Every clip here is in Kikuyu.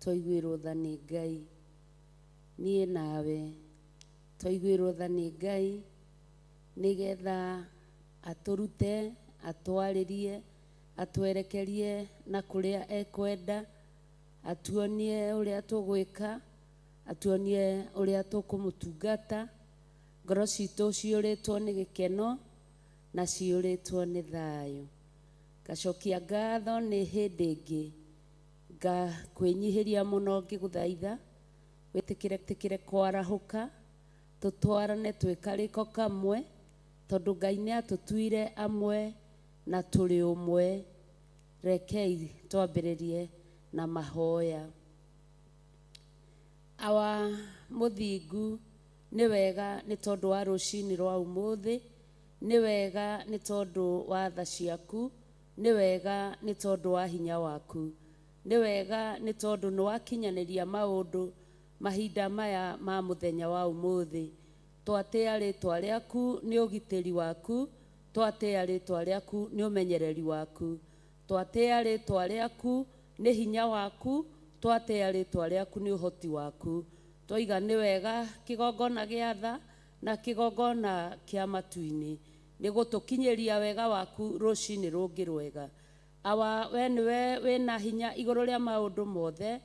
Twaiguĩrwo tha nĩ Ngai, niĩ nawe twaiguĩrwo tha nĩ Ngai nĩgetha atũrute, atwarĩrie, atwerekerie na kũrĩa ekwenda, atuonie ũrĩa tũgwĩka, atuonie ũrĩa tũkũmũtungata. Ngoro citũ ciyũrĩtwo nĩ gĩkeno na ciyũrĩtwo nĩ thayũ. Ngacokia ngatho nĩ hĩndĩ ĩngĩ ngakwĩnyihĩria mũno ngĩgũthaitha wĩtĩkĩre tĩkĩre kwarahũka tũtwarane twĩ karĩko kamwe tondũ Ngai nĩ atũtuire amwe na tũrĩ ũmwe. Rekei twambĩrĩrie na mahoya. Awa mũthingu, nĩ wega nĩ tondũ wa rũcinĩ rwa ũmũthĩ, nĩ wega nĩ tondũ wa tha ciaku, nĩ wega nĩ tondũ wa hinya waku, nĩ wega nĩ tondũ nĩ wakinyanĩria maũndũ mahinda maya ma mũthenya wa ũmũthĩ. Twatĩa rĩtwa rĩaku nĩ ũgitĩri waku, twatĩa rĩtwa rĩaku nĩ ũmenyereri waku, twatĩa rĩtwa rĩaku nĩ hinya waku, twatĩa rĩtwa rĩaku nĩ ũhoti waku. Twaiga nĩ wega kĩgongona gĩa tha na kĩgongona kĩa matu-inĩ nĩ gũtũkinyĩria wega waku rũcinĩ rũngĩ rwega. Awa, we nĩwe wĩna hinya igũrũ rĩa maũndũ mothe,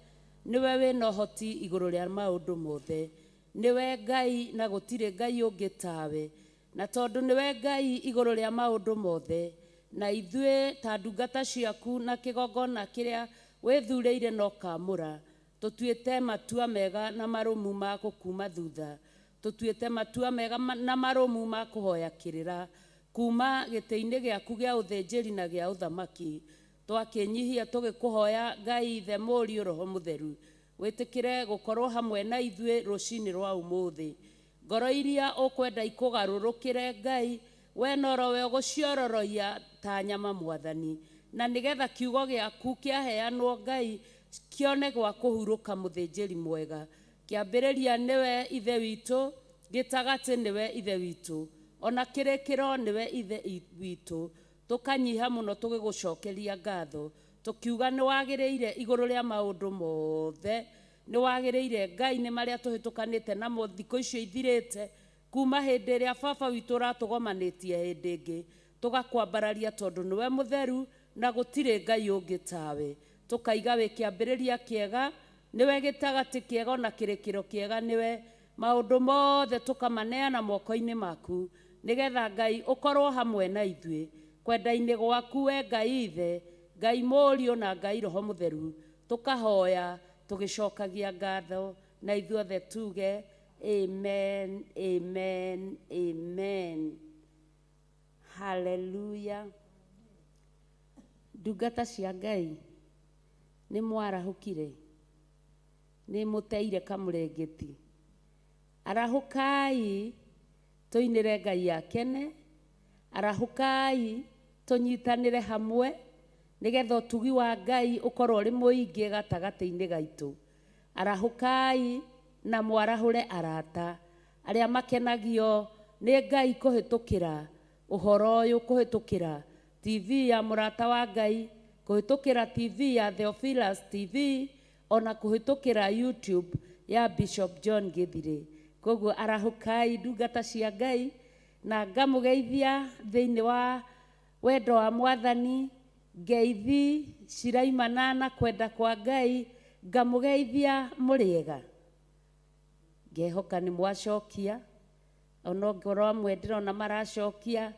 nĩwe wĩna ũhoti igũrũ rĩa maũndũ mothe. Nĩwe Ngai na gũtirĩ Ngai ũngĩ tawe. Na tondũ nĩwe Ngai igũrũ rĩa maũndũ mothe, na ithuĩ ta ndungata ciaku na kĩgongona kĩrĩa wĩthurĩire na ũkamũra, tũtuĩte matua mega na marũmu ma gũkuuma thutha. Tũtuĩte matua mega na marũmu ma kũhoya kĩrĩra kuma gĩtĩ-inĩ gĩaku gĩa ũthĩnjĩri na gĩa ũthamaki. Twakĩnyihia tũgĩkũhoya Ngai Ithe, Mũriũ, Roho Mũtheru, wĩtĩkĩre gũkorwo hamwe na ithuĩ rũcinĩ rwa ũmũthĩ. Ngoro iria ũkwenda ikũgarũrũkĩre Ngai, we norowe ũgũciororoia ta nyama Mwathani. Na nĩgetha kiugo gĩaku kĩaheanwo Ngai, kĩone gwa kũhurũka mũthĩnjĩri mwega. Kĩambĩrĩria nĩwe Ithe witũ, gĩtagatĩ nĩwe Ithe witũ, ona kĩrĩkĩro nĩwe Ithe witũ. Tũkanyiha mũno tũgĩgũcokeria ngatho, tũkiuga nĩ wagĩrĩire igũrũ rĩa maũndũ mothe, nĩ wagĩrĩire Ngai nĩ marĩa tũhĩtũkanĩte namo thikũ icio ithirĩte, kuma hĩndĩ ĩrĩa baba witũ ũratũgomanĩtie hĩndĩ ĩngĩ, tũgakwambararia tondũ nĩwe mũtheru na gũtirĩ Ngai ũngĩ tawe. Tũkaiga wĩ kĩambĩrĩria kĩega, nĩwe gĩtagatĩ kĩega ona kĩrĩkĩro kĩega nĩwe, maũndũ mothe tũkamaneana moko-inĩ maku, nĩgetha Ngai ũkorwo hamwe na ithuĩ. Kwenda-inĩ gwaku we Ngai Ithe, Ngai Mũriũ na Ngai Roho Mũtheru, tũkahoya tũgĩcokagia ngatho na ithuothe tuge amen, amen, amen. Hallelujah. Ndungata cia Ngai, nĩ mwarahũkire? Nĩ mũteire kamũrengeti? Arahũkai tũinĩre Ngai akene, arahũkai tũnyitanĩre hamwe nĩgetha ũtugi wa Ngai ũkorwo ũrĩ mũingĩ gatagatĩ-inĩ gaitũ. Arahũkai na mwarahũre arata arĩa makenagio nĩ Ngai kũhĩtũkĩra ũhoro ũyũ, kũhĩtũkĩra TV ya Mũrata wa Ngai, kũhĩtũkĩra TV ya Theophilus TV, ona kũhĩtũkĩra YouTube ya Bishop John Gĩthirĩ. Koguo arahũkai ndungata cia Ngai, na ngamũgeithia thĩinĩ wa wendo wa Mwathani, ngeithi ciraimana na kwenda kwa Ngai, ngamũgeithia mũrĩega. Ngehoka nĩ mwacokia, onongorwo amwe ndĩrona maracokia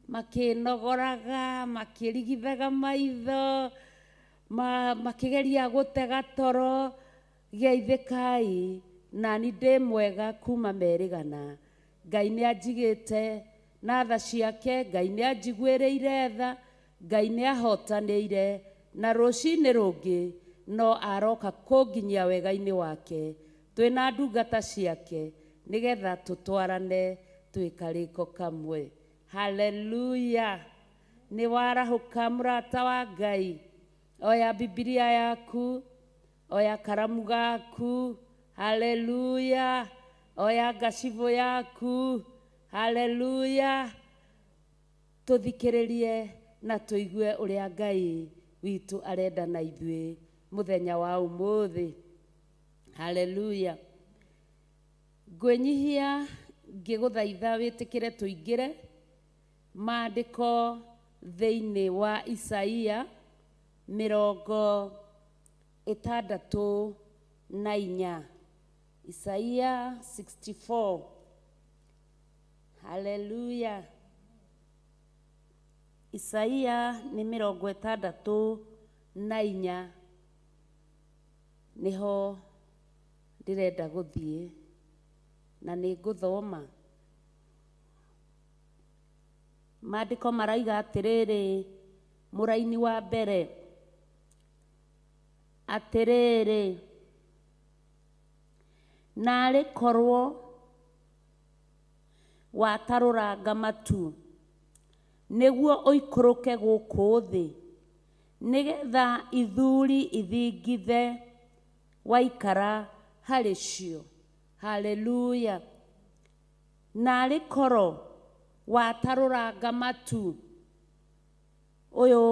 makĩnogoraga, makĩrigithaga maitho, makĩgeria gũtega toro, geithĩkai, nani ndĩ mwega kuma merĩgana. Ngai nĩ anjigĩte na tha ciake, Ngai nĩ anjiguĩrĩire tha, Ngai nĩ ahotanĩire, na rũcinĩ rũngĩ no aroka kũnginyia wega-inĩ wake, twĩna ndungata ciake, nĩgetha tũtwarane twĩ karĩko kamwe. Haleluya! Nĩ warahũka mũrata wa Ngai, oya Bibilia yaku, oya karamu gaku, haleluya, oya ngacibũ yaku, haleluya, tũthikĩrĩrie na tũigue ũrĩa Ngai witũ arenda na ithuĩ mũthenya wa ũmũthĩ. Haleluya. Ngwĩnyihia ngĩgũthaitha wĩtĩkĩre tũingĩre maandĩko thĩinĩ wa Isaia 64. Isaia 64. Haleluya. Isaia nĩ 64 nĩho ndĩrenda gũthiĩ na nĩ ngũthoma. Maandĩko maraiga atĩrĩrĩ, mũraini wa mbere, atĩrĩrĩ, naarĩ korwo watarũranga matu nĩguo ũikũrũke gũkũ thĩ, nĩgetha ithuri ithingithe waikara harĩ cio. Haleluya. Naarĩ korwo watarũranga matu. Ũyũ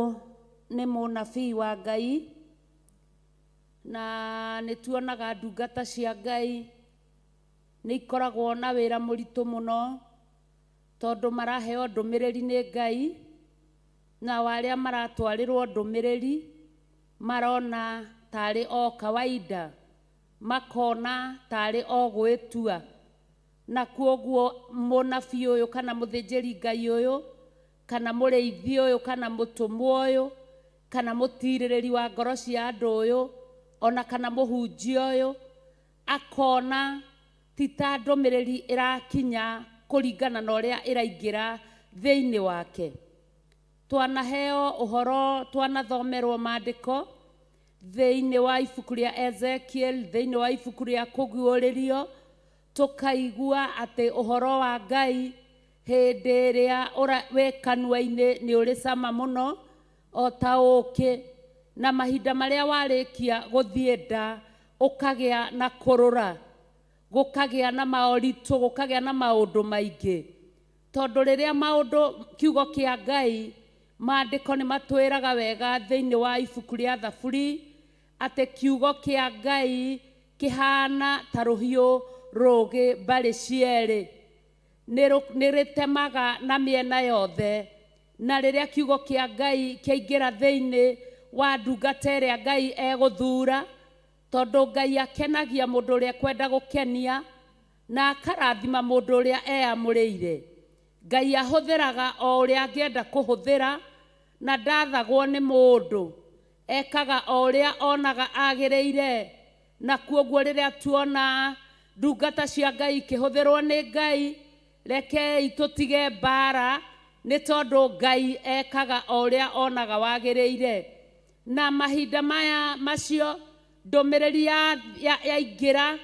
nĩ mũnabii wa Ngai, na nĩ tuonaga ndungata cia Ngai nĩ ikoragwo na wĩra mũritũ mũno, tondũ maraheo ndũmĩrĩri nĩ Ngai, nao arĩa maratwarĩrwo ndũmĩrĩri marona tarĩ o kawaida, makona tarĩ o gwĩtua. Na kwoguo mũnabii ũyũ kana mũthĩnjĩri Ngai ũyũ kana mũrĩithi ũyũ kana mũtũmwo ũyũ kana mũtirĩrĩri wa ngoro cia andũ ũyũ ona kana mũhunjia ũyũ akona ti ta ndũmĩrĩri ĩrakinya kũringana na ũrĩa ĩraingĩra thĩinĩ wake. Twanaheo ũhoro, twanathomerwo maandĩko thĩinĩ wa ibuku rĩa Ezekiel, thĩinĩ wa ibuku rĩa Kũguũrĩrio, tũkaigua atĩ ũhoro wa Ngai hĩndĩ ĩrĩa wĩ kanua-inĩ nĩ ũrĩ cama mũno o ta ũkĩ, na mahinda marĩa warĩkia gũthiĩ nda ũkagĩa na kũrũra, gũkagĩa na maũritũ, gũkagĩa na maũndũ maingĩ. Tondũ rĩrĩa maũndũ kiugo kĩa Ngai maandĩko nĩ matwĩraga wega thĩinĩ wa ibuku rĩa Thaburi atĩ kiugo kĩa Ngai kĩhana ta rũhiũ rũũgĩ mbarĩ cierĩ, nĩ rĩtemaga na mĩena yothe. Na rĩrĩa kiugo kĩa Ngai kĩaingĩra thĩinĩ wa ndungata ĩrĩa Ngai egũthura, tondũ Ngai akenagia mũndũ ũrĩa ekwenda gũkenia na akarathima mũndũ ũrĩa eyamũrĩire. Ngai ahũthĩraga o ũrĩa angĩenda kũhũthĩra na ndathagwo nĩ mũndũ, ekaga o ũrĩa onaga agĩrĩire. Na kwoguo rĩrĩa tuona ndungata cia Ngai ikĩhũthĩrwo nĩ Ngai, rekei tũtige mbara, nĩ tondũ Ngai ekaga o ũrĩa onaga wagĩrĩire. Na mahinda maya macio ndũmĩrĩri yaingĩra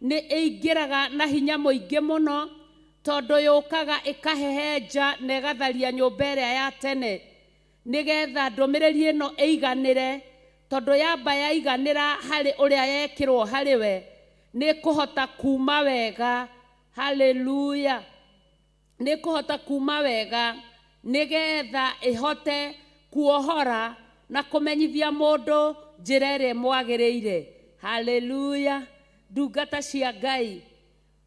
nĩ ĩingĩraga na hinya mũingĩ mũno, tondũ yũkaga ĩkahehenja na ĩgatharia nyũmba ĩrĩa ya tene, nĩgetha ndũmĩrĩri ĩno ĩiganĩre, tondũ yamba yaiganĩra harĩ ũrĩa yekĩrwo harĩ we, nĩ ĩkũhota kuma wega. Haleluya. Nĩ ĩkũhota kuma wega nĩgetha ĩhote kuohora na kũmenyithia mũndũ njĩra ĩrĩa ĩmwagĩrĩire. Haleluya. Ndungata cia Ngai,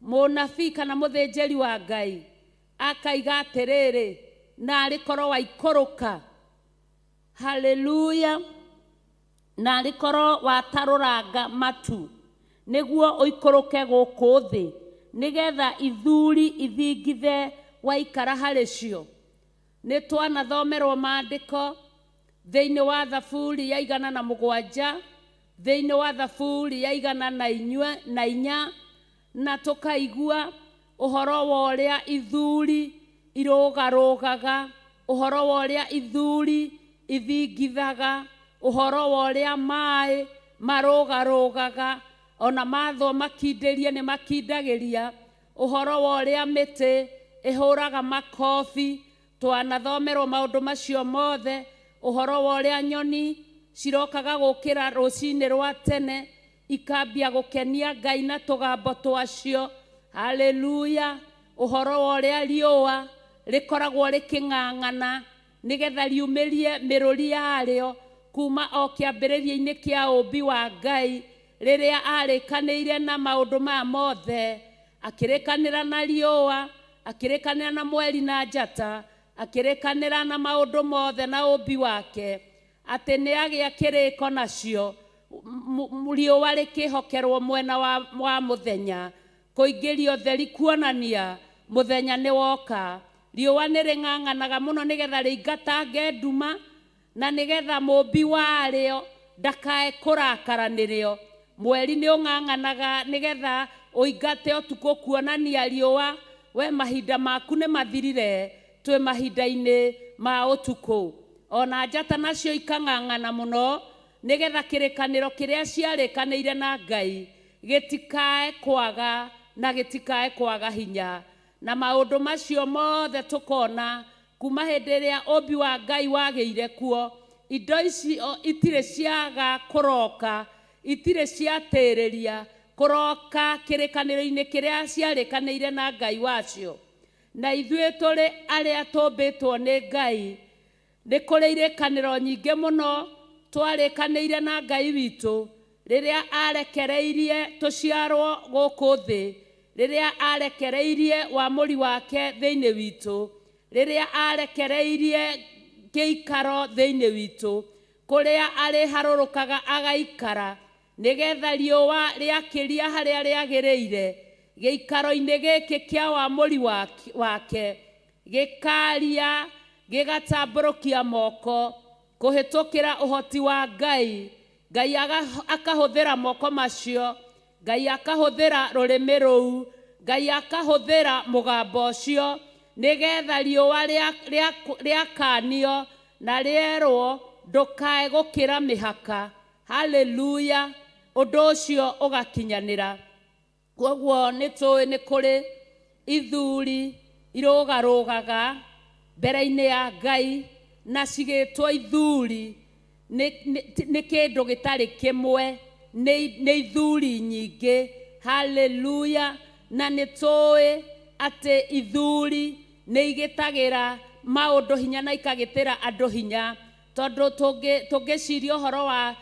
mũnabii kana mũthĩnjĩri wa Ngai akaiga atĩrĩrĩ, naarĩ korwo waikũrũka. Haleluya. Naarĩ korwo watarũranga matu nĩguo ũikũrũke gũkũ thĩ, nĩgetha ithuri ithingithe waikara harĩ cio. Nĩ twanathomerwo maandĩko thĩinĩ wa Thaburi ya 107, thĩinĩ wa Thaburi ya 104, na tũkaigua ũhoro wa ũrĩa ithuri irũgarũgaga, ũhoro wa ũrĩa ithuri ithingithaga, ũhoro wa ũrĩa maĩ marũgarũgaga, ona mathwo makindĩrie nĩ makindagĩria, ũhoro wa ũrĩa mĩtĩ ĩhũraga makobi. Twanathomerwo maũndũ macio mothe, ũhoro wa ũrĩa nyoni cirokaga gũkĩra rũcinĩ rwa tene ikambia gũkenia Ngai na tũgambo twacio. Haleluya. Ũhoro wa ũrĩa riũa rĩkoragwo rĩkĩng'ang'ana nĩgetha riumĩrie mĩrũri yarĩo kuma o kĩambĩrĩria-inĩ kĩa ũmbi wa Ngai. Rĩrĩa arĩkanĩire na maũndũ maya mothe, akĩrĩkanĩra na riũa, akĩrĩkanĩra na mweri na njata, akĩrĩkanĩra na maũndũ mothe na ũmbi wake, atĩ nĩ agĩa kĩrĩko nacio, riũa rĩkĩhokerwo mwena wa mũthenya, kũingĩria ũtheri kuonania mũthenya nĩ woka. Riũa nĩ rĩng'ang'anaga mũno nĩgetha rĩingatange nduma, na nĩgetha mũmbi warĩo ndakae kũrakara nĩrĩo. Mweri nĩ ũng'ang'anaga nĩgetha ũingate ũtukũ kuonania riũa we mahinda maku nĩ mathirire, twĩ mahinda-inĩ ma ũtukũ. Ona njata nacio ikang'ang'ana mũno nĩgetha kĩrĩkanĩro kĩrĩa ciarĩkanĩire na Ngai gĩtikae kwaga na gĩtikae kwaga hinya. Na maũndũ macio mothe tũkona kuma hĩndĩ ĩrĩa ũmbi wa Ngai wagĩire kuo, indo icio itirĩ ciaga kũroka, itirĩ ciatĩrĩria kũroka kĩrĩkanĩro-inĩ kĩrĩa ciarĩkanĩire na Ngai wacio. Na ithuĩ tũrĩ arĩa tũmbĩtwo nĩ Ngai, nĩ kũrĩ irĩkanĩro nyingĩ mũno twarĩkanĩire na Ngai witũ rĩrĩa arekereirie tũciarwo gũkũ thĩ, rĩrĩa arekereirie wamũri wake thĩinĩ witũ, rĩrĩa arekereirie gĩikaro thĩinĩ witũ, kũrĩa arĩharũrũkaga agaikara nĩgetha riũa rĩakĩria harĩa rĩagĩrĩire gĩikaro-inĩ gĩkĩ kĩa wamũri wake gĩkaria gĩgatambũrũkia moko kũhĩtũkĩra ũhoti wa Ngai. Ngai akahũthĩra moko macio, Ngai akahũthĩra rũrĩmĩ rũu, Ngai akahũthĩra mũgambo ũcio nĩgetha riũa rĩakanio na rĩerwo ndũkae gũkĩra mĩhaka. Haleluya! Ũndũ ũcio ũgakinyanĩra. Koguo nĩ tũĩ nĩ kũrĩ ithuri irũgarũgaga mbere-inĩ ya Ngai na cigĩtwo ithuri nĩ kĩndũ gĩtarĩ kĩmwe, nĩ ithuri nyingĩ. Haleluya! Na nĩ tũĩ atĩ ithuri nĩ igĩtagĩra maũndũ hinya na ikagĩtĩra andũ hinya, tondũ tũngĩciria ũhoro wa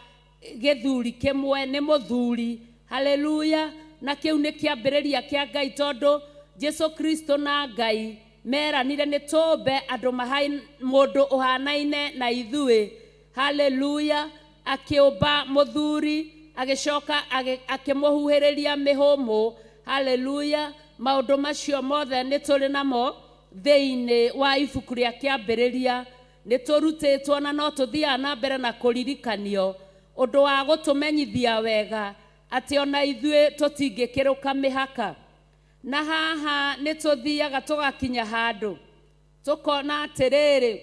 gĩthuri kĩmwe nĩ mũthuri. Haleluya! Na kĩu nĩ kĩambĩrĩria kĩa Ngai, tondũ Jesu Kristo na Ngai meranire nĩ tũmbe andũ mũndũ ũhanaine na ithuĩ. Haleluya! Akĩũmba mũthuri, agĩcoka akĩmũhuhĩrĩria mĩhũmũ. Haleluya! Maũndũ macio mothe nĩ tũrĩ namo thĩinĩ wa ibuku rĩa kĩambĩrĩria. Nĩ tũrutĩtwo na no tũthiaga na mbere na kũririkanio ũndũ wa gũtũmenyithia wega atĩ ona ithuĩ tũtingĩkĩrũka mĩhaka. Na haha nĩ tũthiaga tũgakinya handũ tũkona atĩrĩrĩ,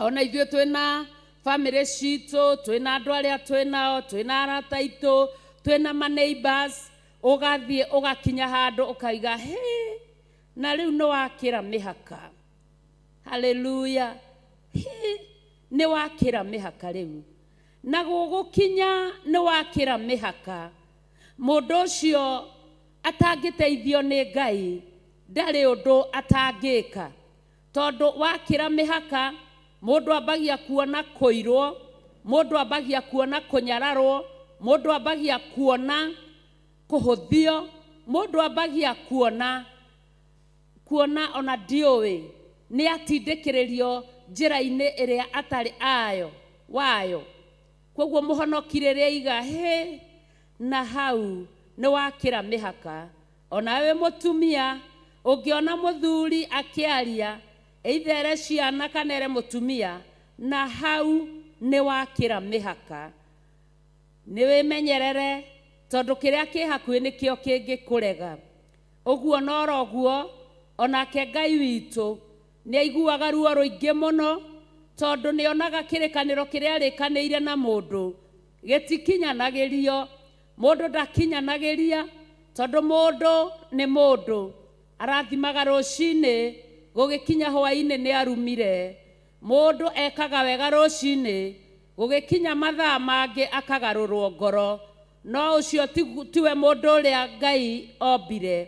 ona ithuĩ twĩna famĩlĩ citũ, twĩna andũ arĩa twĩnao, twĩna arata aitũ, twĩna ma neighbors, ũgathiĩ ũgakinya handũ ũkaiga hĩ, na rĩu nĩ wakĩra mĩhaka. Haleluya! Hĩ, nĩ wakĩra mĩhaka rĩu. Na gũgũkinya nĩ wakĩra mĩhaka. Mũndũ ũcio atangĩteithio nĩ Ngai ndarĩ ũndũ atangĩka, tondũ wakĩra mĩhaka mũndũ ambagia kuona kũirwo, mũndũ ambagia kuona kũnyararwo, mũndũ ambagia kuona kũhũthio, mũndũ ambagia kuona ona ndiũĩ nĩ atindĩkĩrĩrio njĩra-inĩ ĩrĩa atarĩ ayo wayo. Koguo mũhonoki rĩrĩa aiga hĩ, na hau nĩ wakĩra mĩhaka. Ona wĩ mũtumia ũngĩona mũthuri akĩaria either ere ciana kana ere mũtumia, na hau nĩ wakĩra mĩhaka. Nĩ wĩmenyerere tondũ kĩrĩa kĩ hakuhĩ nĩkĩo kĩngĩkũrega. Ũguo noroguo onake Ngai witũ nĩ aiguaga ruo rũingĩ mũno, tondũ nĩ onaga kĩrĩkanĩro kĩrĩa arĩkanĩire na mũndũ gĩtikinyanagĩrio. Mũndũ ndakinyanagĩria tondũ mũndũ nĩ mũndũ. Arathimaga rũcinĩ, gũgĩkinya hwaĩ-inĩ nĩ arumire. Mũndũ ekaga wega rũcinĩ, gũgĩkinya mathaa mangĩ akagarũrwo ngoro. No ũcio tiwe mũndũ ũrĩa Ngai ombire.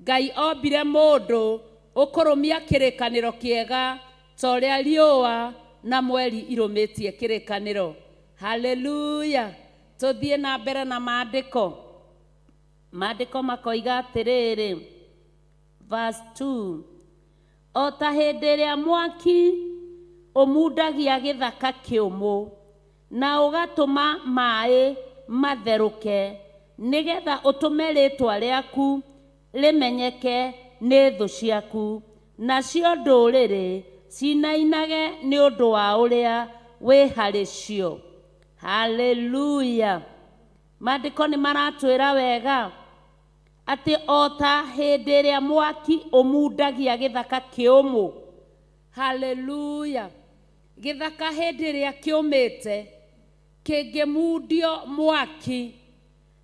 Ngai ombire mũndũ ũkũrũmia kĩrĩkanĩro kĩega ta ũrĩa riũa na mweri irũmĩtie kĩrĩkanĩro. Haleluya! Tũthiĩ na mbere na maandĩko. Maandĩko makoiga atĩrĩrĩ, verse 2, o ta hĩndĩ ĩrĩa mwaki ũmundagia gĩthaka kĩũmũ na ũgatũma maĩ matherũke, nĩgetha ũtũme rĩĩtwa rĩaku rĩmenyeke nĩ thũ ciaku, nacio ndũrĩrĩ cinainage nĩ ũndũ wa ũrĩa wĩ harĩ cio. Haleluya! Maandĩko nĩ maratwĩra wega atĩ o ta hĩndĩ ĩrĩa mwaki ũmundagia gĩthaka kĩũmũ. Haleluya! Gĩthaka hĩndĩ ĩrĩa kĩũmĩte kĩngĩmundio mwaki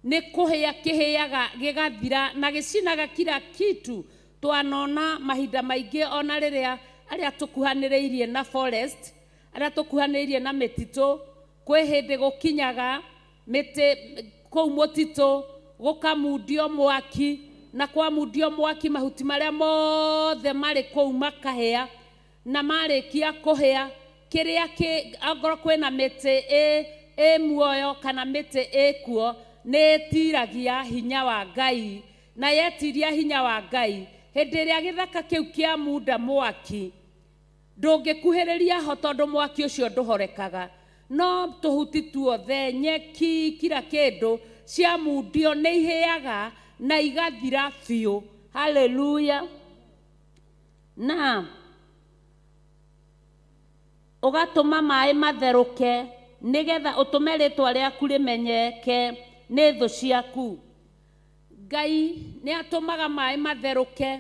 nĩ kũhĩa kĩhĩaga gĩgathira na gĩcinaga kila kitu. Twanona mahinda maingĩ ona rĩrĩa arĩa tũkuhanĩrĩirie na forest, arĩa tũkuhanĩrĩirie na mĩtitũ, kwĩ hĩndĩ gũkinyaga mĩtĩ kũu mũtitũ gũkamundio mwaki, na kwamundio mwaki mahuti marĩa mothe marĩ kũu makahĩa, na marĩkia kũhĩa kĩrĩa kĩ angorwo kwĩna mĩtĩ ĩ muoyo kana mĩtĩ ĩkuo, nĩ ĩtiragia hinya wa Ngai, na yetiria hinya wa Ngai hĩndĩ ĩrĩa gĩthaka kĩu kĩamunda mwaki ndũngĩkuhĩrĩria ho tondũ mwaki ũcio ndũhorekaga, no tũhuti tuothe, nyeki, kila kĩndũ ciamundio nĩ ihĩaga na igathira biũ. Haleluya! Na ũgatũma maĩ matherũke nĩgetha ũtũme rĩĩtwa rĩaku rĩmenyeke nĩ thũ ciaku. Ngai nĩ atũmaga maĩ matherũke,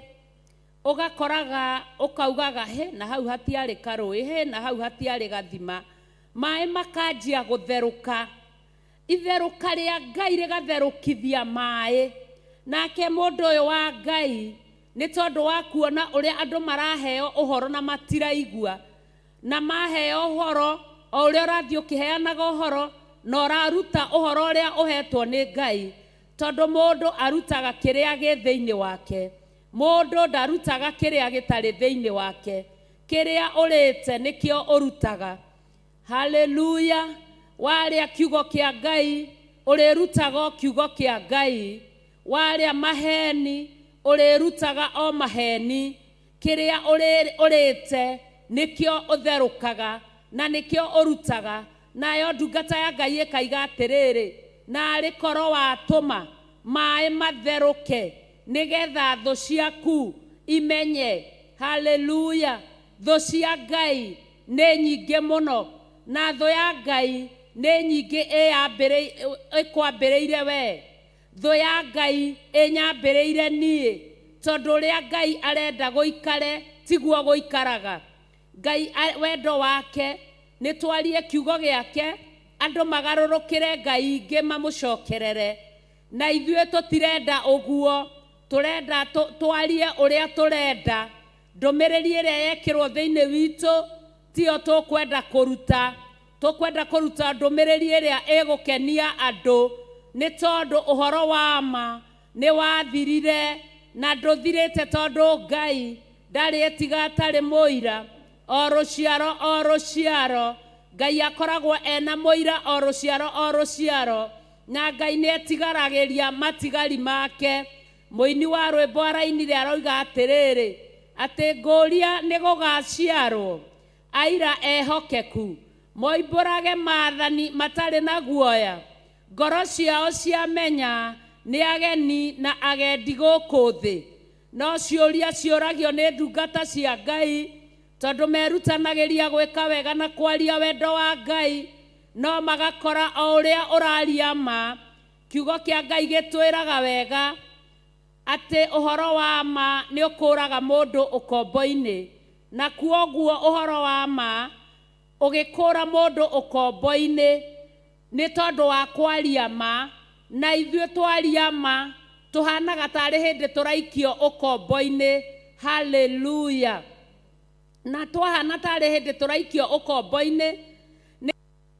ũgakoraga ũkaugaga he na hau hatiarĩ karũĩ, he na hau hatiarĩ gathima, maĩ makanjia gũtherũka. Itherũka rĩa Ngai rĩgatherũkithia maĩ. Nake mũndũ ũyũ wa Ngai nĩ tondũ wa kuona ũrĩa andũ maraheo ũhoro na matiraigua, na maheo ũhoro o ũrĩa ũrathiĩ ũkĩheanaga ũhoro na ũraruta ũhoro ũrĩa ũhetwo nĩ Ngai, tondũ mũndũ arutaga kĩrĩa gĩ thĩinĩ wake, mũndũ ndarutaga kĩrĩa gĩtarĩ thĩinĩ wake. Kĩrĩa ũrĩte nĩkĩo ũrutaga. Haleluya! Warĩa kiugo kĩa Ngai ũrĩrutaga o kiugo kĩa Ngai, warĩa maheni ũrĩrutaga o maheni. Kĩrĩa ũrĩte nĩkĩo ũtherũkaga na nĩkĩo ũrutaga. Nayo ndungata ya Ngai ĩkaiga atĩrĩrĩ, narĩ korwo watũma maĩ matherũke nĩgetha thũ ciaku imenye. Haleluya! Thũ cia Ngai nĩ nyingĩ mũno, na thũ ya Ngai nĩ nyingĩ ĩkwambĩrĩire we. Thũ ya Ngai ĩnyambĩrĩire niĩ, tondũ ũrĩa Ngai arenda gũikare tiguo gũikaraga. Ngai wendo wake nĩ twarie kiugo gĩake, andũ magarũrũkĩre Ngai ingĩ mamũcokerere, na ithuĩ tũtirenda ũguo, tũrenda twarie ũrĩa tũrenda. Ndũmĩrĩri ĩrĩa yekĩrwo thĩinĩ witũ tiyo tũkwenda kũruta, tũkwenda kũruta ndũmĩrĩri ĩrĩa ĩgũkenia andũ, nĩ tondũ ũhoro wa ma nĩ wathirire na ndũthirĩte, tondũ Ngai ndarĩ etiga atarĩ mũira. O rũciaro o rũciaro Ngai akoragwo ena mũira, o rũciaro o rũciaro, na Ngai nĩ etigaragĩria matigari make. Mũini wa rwĩmbo arainire aroiga atĩrĩrĩ, atĩ ngũria nĩ gũgaciarwo aira ehokeku, moimbũrage maathani matarĩ na guoya, ngoro ciao ciamenya nĩ ageni na agendi gũkũ thĩ. No ciũria ciũragio nĩ ndungata cia Ngai, tondũ merutanagĩria gwĩka wega na kwaria wendo wa Ngai, no magakora o ũrĩa ũraria ma. Kiugo kĩa Ngai gĩtwĩraga wega atĩ ũhoro wa ma nĩ ũkũraga mũndũ ũkombo-inĩ, na kuoguo ũhoro wa ma ũgĩkũra mũndũ ũkombo-inĩ nĩ tondũ wa kwaria ma, na ithuĩ twaria ma tũhanaga tarĩ hĩndĩ tũraikio ũkombo-inĩ. Haleluya! Na twahana tarĩ hĩndĩ tũraikio ũkombo-inĩ nĩ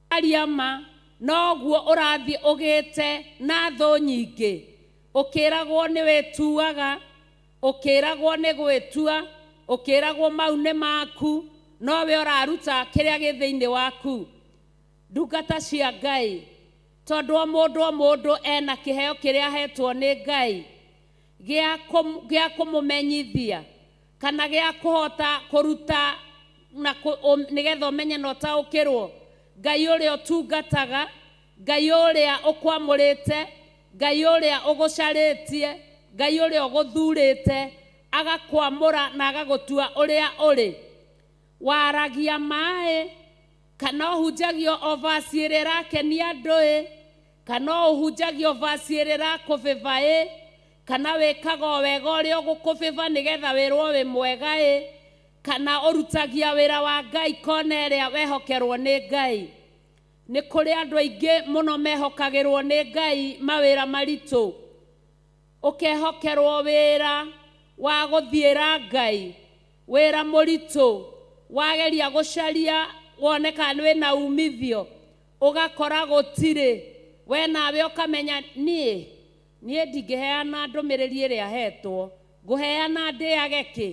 kwaria ma, noguo ũrathiĩ ũgĩte na thũ nyingĩ, ũkĩragwo nĩ wĩtuaga, ũkĩragwo nĩ gwĩtua, ũkĩragwo mau nĩ maku, nowe ũraruta kĩrĩa gĩ thĩinĩ waku. Ndungata cia Ngai, Tondũ o mũndũ o mũndũ ena kĩheo kĩrĩa ahetwo nĩ Ngai gĩa kũmũmenyithia kana gĩa kũhota kũruta na nĩgetha ũmenye na ũtaũkĩrwo Ngai ũrĩa ũtungataga, Ngai ũrĩa ũkwamũrĩte, Ngai ũrĩa ũgũcarĩtie, Ngai ũrĩa ũgũthurĩte, agakwamũra na agagũtua ũrĩa ũrĩ. Waragia maĩ kana ũhunjagia o vasi ĩrĩa ĩrakenia andũ ĩ, kana ũhunjagia o vasi ĩrĩa ĩrakũbĩba ĩ, kana wĩkaga o wega ũrĩa ũgũkũbĩba nĩgetha wĩrwo wĩ mwega ĩ, kana ũrutagia wĩra wa Ngai kona ĩrĩa wehokerwo nĩ Ngai. Nĩ kũrĩ andũ aingĩ mũno mehokagĩrwo nĩ Ngai mawĩra maritũ. Ũkehokerwo wĩra wa gũthiĩra Ngai, wĩra mũritũ, wageria gũcaria wone kana wĩna umithio, ũgakora gũtirĩ. We nawe ũkamenya niĩ niĩ ndingĩheana ndũmĩrĩri ĩrĩa hetwo, ngũheana ndĩage kĩ,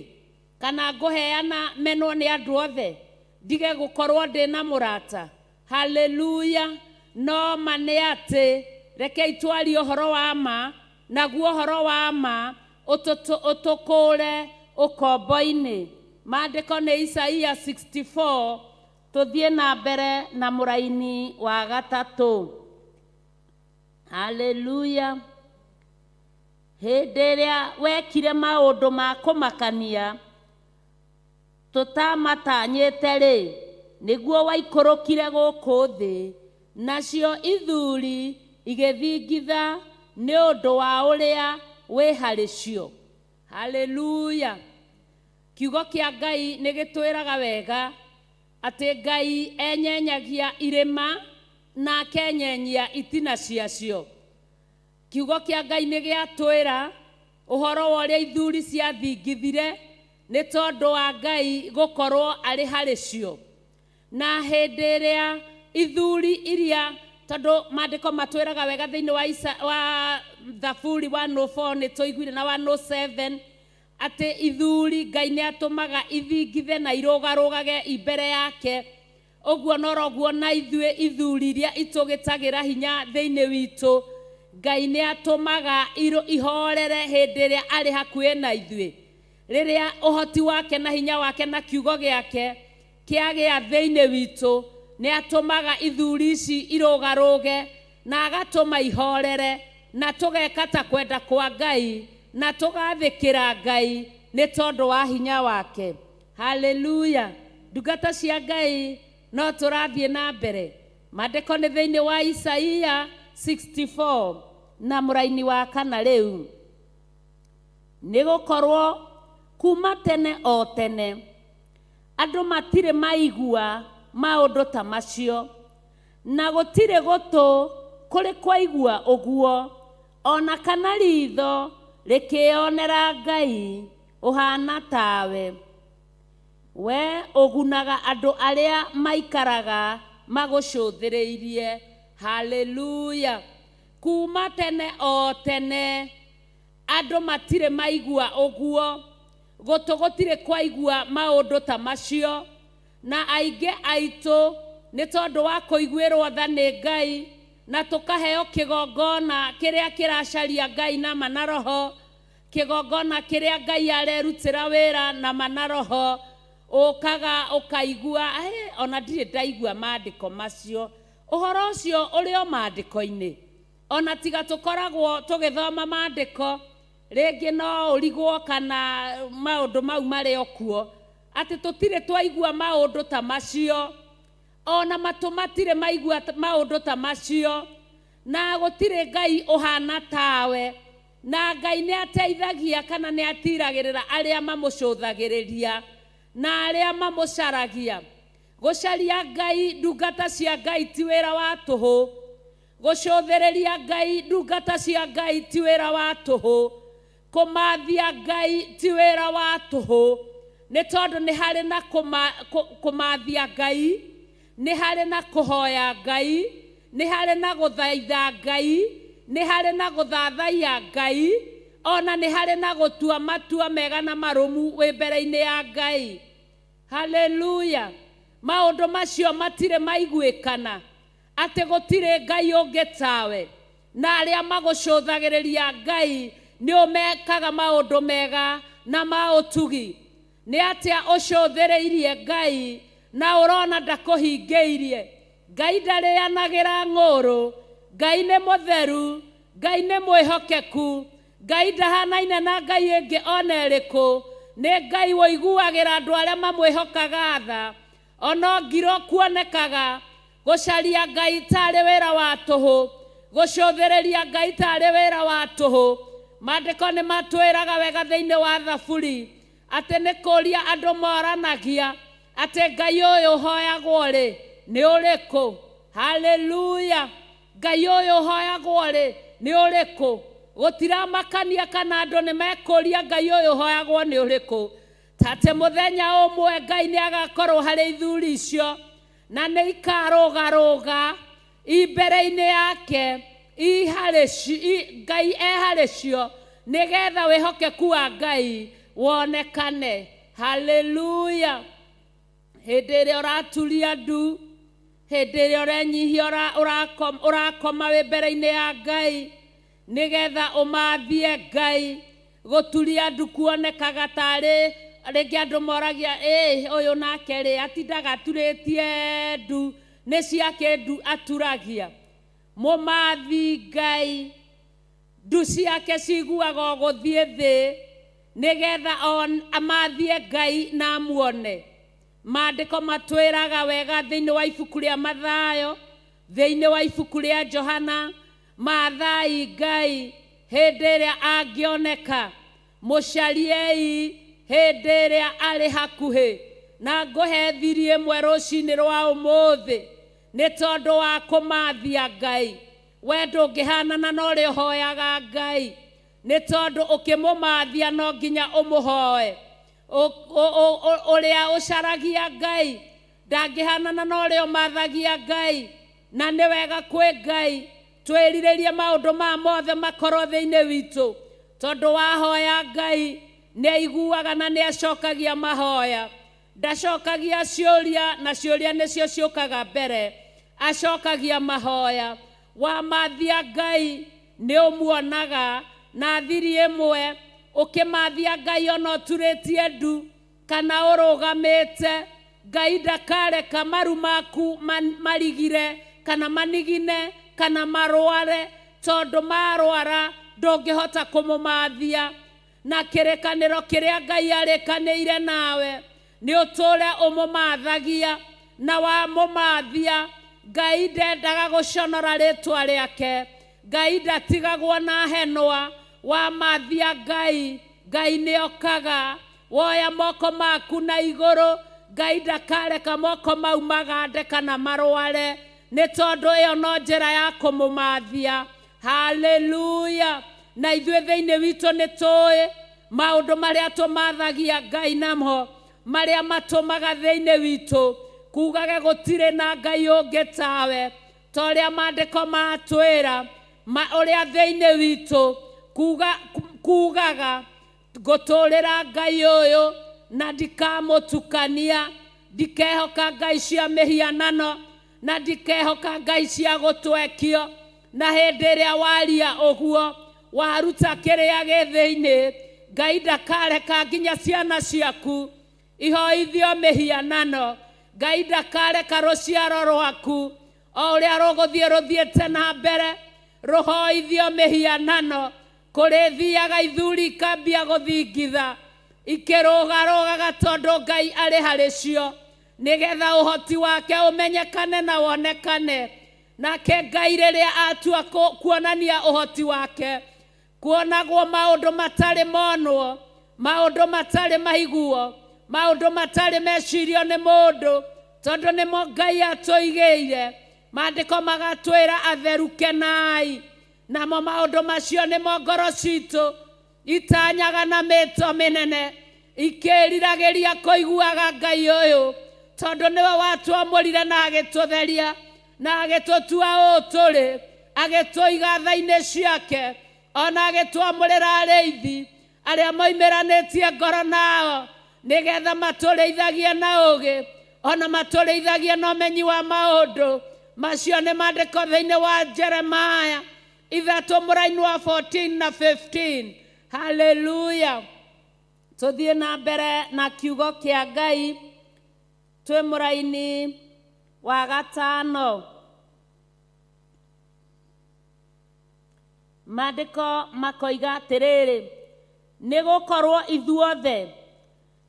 kana ngũheana menwo nĩ andũ othe, ndige gũkorwo ndĩna mũrata. Haleluya. No ma nĩ atĩ rekei twarie ũhoro wa ma, naguo ũhoro wa ma ũtũkũre ũkombo-inĩ. Maandĩko nĩ Isaia 64, tũthiĩ na mbere na mũraini wa gatatũ. Haleluya. Hĩndĩ ĩrĩa wekire maũndũ ma kũmakania tũtamatanyĩte-rĩ, nĩguo waikũrũkire gũkũ thĩ, nacio ithuri igĩthingitha nĩ ũndũ wa ũrĩa wĩ harĩ cio. Haleluya. Kiugo kĩa Ngai nĩ gĩtwĩraga wega atĩ Ngai enyenyagia irĩma na akenyenyia itina ciacio. Kiugo kĩa Ngai nĩ gĩatwĩra ũhoro wa ũrĩa ithuri ciathingithire nĩ tondũ wa Ngai gũkorwo arĩ harĩ cio. Na hĩndĩ ĩrĩa ithuri iria, tondũ maandĩko matwĩraga wega thĩinĩ wa wa Thaburi 104 nĩ tũiguire na 107 atĩ ithuri Ngai nĩ atũmaga ithingithe na irũgarũgage imbere yake. Ũguo noroguo na ithuĩ ithuri iria itũgĩtagĩra hinya thĩinĩ witũ, Ngai nĩ atũmaga ihorere hĩndĩ ĩrĩa arĩ hakuhĩ na ithuĩ. Rĩrĩa ũhoti wake na hinya wake na kiugo gĩake kĩagĩa thĩinĩ witũ, nĩ atũmaga ithuri ici irũgarũge na agatũma ihorere, na tũgeka ta kwenda kwa Ngai na tũgathĩkĩra Ngai nĩ tondũ wa hinya wake. Haleluya. Ndungata cia Ngai no tũrathiĩ na mbere. Maandĩko nĩ thĩinĩ wa Isaia 64 na mũraini wa kana rĩu. Nĩ gũkorwo kuma tene o tene andũ matirĩ maigua maũndũ ta macio, na gũtirĩ gũtũ kũrĩ kwaigua ũguo, ona kana ritho rĩkĩonera Ngai ũhana tawe. We ũgunaga andũ arĩa maikaraga magũcũthĩrĩirie. Haleluya. Kuma tene o tene andũ matirĩ maigua ũguo, gũtũ gũtirĩ kwaigua maũndũ ta macio, na aingĩ aitũ nĩ tondũ wa kũiguĩrwo tha nĩ Ngai na tũkaheo kĩgongona kĩrĩa kĩracaria Ngai na ma na roho, kĩgongona kĩrĩa Ngai arerutĩra wĩra na ma na roho, ũkaga ũkaigua ona ndirĩ ndaigua maandĩko macio. Ũhoro ũcio ũrĩ o maandĩko-inĩ, ona tiga tũkoragwo tũgĩthoma maandĩko, rĩngĩ no ũrigwo kana maũndũ mau marĩ o kuo, atĩ tũtirĩ twaigua maũndũ ta macio, ona matũ matirĩ maigua maũndũ ta macio, na gũtirĩ Ngai ũhana tawe. Na Ngai nĩ ateithagia kana nĩ atiragĩrĩra arĩa mamũcũthagĩrĩria na arĩa mamũcaragia. Gũcaria Ngai ndungata cia Ngai ti wĩra wa tũhũ. Gũcũthĩrĩria Ngai ndungata cia Ngai ti wĩra wa tũhũ. Kũmathia Ngai ti wĩra wa tũhũ. Nĩ tondũ nĩ harĩ na kũmathia Ngai, nĩ harĩ na kũhoya Ngai, nĩ harĩ na gũthaitha Ngai, nĩ harĩ na gũthathaiya Ngai, ona nĩ harĩ na gũtua matua mega na marũmu wĩ mbere-inĩ ya Ngai. Haleluya. Maũndũ macio matirĩ maiguĩkana. Atĩ gũtirĩ Ngai ũngĩ tawe, na arĩa magũcũthagĩrĩria Ngai nĩ ũmekaga maũndũ mega na ma ũtugi. Nĩ atĩa ũcũthĩrĩirie Ngai na ũrona ndakũhingĩirie? Ngai ndarĩanagĩra ng'ũũrũ. Ngai nĩ mũtheru. Ngai nĩ mwĩhokeku. Ngai ndahanaine na ngai ĩngĩ o na ĩrĩkũ. Nĩ Ngai ũiguagĩra andũ arĩa mamwĩhokaga tha. O no ngiro kuonekaga, gũcaria Ngai tarĩ wĩra wa tũhũ, gũcũthĩrĩria Ngai tarĩ wĩra wa tũhũ. Maandĩko nĩ matwĩraga wega thĩinĩ wa Thaburi atĩ nĩ kũũria andũ moranagia atĩ Ngai ũyũ ũhoyagwo-rĩ, nĩ ũrĩkũ? Haleluya! Ngai ũyũ ũhoyagwo-rĩ, nĩ ũrĩkũ? Gũtiramakania kana andũ nĩ mekũũria Ngai ũyũ ũhoyagwo nĩ ũrĩkũ. Ta atĩ mũthenya ũmwe Ngai nĩ agakorwo harĩ ithuri icio, na nĩ ikarũgarũga i mbere-inĩ yake, i harĩ Ngai e harĩ cio, nĩgetha wĩhokeku wa Ngai wonekane. Haleluya! Hĩndĩ ĩrĩa ũraturia ndu, hĩndĩ ĩrĩa ũrenyihia, ũrakoma wĩ mbere-inĩ ya Ngai, nĩgetha ũmathie Ngai. Gũturia ndu kuonekaga tarĩ rĩngĩ andũ moragia, ĩ ũyũ nake rĩ atindaga aturĩtie ndu, nĩ ciake ndu aturagia. Mũmathi Ngai, ndu ciake ciguaga o gũthiĩ thĩ, nĩgetha amathie Ngai na amuone. Maandĩko matwĩraga wega thĩinĩ wa ibuku rĩa Mathayo, thĩinĩ wa ibuku rĩa Johana, Maathai Ngai hĩndĩ ĩrĩa angĩoneka, mũcariei hĩndĩ ĩrĩa arĩ hakuhĩ. Na ngũhe thiri ĩmwe rũcinĩ rwa ũmũthĩ nĩ tondũ wa kũmathia Ngai. We ndũngĩhanana na ũrĩa ũhoyaga Ngai, nĩ tondũ ũkĩmũmathia no nginya ũmũhoe. Ũrĩa ũcaragia Ngai ndangĩhanana na ũrĩa ũmathagia Ngai. Na nĩ wega kwĩ Ngai twĩrirĩrie maũndũ maya mothe makorwo thĩinĩ witũ, tondũ wahoya Ngai nĩ aiguaga na nĩ acokagia mahoya. Ndacokagia ciũria, na ciũria nĩcio ciũkaga mbere, acokagia mahoya. Wamathia Ngai nĩ ũmuonaga, na thiri ĩmwe ũkĩmathia Ngai ona ũturĩtie ndu kana ũrũgamĩte, Ngai ndakareka maru maku marigire kana manigine kana marware, tondũ marwara ndũngĩhota kũmũmathia. Na kĩrĩkanĩro kĩrĩa Ngai arĩkanĩire nawe nĩ ũtũũre ũmũmathagia, na wamũmathia, Ngai ndendaga gũconora rĩtwa rĩake. Ngai ndatigagwo na henwa. Wamathia Ngai, Ngai nĩokaga. Woya moko maku na igũrũ, Ngai ndakareka moko mau magande kana marware, nĩ tondũ ĩyo no njĩra ya kũmũmathia. Haleluya! Na ithuĩ thĩinĩ witũ nĩ tũĩ maũndũ marĩa tũmathagia Ngai namo, marĩa matũmaga thĩinĩ witũ kugage gũtirĩ na Ngai ũngĩ tawe, ta ũrĩa maandĩko matwĩra, ũrĩa thĩinĩ witũ kugaga ngũtũrĩra Ngai ũyũ na ndikamũtukania, ndikehoka ngai cia mĩhianano na ndikehoka ngai cia gũtwekio. Na hĩndĩ ĩrĩa waria ũguo, waruta kĩrĩa gĩ thĩinĩ, Ngai ndakareka nginya ciana ciaku ihoithio mĩhianano. Ngai ndakareka rũciaro rwaku o ũrĩa rũgũthiĩ rũthiĩte na mbere rũhoithio mĩhianano. Kũrĩthiaga ithuri ikambia gũthingitha ikĩrũgarũgaga, tondũ Ngai arĩ harĩ cio, nĩgetha ũhoti wake ũmenyekane na wonekane. Nake Ngai rĩrĩa atua kuonania ũhoti wake, kuonagwo maũndũ matarĩ monwo, maũndũ matarĩ maiguo, maũndũ matarĩ mecirio nĩ mũndũ, tondũ nĩmo Ngai atũigĩire. Maandĩko magatwĩra atheru kenai, namo maũndũ macio nĩmo ngoro citũ itanyaga na mĩto mĩnene, ikĩriragĩria kũiguaga Ngai ũyũ, tondũ nĩwe watwamũrire na agĩtũtheria na agĩtũtua ũũ tũrĩ, agĩtũiga tha-inĩ ciake, ona agĩtwamũrĩra arĩithi arĩa moimĩranĩtie ngoro nao, nĩgetha matũrĩithagie na ũũgĩ, ona matũrĩithagie na ũmenyi wa maũndũ. Macio nĩ maandĩko thĩinĩ wa Jeremiah 3 mũraini wa 14 na 15. Haleluya. Tũthiĩ na mbere na kiugo kĩa Ngai, twĩ mũraini wa gatano. Maandĩko makoiga atĩrĩrĩ, nĩ gũkorwo ithuothe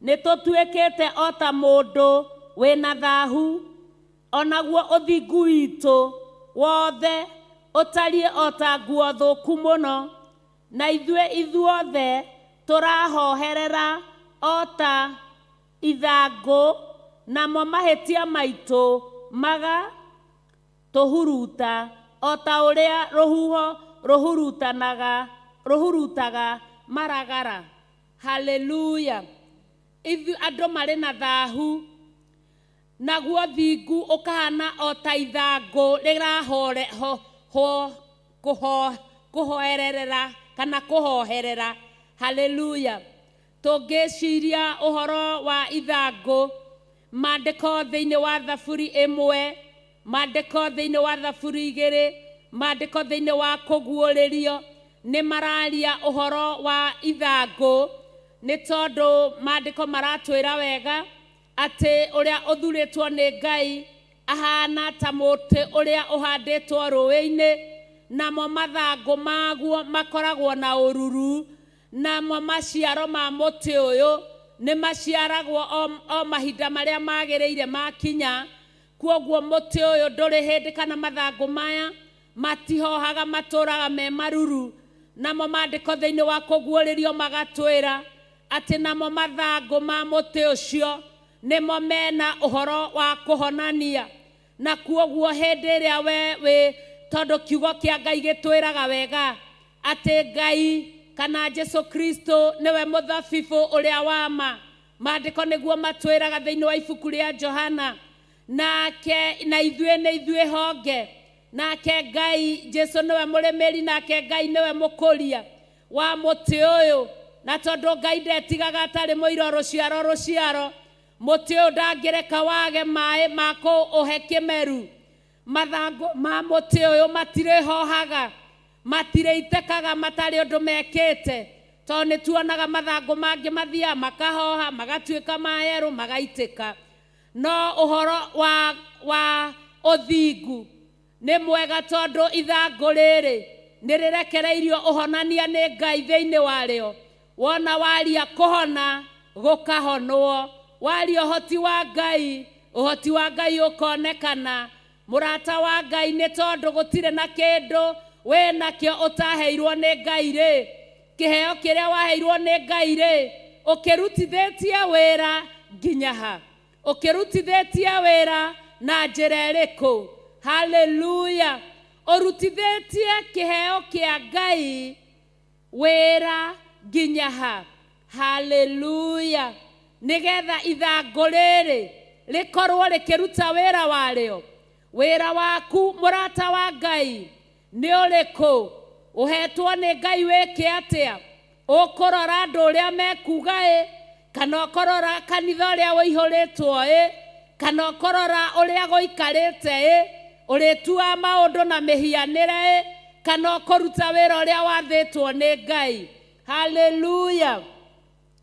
nĩ tũtuĩkĩte o ta mũndũ wĩna thahu, onaguo ũthingu witũ wothe ũtariĩ o ta nguo thũku mũno, na ithuĩ ithuothe tũrahoherera o ta ithangũ, namo mahĩtia maitũ maga tũhuruta o ta ũrĩa rũhuho rũhurutanaga rũhurutaga maragara. Haleluya. Ithuĩ andũ marĩ na thahu, naguo thingu ũkahana o ta ithangũ rĩrahore ho, ho, kũho, kũhoererera kana kũhoherera. Haleluya. Tũngĩciria ũhoro wa ithangũ, maandĩko thĩinĩ wa Thaburi 1, maandĩko thĩinĩ wa Thaburi 2, maandĩko thĩinĩ wa Kũguũrĩrio nĩ mararia ũhoro wa ithangũ, nĩ tondũ maandĩko maratwĩra wega atĩ ũrĩa ũthurĩtwo nĩ Ngai ahana ta mũtĩ ũrĩa ũhandĩtwo rũĩ-inĩ, namo mathangũ maguo makoragwo na ũruru, namo maciaro ma mũtĩ ũyũ nĩ maciaragwo o mahinda marĩa magĩrĩire makinya. Kwoguo mũtĩ ũyũ ndũrĩ hĩndĩ kana mathangũ maya matihohaga, matũraga me maruru. Namo maandĩko thĩinĩ wa Kũguũrĩrio magatwĩra atĩ namo mathangũ ma mũtĩ ũcio nĩmo mena ũhoro wa kũhonania. Na kwoguo hĩndĩ ĩrĩa we wĩ, tondũ kiugo kĩa Ngai gĩtwĩraga wega atĩ Ngai kana Jesu Kristo nĩwe mũthabibũ ũrĩa wa ma. Maandĩko nĩguo matwĩraga thĩinĩ wa ibuku rĩa Johana, nake na ithuĩ nĩ ithuĩ honge, nake Ngai Jesu nĩwe mũrĩmĩri, nake Ngai nĩwe mũkũria wa mũtĩ ũyũ. Na tondũ Ngai ndetigaga atarĩ mũiro rũciaro rũciaro, mũtĩ ũyũ ndangĩreka wage maĩ ma kũũhe kĩmeru. Mathangũ ma mũtĩ ũyũ matirĩhohaga, matirĩitĩkaga matarĩ ũndũ mekĩte, tondũ nĩ tuonaga mathangũ mangĩ mathiaga makahoha, magatuĩka mayerũ, magaitĩka. No ũhoro wa ũthingu nĩ mwega, tondũ ithangũ rĩrĩ nĩ rĩrekereirio ũhonania nĩ Ngai thĩinĩ warĩo. Wona waria kũhona, gũkahonwo. Waria ũhoti wa Ngai, ũhoti wa Ngai ũkonekana. Mũrata wa Ngai, nĩ tondũ gũtirĩ na kĩndũ wĩ nakĩo ũtaheirwo nĩ Ngai rĩ, kĩheo kĩrĩa waheirwo nĩ Ngai rĩ, ũkĩrutithĩtie wĩra nginya ha? Ũkĩrutithĩtie wĩra na njĩra ĩrĩkũ? Haleluya. Ũrutithĩtie kĩheo kĩa Ngai wĩra nginya ha? Haleluya. Nĩgetha ithangũ rĩrĩ rĩkorwo rĩkĩruta wĩra warĩo. Wĩra waku mũrata wa Ngai nĩ ũrĩkũ? Ũhetwo nĩ Ngai wĩke atĩa? Ũkũrora andũ ũrĩa mekuga ĩ, kana ũkũrora kanitha ũrĩa ũihũrĩtwo ĩ, kana ũkũrora ũrĩa gũikarĩte ĩ, ũrĩtuaga maũndũ na mĩhianĩre ĩ, kana ũkũruta wĩra ũrĩa wathĩtwo nĩ Ngai. Haleluya.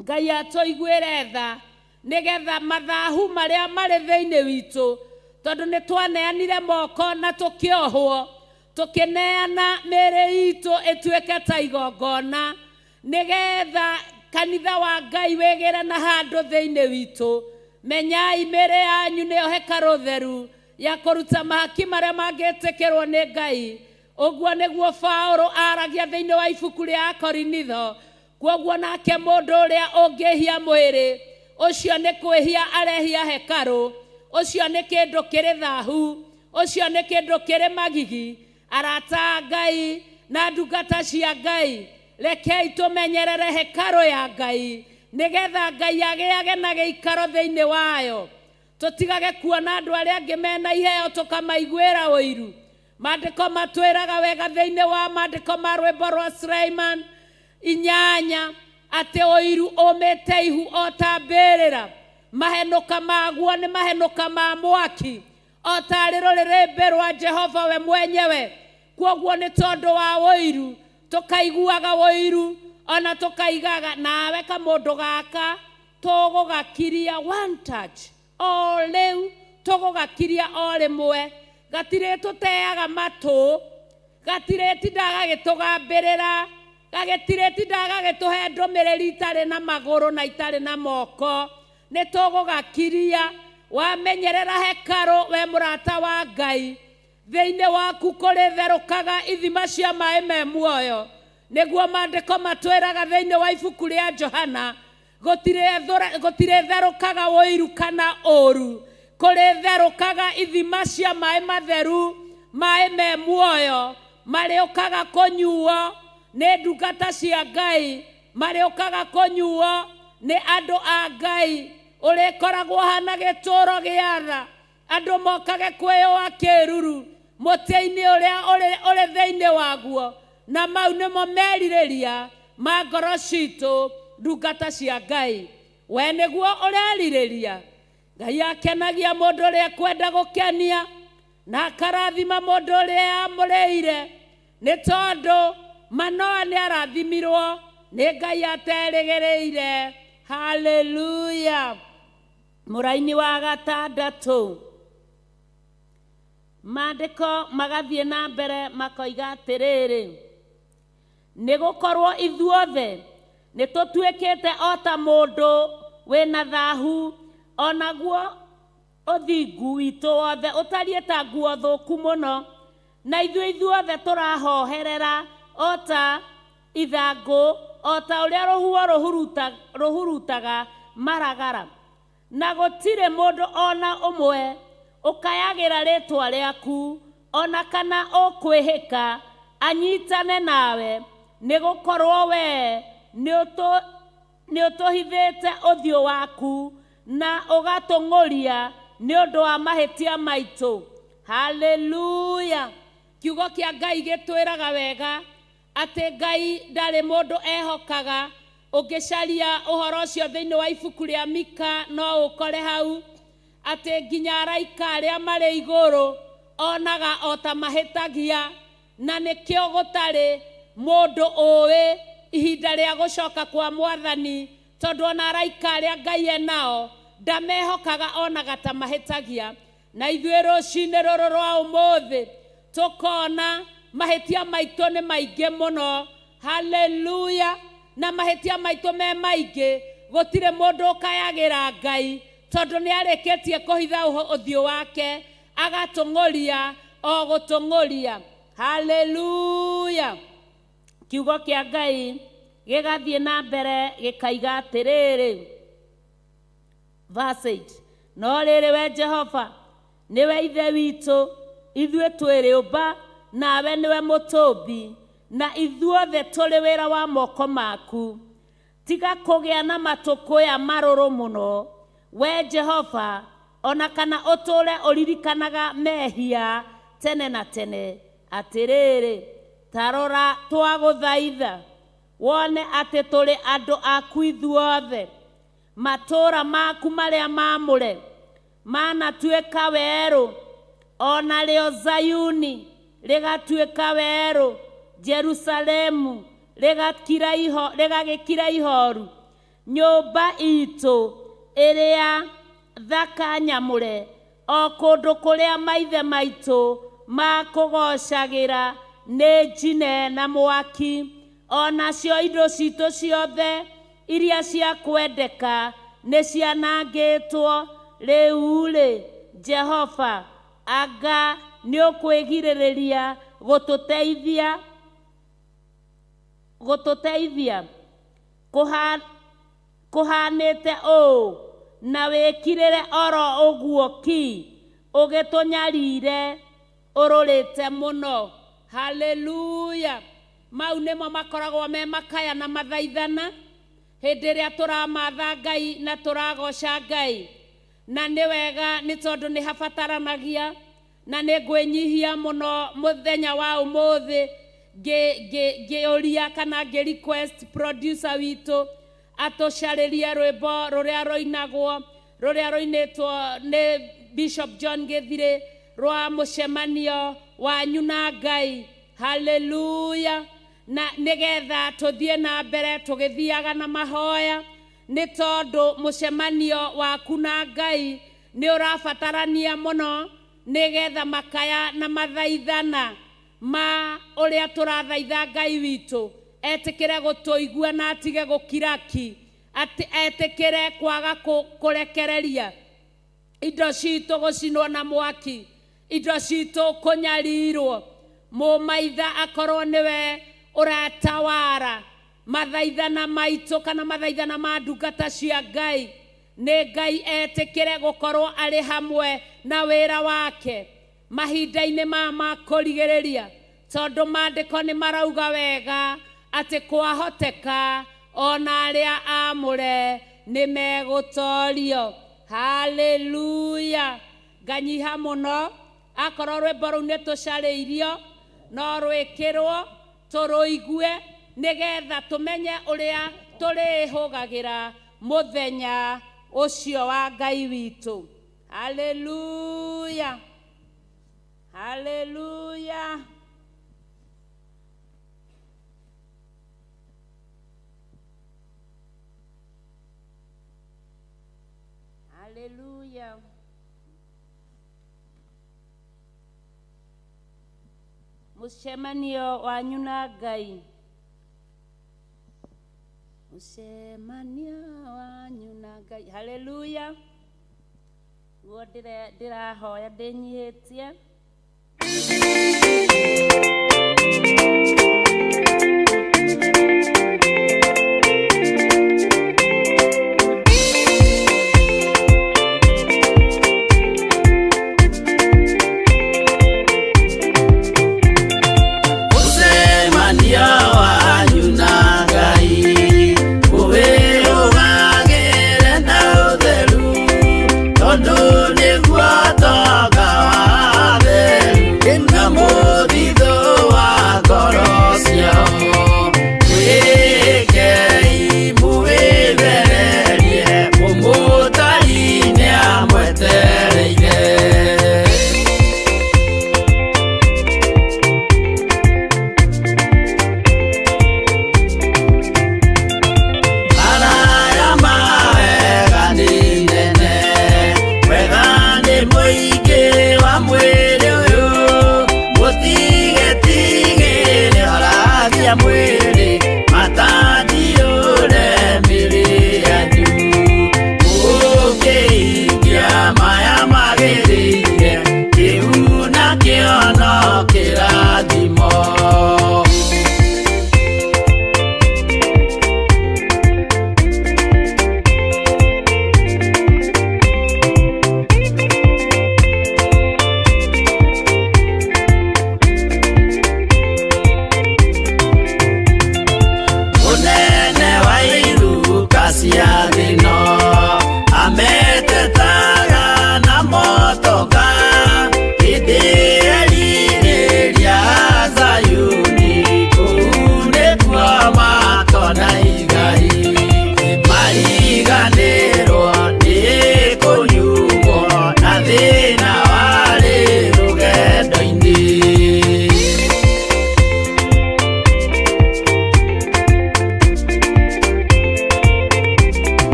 Ngai atũiguĩre tha, nĩgetha mathahu marĩa marĩ thĩinĩ witũ, tondũ nĩ twaneanire moko na tũkĩohwo, tũkĩneana mĩĩrĩ itũ ĩtuĩke ta igongona, nĩgetha kanitha wa Ngai wĩgĩre na handũ thĩinĩ witũ. Menyai mĩĩrĩ yanyu nĩyo hekarũ theru ya kũruta mahaki marĩa mangĩtĩkĩrwo nĩ Ngai. Ũguo nĩguo Paũlũ aragia thĩinĩ wa ibuku rĩa Akorinitho. Kwoguo nake mũndũ ũrĩa ũngĩhia mwĩrĩ, ũcio nĩ kwĩhia arehia hekarũ, ũcio nĩ kĩndũ kĩrĩ thahu, ũcio nĩ kĩndũ kĩrĩ magigi. Arata a Ngai na ndungata cia Ngai, rekei tũmenyerere hekarũ ya Ngai, nĩgetha Ngai agĩage na gĩikaro thĩinĩ wayo. Tũtigage kuona andũ arĩa angĩ mena iheo tũkamaiguĩra ũiru. Maandĩko matwĩraga wega thĩinĩ wa maandĩko ma rwĩmbo rwa Suleiman 8 atĩ ũiru ũmĩte ihu o ta mbĩrĩra, mahenũka maguo nĩ mahenũka ma mwaki. O tarĩ rũrĩrĩmbĩ rwa Jehova we mwenyewe. Kwoguo nĩ tondũ wa ũiru, tũkaiguaga ũiru, ona tũkaigaga nawe kamũndũ gaka tũgũgakiria one touch o rĩu, tũgũgakiria o rĩmwe, gatirĩ tũteaga matũ, gatirĩtindaga gagĩtũgambĩrĩra, gagĩtirĩtindaga gagĩtũhe ndũmĩrĩri itarĩ na magũrũ na itarĩ na moko, nĩ tũgũgakiria. Wamenyerera hekarũ, we mũrata wa Ngai, thĩinĩ waku kũrĩtherũkaga ithima cia maĩ me muoyo. Nĩguo maandĩko matwĩraga thĩinĩ wa ibuku rĩa Johana, gũtirĩtherũkaga ũiru kana ũru, kũrĩtherũkaga ithima cia maĩ matheru, maĩ me muoyo, marĩũkaga kũnyuo nĩ ndungata cia Ngai, marĩũkaga kũnyuo nĩ andũ a Ngai. Ũrĩkoragwo hana gĩtũũro gĩa tha, andũ mokage kwĩyũa kĩruru mũtĩ-inĩ ũrĩa ũrĩ thĩinĩ waguo, na mau nĩmo merirĩria ma ngoro citũ, ndungata cia Ngai. We nĩguo ũrerirĩria. Ngai akenagia mũndũ ũrĩa ekwenda gũkenia, na akarathima mũndũ ũrĩa amũrĩire, nĩ tondũ Manoa nĩ arathimirwo nĩ Ngai aterĩgĩrĩire. Haleluya. Mũraini wa gatandatũ, maandĩko magathiĩ na mbere makoiga atĩrĩrĩ, nĩ gũkorwo ithuothe nĩ tũtuĩkĩte o ta mũndũ wĩna thahu, onaguo ũthingu witũ wothe ũtariĩ ta nguo thũku mũno, na ithuĩ ithuothe tũrahoherera o ta ithangũ, o ta ũrĩa rũhuho rũhurutaga maragara, na gũtirĩ mũndũ ona ũmwe ũkayagĩra rĩtwa rĩaku, ona kana ũkwĩhĩka anyitane nawe, nĩ gũkorwo we nĩ ũtũhithĩte ũthiũ waku na ũgatũng'ũria nĩ ũndũ wa mahĩtia maitũ. Haleluya. Kiugo kĩa Ngai gĩtwĩraga wega atĩ Ngai ndarĩ mũndũ ehokaga. Ũngĩcaria ũhoro ũcio thĩinĩ wa ibuku rĩa Mika no ũkore hau atĩ nginya araika arĩa marĩ igũrũ onaga o ta mahĩtagia, na nĩkĩo gũtarĩ mũndũ ũĩ ihinda rĩa gũcoka kwa Mwathani, tondũ ona araika arĩa Ngai enao ndamehokaga, onaga ta mahĩtagia. Na ithuĩ rũcinĩ rũrũ rwa ũmũthĩ tũkona mahĩtia maitũ nĩ maingĩ mũno. Haleluya. Na mahĩtia maitũ me maingĩ, gũtirĩ mũndũ ũkayagĩra Ngai, tondũ nĩ arĩkĩtie kũhitha ũthiũ wake, agatũng'ũria o gũtũng'ũria. Haleluya. Kiugo kĩa Ngai gĩgathiĩ na mbere gĩkaiga atĩrĩrĩ, verse 8, no rĩrĩ, we Jehova nĩwe Ithe witũ, ithuĩ twĩ rĩũmba, nawe nĩwe mũtũmbi, na ithuothe tũrĩ wĩra wa moko maku. Tiga kũgĩa na matũkũya marũrũ mũno, we Jehova, ona kana ũtũũre ũririkanaga mehia tene na tene. Atĩrĩrĩ, ta rora twagũthaitha, wone atĩ tũrĩ andũ aku ithuothe. Matũũra maku marĩa maamũre manatuĩka werũ, ona rĩo Zayuni rĩgatuĩka werũ, Jerusalemu rĩgagĩkira ihoru. Nyũmba itũ ĩrĩa thaka nyamũre, o kũndũ kũrĩa maithe maitũ makũgocagĩra, nĩ njine na mwaki, onacio indo citũ ciothe iria cia kwendeka nĩ cianangĩtwo. Rĩu-rĩ, Jehova, anga nĩ ũkwĩgirĩrĩria gũtũteithia kũhanĩte ũũ, na wĩkirĩre oro ũguo ki, ũgĩtũnyarire ũrũrĩte mũno? Haleluya. Mau nĩmo makoragwo me makaya na mathaithana hĩndĩ ĩrĩa tũramatha Ngai na tũragoca Ngai. Na nĩ wega, nĩ tondũ nĩ habataranagia, na nĩ ngwĩnyihia mũno mũthenya wa ũmũthĩ ngĩũria kana ngĩ request producer witũ atũcarĩrie rwĩmbo rũrĩa rũinagwo, rũrĩa rũinĩtwo nĩ Bishop John Gĩthirĩ rwa mũcemanio wanyu na Ngai. Haleluya. Na nĩgetha tũthiĩ na mbere tũgĩthiaga na mahoya, nĩ tondũ mũcemanio waku na Ngai nĩ ũrabatarania mũno, nĩgetha makaya na mathaithana ma ũrĩa tũrathaitha Ngai witũ etĩkĩre gũtũigua na atige gũkiraki, atĩ etĩkĩre kwaga kũrekereria indo citũ gũcinwo na mwaki, indo citũ kũnyarirwo, mũmaitha akorwo nĩwe ũratawara mathaithana maitũ kana mathaithana ma ndungata cia Ngai, nĩ Ngai etĩkĩre gũkorwo arĩ hamwe na wĩra wake mahinda-inĩ maya ma kũrigĩrĩria, tondũ maandĩko nĩ marauga wega atĩ kwahoteka ona arĩa aamũre nĩ megũtorio. Haleluya. Nganyiha mũno akorwo rwĩmbo rũu nĩ tũcarĩirio no rwĩkĩrwo tũrũigue nĩgetha tũmenye ũrĩa tũrĩhũgagĩra mũthenya ũcio wa Ngai witũ. Haleluya. Haleluya. Haleluya. Mũcemanio wanyu na Ngai. Mũcemanio wanyu na Ngai. Haleluya. Guo ndĩrahoya ndĩnyihĩtie. Mũcemanio wanyu na Ngai ũwĩrũgagĩre na ũtheru, tondũ nĩguo tonga wa theru na mũthithũ wa ngoro.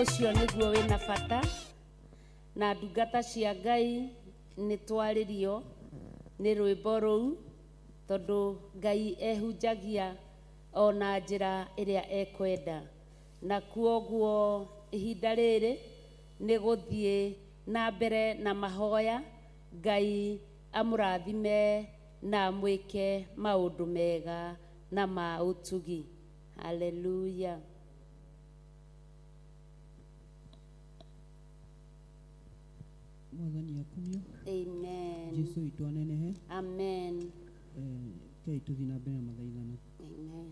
Ũcio nĩguo wĩna bata. Na ndungata cia Ngai nĩ twarĩrio nĩ rwĩmbo rũu, tondũ Ngai ehunjagia o na njĩra ĩrĩa ekwenda. Na kuoguo ihinda rĩrĩ nĩ gũthiĩ na mbere na mahoya. Ngai amũrathime na amwĩke maũndũ mega na ma ũtugi. Haleluya. Mwathani akumio. Amen. Jesu witũ anenehe. Amen. Kei tũthiĩ na mbere na mathaithana. Amen.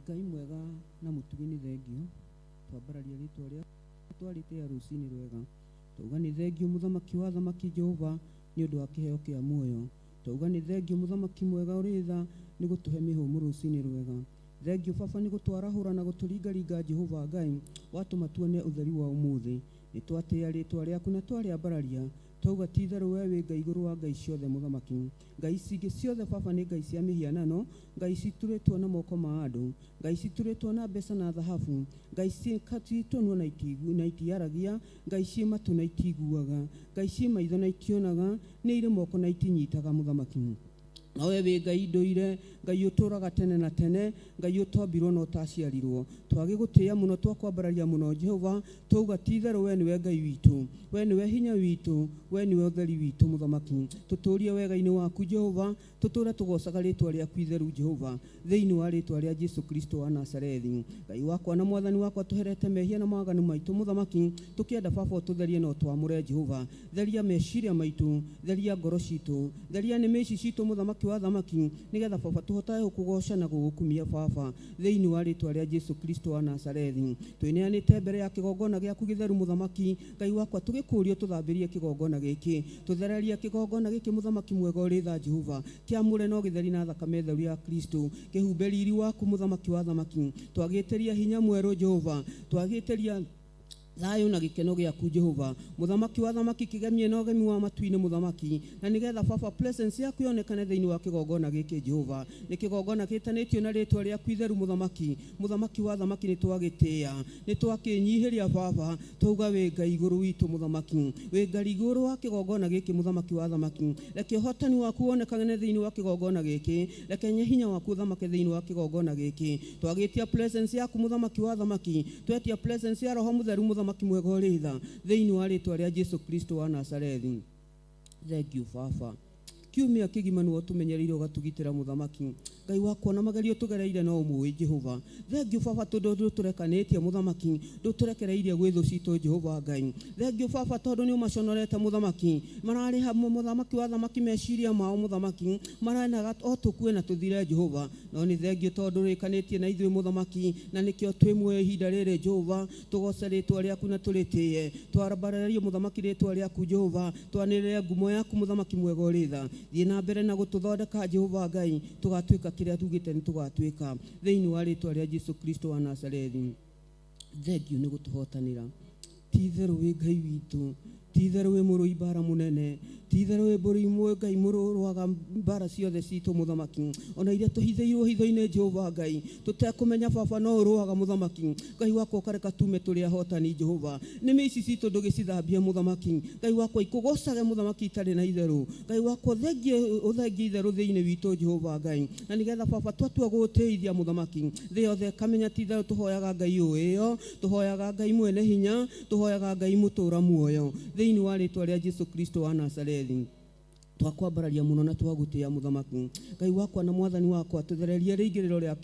Ngai mwega na mũtugi, nĩ thengio twambararia rĩtwa rĩa twarĩtĩa rũcinĩ rwega. Twauga nĩ thengio, mũthamaki wa thamaki Jehova, nĩ ũndũ wa kĩheo kĩa muoyo. Twauga nĩ thengio, mũthamaki mwega ũrĩ tha, nĩ gũtũhe mĩhũmũ rũcinĩ rwega. Thengio baba nĩ gũtwarahũra na gũtũringaringa. Jehova Ngai, watũma tuone ũtheri wa ũmũthĩ. Nĩ twatĩĩa rĩtwa rĩaku na twarĩambararia. Twauga ti itherũ we wĩ Ngai igũrũ wa ngai ciothe, mũthamaki. Ngai ici ingĩ ciothe baba nĩ ngai cia mĩhianano, ngai citurĩtwo na moko ma andũ, ngai citurĩtwo na mbeca na thahabu, ngai ciĩ tũnua na itiaragia, ngai ciĩ matũ na itiguaga, ngai ciĩ maitho na itionaga, nĩ irĩ moko na itinyitaga, mũthamaki. Nowe wĩ Ngai ndũire, Ngai ũtũũraga tene na tene, Ngai ũtombirwo na ũtaciarirwo. Twagĩgũtĩĩa mũno, twakwambararia mũno Jehova. Twauga ti itherũ we nĩwe Ngai witũ, we nĩwe hinya witũ, we nĩwe ũtheri witũ, mũthamaki. Tũtũũrie wega-inĩ waku Jehova, tũtũũre tũgocaga rĩtwa rĩaku itheru Jehova, thĩinĩ wa rĩtwa rĩa Jesu Kristo wa Nazarethi. Ngai wakwa na mwathani wakwa, tũherete mehia na mawaganu maitũ, mũthamaki. Tũkĩenda baba ũtũtherie na ũtwamũre Jehova. Theria meciria maitũ, theria ngoro citũ, theria nĩmĩ ici citũ, mũthamaki wa thamaki, nĩgetha baba tũhotage gũkũgoca na gũgũkumia baba, thĩinĩ wa rĩtwa rĩa Jesu Kristo wa Nazarethi. Twĩneanĩte mbere ya kĩgongona gĩaku gĩtheru, mũthamaki Ngai wakwa, tũgĩkũũria tũthambĩrie kĩgongona gĩkĩ, tũthererie kĩgongona gĩkĩ, mũthamaki mwega ũrĩ tha Jehova. Kĩamũre no gĩtheri na thakame theru ya Kristo, kĩhumbe riri waku, mũthamaki wa thamaki. Twagĩtĩria hinya mwerũ Jehova, twagĩtĩria thayũ na gĩkeno gĩaku Jehova, mũthamaki wa thamaki. Kĩgemie na ũgemi wa matu-inĩ, mũthamaki, na nĩgetha baba presence yaku yonekane thĩinĩ wa kĩgongona gĩkĩ Jehova. Nĩ kĩgongona gĩtanĩtio na rĩtwa rĩaku itheru, mũthamaki. Mũthamaki wa thamaki, nĩ twagĩtĩĩa, nĩ twakĩnyihĩria baba. Twauga wĩ Ngai igũrũ witũ, mũthamaki, wĩ Ngai igũrũ wa kĩgongona gĩkĩ. Mũthamaki wa thamaki, reke ũhotani waku wonekane thĩinĩ wa kĩgongona gĩkĩ, reke nye hinya waku ũthamake thĩinĩ wa kĩgongona gĩkĩ. Twagĩtia presence yaku, mũthamaki wa thamaki, twetia presence ya roho mũtheru, mũthamaki mwega ũrĩ tha, thĩinĩ wa rĩtwa rĩa Jesu Kristo wa Nazarethi. Thank you baba. Kiumia kĩgima nĩwe ũtũmenyereire, ũgatũgitĩra, mũthamaki Ngai wakwa, na magerio tũgereire no ũmũĩ Jehova. Thank you baba, tondũ ndũtũrekanĩtie, mũthamaki, ndũtũrekereirie gwĩ thũ citũ Jehova Ngai. Thank you baba, tondũ nĩ ũmaconorete, mũthamaki. Mararĩha, mũthamaki wa thamaki, meciria mao, mũthamaki, marenaga o tũkue na tũthire Jehova. No nĩ thengio tondũ rĩkanĩtie na ithuĩ, mũthamaki, na nĩkĩo twĩ muoyo ihinda rĩrĩ Jehova. Tũgoce rĩtwa rĩaku na tũrĩtĩe, twarambarĩrie, mũthamaki, rĩtwa rĩaku Jehova, twanĩrĩre ngumo yaku, mũthamaki mwega ũrĩ tha. Thiĩ na mbere na gũtũthondeka Jehova Ngai, tũgatuĩka kĩrĩa tugĩte nĩ tũgatuĩka, thĩinĩ wa rĩtwa rĩa Jesu Kristo wa Nazarethi. Thank you nĩ gũtũhotanĩra. Ti itherũ wĩ Ngai witũ, ti itherũ wĩ mũrũi mbara mũnene, ti itherũ wĩ mũrũi Ngai mũrũaga mbara ciothe citũ, mũthamaki, ona iria tũhithĩirwo hitho-inĩ Jehova Ngai tũtekũmenya. Baba, no ũrũaga, mũthamaki Ngai wakwa, ũkareka tume tũrĩ ahotani Jehova. Nĩmĩ ici citũ ndũgĩcithambie, mũthamaki Ngai wakwa, ikũgocage, mũthamaki, itarĩ na itherũ. Ngai wakwa, ũthengie, ũthengie itherũ thĩinĩ witũ Jehova Ngai, na nĩgetha baba twatua gũgũtĩithia, mũthamaki, thĩ yothe ĩkamenya ti itherũ tũhoyaga Ngai ũĩyo, tũhoyaga Ngai mwene hinya, tũhoyaga Ngai mũtũũra muoyo, thĩinĩ wa rĩtwa rĩa Jesu Kristo wa Nazarethi. Twakwambararia mũno na twagũtĩĩa, mũthamaki Ngai wakwa na mwathani wakwa. Tũthererie rĩingĩrĩro rĩa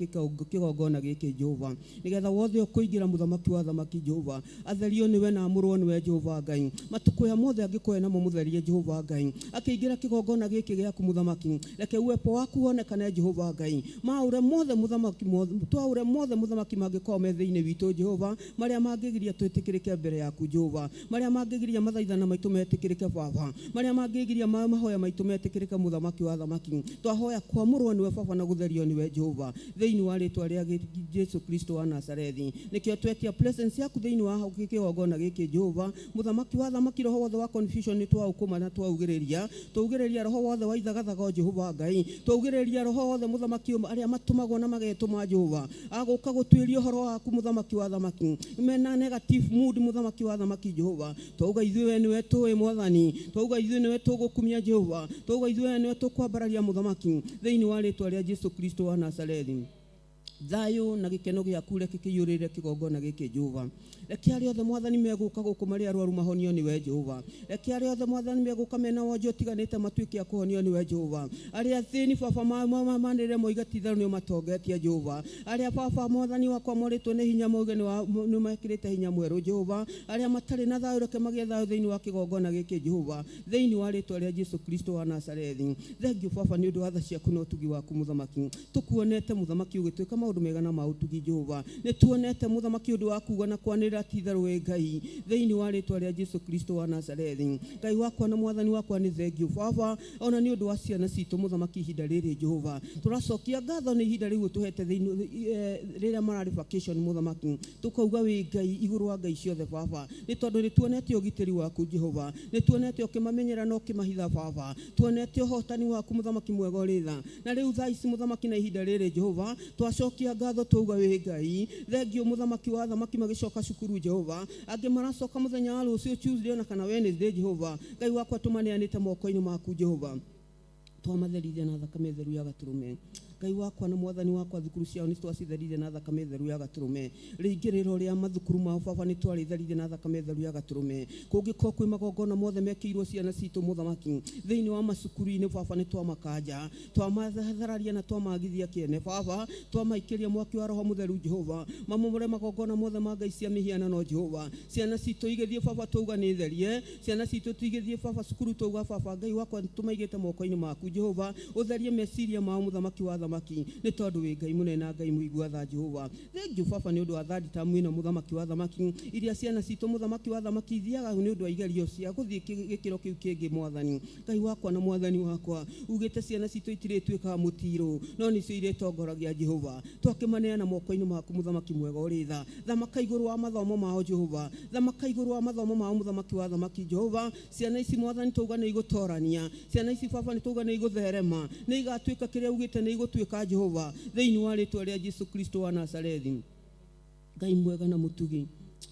kĩgongona gĩkĩ Jehova, nĩgetha wothe ũkũingĩra, mũthamaki wa thamaki Jehova, atherio nĩwe na amũrwo nĩwe Jehova Ngai. Matukũ mothe angĩkorwo namo mũtherie Jehova Ngai akĩingĩra kĩgongona gĩkĩ gĩaku, mũthamaki, reke uwepo waku wonekane Jehova Ngai. Maũre mothe, mũthamaki, twaũre mothe, mũthamaki, mangĩkorwo me thĩinĩ witũ Jehova, marĩa mangĩgiria twĩtĩkĩrĩke mbere yaku Jehova, marĩa mangĩgiria mathaithana maitũ metĩkĩrĩke baba, marĩa mangĩgiria mahoya. maitũ metĩkĩrĩke mũthamaki wa thamaki. Twahoya kwamũrwo nĩwe baba na gũtherio nĩwe Jehova thĩinĩ wa rĩtwa rĩa Jesu Kristo wa Nazarethi. Nĩkĩo twetia presence yaku thĩinĩ wa kĩgongona gĩkĩ Jehova mũthamaki wa thamaki. Roho wothe wa confusion nĩ twaũkũma na twaugĩrĩria, twaugĩrĩria roho wothe wa ithagathaga Jehova Ngai, twaugĩrĩria roho wothe mũthamaki arĩa matũmagwo na magetũma Jehova agũka gũtuĩria ũhoro waku mũthamaki wa thamaki mena negative mood mũthamaki wa thamaki Jehova. Twauga ithuĩ we nĩwe tũĩ mwathani, twauga ithuĩ nĩwe tũgũkumia Jehova, twauga ithuĩ we nĩwe tũkwambararia mũthamaki thĩinĩ wa rĩtwa rĩa Jesu Kristo wa Nazarethi. Thayũ na gĩkeno gĩaku reke kĩiyũrĩrĩre kĩgongona gĩkĩ Jehova. Reke arĩa othe mwathani megũka gũkũ marĩ arwaru mahonio nĩwe Jehova. Reke arĩa othe mwathani megũka mena wonje ũtiganĩte matuĩke a kũhonio nĩwe Jehova. Arĩa athĩni baba manĩrĩre moige ti itherũ nĩo matongetie Jehova. Arĩa baba mwathani wakwa morĩtwo nĩ hinya mauge nĩ mekĩrĩte hinya mwerũ Jehova. Arĩa matarĩ na thayũ reke magĩe thayũ thĩinĩ wa kĩgongona gĩkĩ Jehova thĩinĩ wa rĩtwa rĩa Jesu Kristo wa Nazarethi. Thengiũ baba nĩ ũndũ wa tha ciaku na ũtugi waku mũthamaki. Tũkuonete mũthamaki ũgĩtwĩka maũndũ mega na ma ũtugi Jehova. Nĩ tuonete mũthamaki ũndũ wa kuuga na kwanĩrĩra ti itherũ wĩ Ngai thĩinĩ wa rĩtwa rĩa Jesu Kristo wa Nazarethi. Ngai wakwa na mwathani wakwa nĩ thengiũ baba ona nĩ ũndũ wa ciana citũ mũthamaki ihinda rĩrĩ Jehova. Tũracokia ngatho nĩ ihinda rĩu ũtũhete thĩinĩ rĩrĩa mararĩ vacation mũthamaki. Tũkauga wĩ Ngai igũrũ wa ngai ciothe baba nĩ tondũ nĩ tuonete ũgitĩri waku Jehova, nĩ tuonete ũkĩmamenyera na ũkĩmahitha baba, tuonete ũhotani waku mũthamaki mwega ũrĩ tha. Na rĩu thaa ici mũthamaki na ihinda rĩrĩ Jehova twacokia ngatho twauga wĩ Ngai. Thengiũ mũthamaki wa thamaki magĩcoka cukuru Jehova, angĩ maracoka mũthenya wa rũciũ Tuesday ona kana Wednesday Jehova. Ngai wakwa tũmaneanĩte moko-inĩ maku Jehova, twamatherithia na thakame theru ya gatũrũme. Ngai wakwa na mwathani wakwa thukuru ciao nĩ twacitherithia na thakame theru ya gatũrũme. Rĩingĩrĩro rĩa mathukuru mao baba nĩ twarĩtherithia na thakame theru ya gatũrũme. Kũngĩkorwo kwĩ magongona mothe mekĩirwo ciana citũ mũthamaki thĩinĩ wa macukuru-inĩ baba nĩ twamakanja, twamathararia na twamagithia kĩene baba, twamaikĩria mwaki wa roho mũtheru Jehova, mamomore magongona mothe ma ngai cia mĩhianano Jehova. Ciana citũ igĩthiĩ baba twauga nĩ therie, ciana citũ igĩthiĩ baba cukuru twauga baba Ngai wakwa tũmaigĩte moko-inĩ maku Jehova, ũtherie meciria mao mũthamaki wa thamaki nĩ tondũ wĩ Ngai mũnene na Ngai mũigua tha Jehova. Thengiũ baba nĩ ũndũ wa third term ĩno mũthamaki wa thamaki iria ciana citũ mũthamaki wa thamaki ithiaga nĩ ũndũ wa igerio cia gũthiĩ gĩkĩro kĩu kĩngĩ mwathani. Ngai wakwa na mwathani wakwa ugĩte ciana citũ itirĩtuĩkaga mũtirũ no nĩcio irĩtongoragia Jehova. Twakĩmaneana moko-inĩ maku mũthamaki mwega ũrĩ tha. Thamaka igũrũ wa mathomo mao Jehova, thamaka igũrũ wa mathomo mao mũthamaki wa thamaki Jehova. Ciana ici mwathani twauga nĩ igũtorania, ciana ici baba nĩ twauga nĩ igũtherema, nĩ igatuĩka kĩrĩa ugĩte nĩ igũtuĩka Jehova thĩinĩ wa rĩtwa rĩa Jesu Kristo wa Nazarethi. Ngai mwega na mũtugi,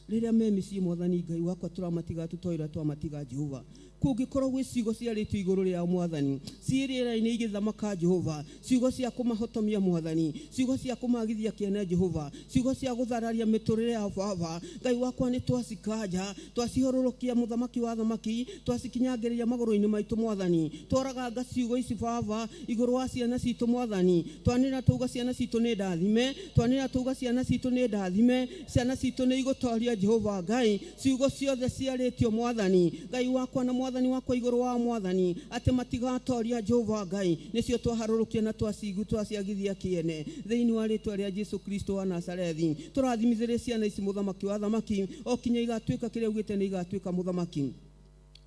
rĩrĩa me mĩciĩ mwathani Ngai wakwa tũramatiga tũtoĩ ũrĩa twamatiga Jehova. Kũngĩkorwo gwĩ ciugo ciarĩtio igũrũ rĩao mwathani ciĩ rĩera-inĩ igĩthamaka Jehova, ciugo cia kũmahotomia mwathani, ciugo cia kũmagithia kĩene Jehova, ciugo cia gũthararia mĩtũrĩre yao baba Ngai wakwa nĩ twacikanja, twacihũrũrũkia mũthamaki wa thamaki, twacikinyangĩrĩria magũrũ-inĩ maitũ mwathani. Tworaganga ciugo ici baba igũrũ wa ciana citũ mwathani, twanĩrĩra twauga ciana citũ nĩ ndathime, twanĩrĩra twauga ciana citũ nĩ ndathime, ciana citũ nĩ igũtoria Jehova Ngai. Ciugo ciothe ciarĩtio mwathani Ngai wakwa na mwathani wakwa igũrũ wa mwathani atĩ matigatoria Jehova Ngai, nĩcio twaharũrũkia na twaciagithia kĩene thĩinĩ wa rĩtwa rĩa Jesu Kristo wa Nazarethi. Tũrathimithĩrie ciana ici mũthamaki wa thamaki o kinya igatuĩka kĩrĩa ugĩte nĩ igatuĩka mũthamaki.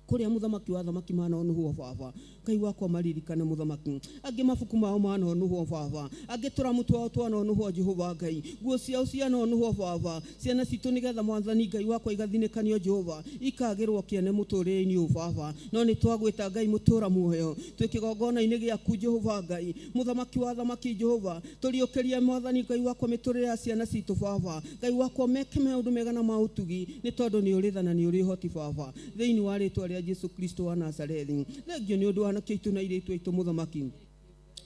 Kũrĩa mũthamaki wa thamaki manonũhwo baba Ngai wakwa maririkane mũthamaki. Angĩ mabuku mao manonũhwo baba, angĩ tũramu twao twanonũhwo Jehova Ngai, nguo ciao cianonũhwo baba. Ciana citũ nĩgetha mwathani Ngai wakwa igathinĩkanio Jehova, ikagĩrwo kĩene mũtũrĩre-inĩ ũyũ baba. No nĩ twagwĩta Ngai mũtũra muoyo twĩ kĩgongona-inĩ gĩaku Jehova Ngai mũthamaki wa thamaki Jehova. Tũriũkĩrie mwathani Ngai wakwa mĩtũrĩre ya ciana citũ baba Ngai wakwa, meke maũndũ mega na ma ũtugi nĩ tondũ nĩ ũrĩ tha na nĩ ũrĩ ũhoti baba thĩinĩ wa rĩtwa rĩa Jesu Kristo wa Nazarethi. Thengiũ nĩ ũndũ wa anake aitũ na airĩtu aitũ mũthamaki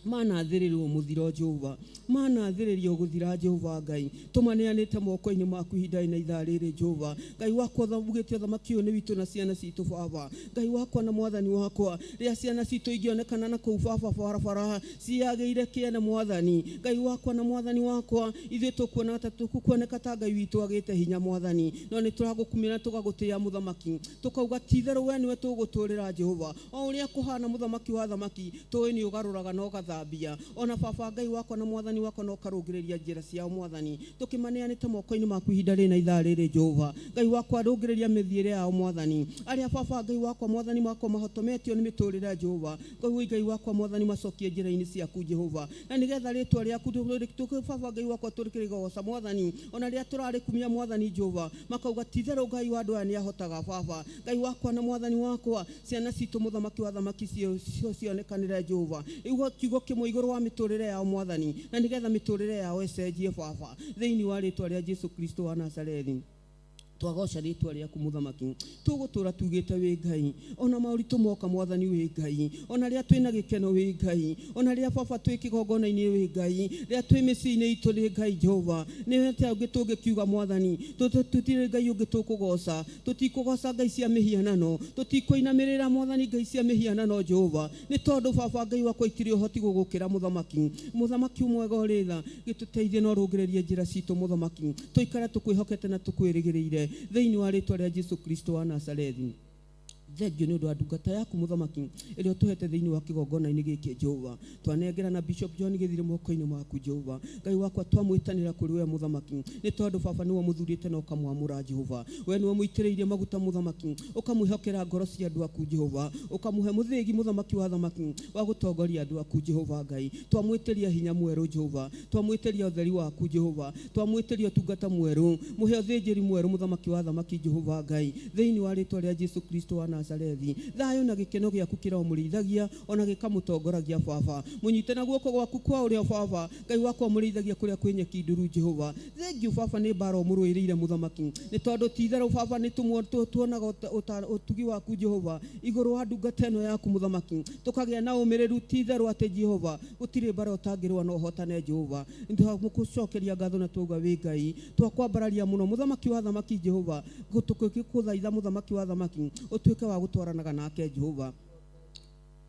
manathĩrĩrwo mũthiro Jehova, manathĩrĩrio gũthira Jehova Ngai, tũmaneanĩte moko-inĩ maku ihinda na ithaa rĩrĩ Jehova Ngai wakwa. Ugĩte ũthamaki ũyũ nĩ witũ na ciana citũ baba Ngai wakwa na mwathani wakwa. Rĩrĩa ciana citũ ingĩonekana na kũu baba barabara ciagĩire kĩene mwathani Ngai wakwa na mwathani wakwa, ithuĩ tũkuona ta tũkuoneka ta Ngai witũ agĩte hinya mwathani, no nĩ tũragũkumia na tũgagũtĩĩa mũthamaki, tũkauga ti itherũ we nĩwe tũgũtũrĩra Jehova o ũrĩa kũhana mũthamaki wa thamaki. Tũĩ nĩ ũgarũraga na ũgatha ũkamathambia ona baba Ngai wakwa na mwathani wakwa na ũkarũngĩrĩria njĩra ciao mwathani tũkĩmaneanĩte moko-inĩ maku ihinda rĩrĩ na ithaa rĩrĩ Jehova Ngai wakwa rũngĩrĩria mĩthiĩre yao mwathani arĩa baba Ngai wakwa mwathani wakwa mahotometio nĩ mĩtũrĩre Jehova Ngai Ngai wakwa mwathani macokie njĩra-inĩ ciaku Jehova na nĩgetha rĩtwa rĩaku baba Ngai wakwa tũrĩkĩrĩgoca mwathani ona rĩrĩa tũrarĩkumia mwathani Jehova makauga ti-itherũ Ngai wa andũ aya nĩahotaga baba Ngai wakwa na mwathani wakwa ciana citũ mũthamaki wa thamaki cionekanĩre Jehova igua kiugo kĩmwe igũrũ wa mĩtũrĩre yao mwathani na nĩgetha mĩtũrĩre yao ĩcenjie baba thĩinĩ wa rĩtwa rĩa Jesu Kristo wa Nazarethi twagoca rĩtwa rĩaku mũthamaki tũgũtũra tugĩte wĩ Ngai ona maũritũ moka mwathani wĩ Ngai ona rĩrĩa twĩna gĩkeno wĩ Ngai ona rĩrĩa baba twĩ kĩgongona-inĩ wĩ Ngai rĩrĩa twĩ mĩciĩ-inĩ itũ nĩ Ngai Jehova nĩ atĩa ũngĩ tũngĩkiuga mwathani tũtirĩ Ngai ũngĩ tũkũgoca tũtikũgoca Ngai cia mĩhianano tũtikũinamĩrĩra mwathani Ngai cia mĩhianano Jehova nĩ tondũ baba Ngai wakwa itirĩ ũhoti gũgũkĩra mũthamaki mũthamaki mwega ũrĩ tha gĩtũteithie na ũrũngĩrĩrie njĩra citũ mũthamaki tũikare tũkwĩhokete na tũkwĩrĩgĩrĩire thĩinĩ wa rĩtwa rĩa Jesu Kristo wa Nazarethi thengio nĩ ũndũ wa ndungata yaku mũthamaki ĩrĩa ũtũhete thĩinĩ wa kĩgongona-inĩ gĩkĩ Jehova twanengera na Bishop John Gĩthire moko-inĩ maku Jehova Ngai wakwa twamwĩtanĩra kũrĩ we mũthamaki nĩ tondũ baba nĩwe mũthurĩte na ũkamwamũra Jehova we nĩwe mũitĩrĩirie maguta mũthamaki ũkamwĩhokera ngoro cia andũ aku Jehova ũkamũhe mũthĩgi mũthamaki wa thamaki wa gũtongoria andũ aku Jehova Ngai twamwĩtĩria hinya mwerũ Jehova twamwĩtĩria ũtheri waku Jehova twamwĩtĩria ũtungata mwerũ mũhe ũthĩnjĩri mwerũ mũthamaki wa thamaki Jehova Ngai thĩinĩ wa rĩtwa rĩa Jesu Kristo wa Nazarethi thayũ na gĩkeno gĩaku kĩromũrĩithagia ona gĩkamũtongoragia baba mũnyite na guoko gwaku kwa ũrĩo baba Ngai wakwa mũrĩithagia kũrĩa kwĩ nyeki nduru Jehova thengio baba nĩ mbara ũmũrũĩrĩire mũthamaki nĩ tondũ ti itherũ baba nĩ tuonaga ũtugi waku Jehova igũrũ wa ndungata ĩno yaku mũthamaki tũkagĩa na ũmĩrĩru ti itherũ atĩ Jehova gũtirĩ mbara ũtangĩrũa na ũhotane Jehova nĩtwagũcokeria ngatho na twauga wĩ Ngai twakwambararia mũno mũthamaki wa thamaki Jehova tũgĩkũthaitha mũthamaki wa thamaki ũtuĩke wa gũtwaranaga nake Jehova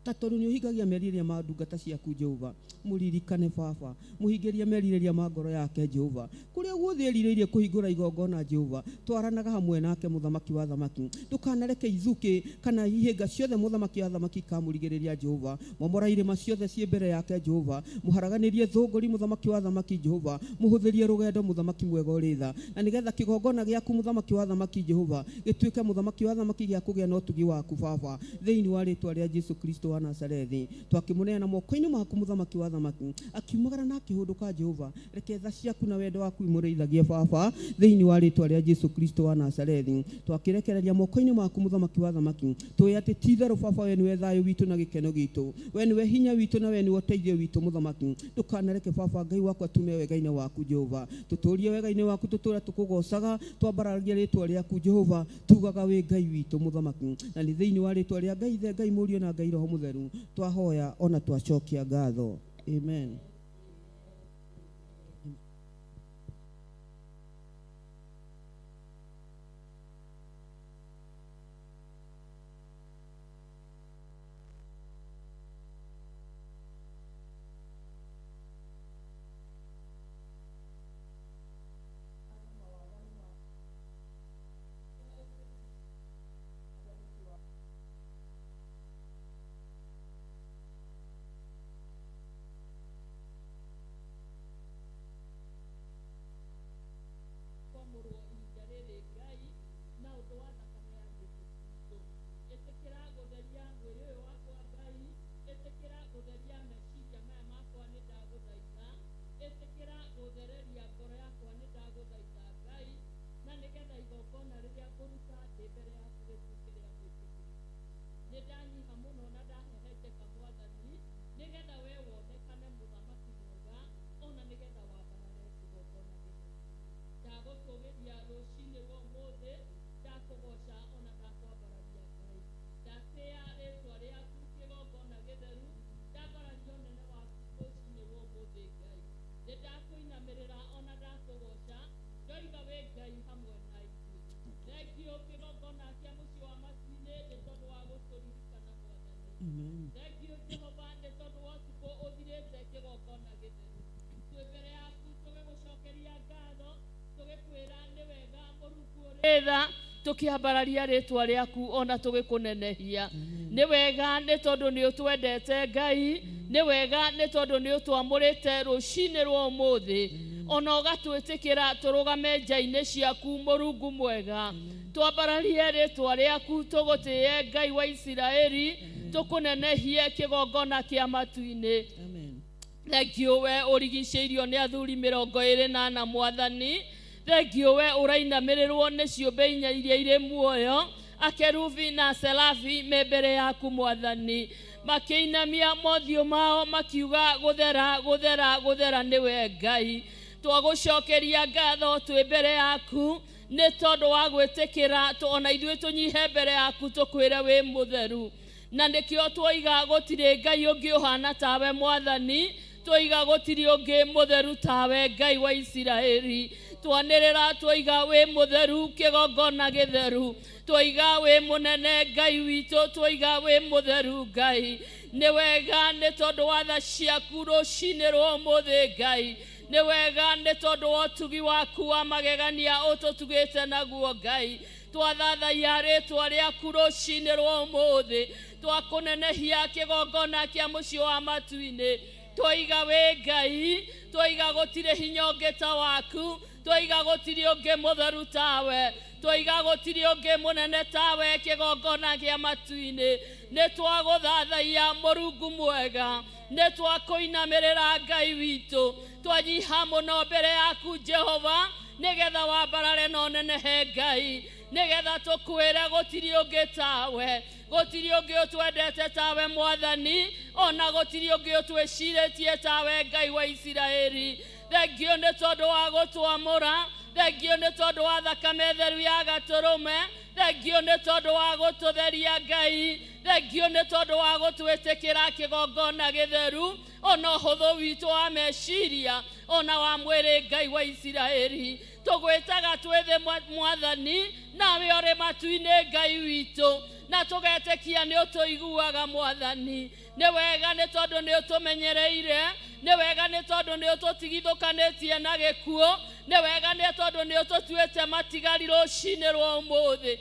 ta tondũ nĩ ũhingagia merirĩria ma ndungata ciaku Jehova mũririkane baba mũhingĩrie merirĩria ma ngoro yake Jehova kũrĩa guothe erirĩirie kũhingũra igongona Jehova twaranaga hamwe nake mũthamaki wa thamaki ndũkanareke ithukĩ kana ihĩnga ciothe mũthamaki wa thamaki ikamũrigĩrĩria Jehova momora irĩma ciothe ciĩ mbere yake Jehova mũharaganĩrie thũngũri mũthamaki wa thamaki Jehova mũhũthĩrie rũgendo mũthamaki mwega ũrĩ tha na nĩgetha kĩgongona gĩaku mũthamaki wa thamaki Jehova gĩtuĩke mũthamaki wa thamaki gĩa kũgĩa na ũtugi waku baba thĩinĩ wa rĩtwa rĩa Jesu Kristo wa Nazarethi twakĩmũneana moko-inĩ maku mũthamaki wa thamaki akiumagara na akĩhũndũka Jehova reke tha ciaku na wendo waku imũrĩithagie baba thĩinĩ wa rĩtwa rĩa Jesu Kristo wa Nazarethi twakĩrekereria moko-inĩ maku mũthamaki wa thamaki tũĩ atĩ ti itherũ baba we nĩwe thayũ witũ na gĩkeno gitũ we nĩwe hinya witũ na we nĩwe ũteithio witũ mũthamaki ndũkanareke baba Ngai wakwa tume wega-inĩ waku Jehova tũtũrie wega-inĩ waku tũtũre tũkũgocaga twambaragia rĩtwa rĩaku Jehova tugaga wĩ Ngai witũ mũthamaki na nĩ thĩinĩ wa rĩtwa rĩa Ngai Ithe Ngai Mũriũ na Ngai Roho Mũtheru twahoya ona twacokia ngatho amen. Kwamũrwo ihinda rĩrĩ Ngai na ũndũ wa thakame ya Jesũ Kristo ĩtĩkĩra gũtheria mwĩrĩ ũyũ wakwa Ngai ĩtĩkĩra gũtheria meciria maya makwa nĩ ndagũthaitha ĩtĩkĩra gũthereria ngoro yakwa nĩ ndagũthaitha Ngai na nĩgetha igongona rĩrĩa ngũruta ndĩ mbere yaku rĩtuĩke rĩa gwĩtĩkĩrĩka nĩ ndanyiha mũno na ndahehenjeka mwathani nĩgetha we wonekane mũthamaki mwega ona nĩgetha wambarare kĩgongona gĩtheru ndagũtũgĩria rũcinĩ rwa ũmũthĩ ndakũgoca ona ndakwambararia Ngai ndatĩĩa rĩtwa rĩaku kĩgongona gĩtheru ndambararia ũnene waku rũcinĩ rwa ũmũthĩ Ngai nĩ ndakũinamĩrĩra ona ndakũgoca ndoiga wĩ Ngai hamwe na ithuĩ thengio kĩgongona kĩa mũciĩ wa Macinĩ nĩ tondũ wa gũtũririkana mwathani Amen. thengio Jehova nĩ tondũ wa ũtukũ ũthirĩte kĩgongona gĩtheru twĩ mbere yaku tũgĩgũcokeria ngatho tũgĩkwĩra nĩ wega mũrungu ũrĩ tha tũkĩambararia rĩtwa rĩaku ona tũgĩkũnenehia nĩ wega nĩ tondũ nĩ ũtwendete Ngai Nĩ wega nĩ tondũ nĩ ũtwamũrĩte rũcinĩ rwa ũmũthĩ, ona ũgatwĩtĩkĩra tũrũgame nja-inĩ ciaku. Mũrungu mwega, twambararie rĩtwa rĩaku, tũgũtĩe Ngai wa Isiraeli, tũkũnenehie kĩgongona kĩa matu-inĩ. Amen. Thengio we ũrigicĩirio nĩ athuri 24, Mwathani. Thengio we ũrainamĩrĩrwo nĩ ciũmbe inya iria irĩ muoyo, akerubi na serafi me mbere yaku, Mwathani, makĩinamia mothiũ mao makiuga, "Gũthera, gũthera, gũthera nĩwe Ngai." Twagũcokeria ngatho twĩ mbere yaku nĩ tondũ wa gwĩtĩkĩra ona ithuĩ tũnyihe mbere yaku, tũkwĩre wĩ mũtheru, na nĩkĩo twoiga gũtirĩ Ngai ũngĩ ũhana tawe, Mwathani. Twoiga gũtirĩ ũngĩ mũtheru tawe, Ngai wa Isiraeli. Twanĩrĩra twoiga wĩ mũtheru, kĩgongona gĩtheru. Twoiga wĩ mũnene, Ngai witũ. Twoiga wĩ mũtheru, Ngai. Nĩ wega nĩ tondũ wa tha ciaku rũcinĩ rwa ũmũthĩ, Ngai. Nĩ wega nĩ tondũ wa ũtugi waku wa magegania ũtũtugĩte naguo, Ngai. Twathathaiya rĩtwa rĩaku rũcinĩ rwa ũmũthĩ, twakũnenehia kĩgongona kĩa mũciĩ wa matu-inĩ. Twoiga wĩ Ngai, twoiga gũtirĩ hinya ũngĩ ta waku, twoiga gũtirĩ ũngĩ mũtheru tawe, twoiga gũtirĩ ũngĩ mũnene tawe, kĩgongona kĩa matu-inĩ. Nĩ twagũthathaiya, Mũrungu mwega, nĩ twakũinamĩrĩra, Ngai witũ. Twanyiha mũno mbere yaku, Jehova, nĩgetha wambarare na ũnenehe, Ngai, nĩgetha tũkwĩre gũtirĩ ũngĩ tawe, gũtirĩ ũngĩ ũtwendete tawe, Mwathani, ona gũtirĩ ũngĩ ũtwĩcirĩtie tawe, Ngai wa Isiraeli. Thengio nĩ tondũ wa gũtwamũra, thengio nĩ tondũ wa thakame theru ya gatũrũme, thengio nĩ tondũ wa gũtũtheria, Ngai, thengio nĩ tondũ wa gũtwĩtĩkĩra kĩgongona gĩtheru, ona ũhũthũ witũ wa meciria ona wa mwĩrĩ. Ngai wa Isiraeli, tũgwĩtaga twĩ thĩ, Mwathani, nawe ũrĩ matu-inĩ, Ngai witũ, na tũgetĩkia nĩ ũtũiguaga, Mwathani. Nĩ wega nĩ tondũ nĩ ũtũmenyereire, nĩ wega nĩ tondũ nĩ ũtũtigithũkanĩtie na gĩkuũ, nĩ wega nĩ tondũ nĩ ũtũtuĩte matigari rũcinĩ rwa ũmũthĩ.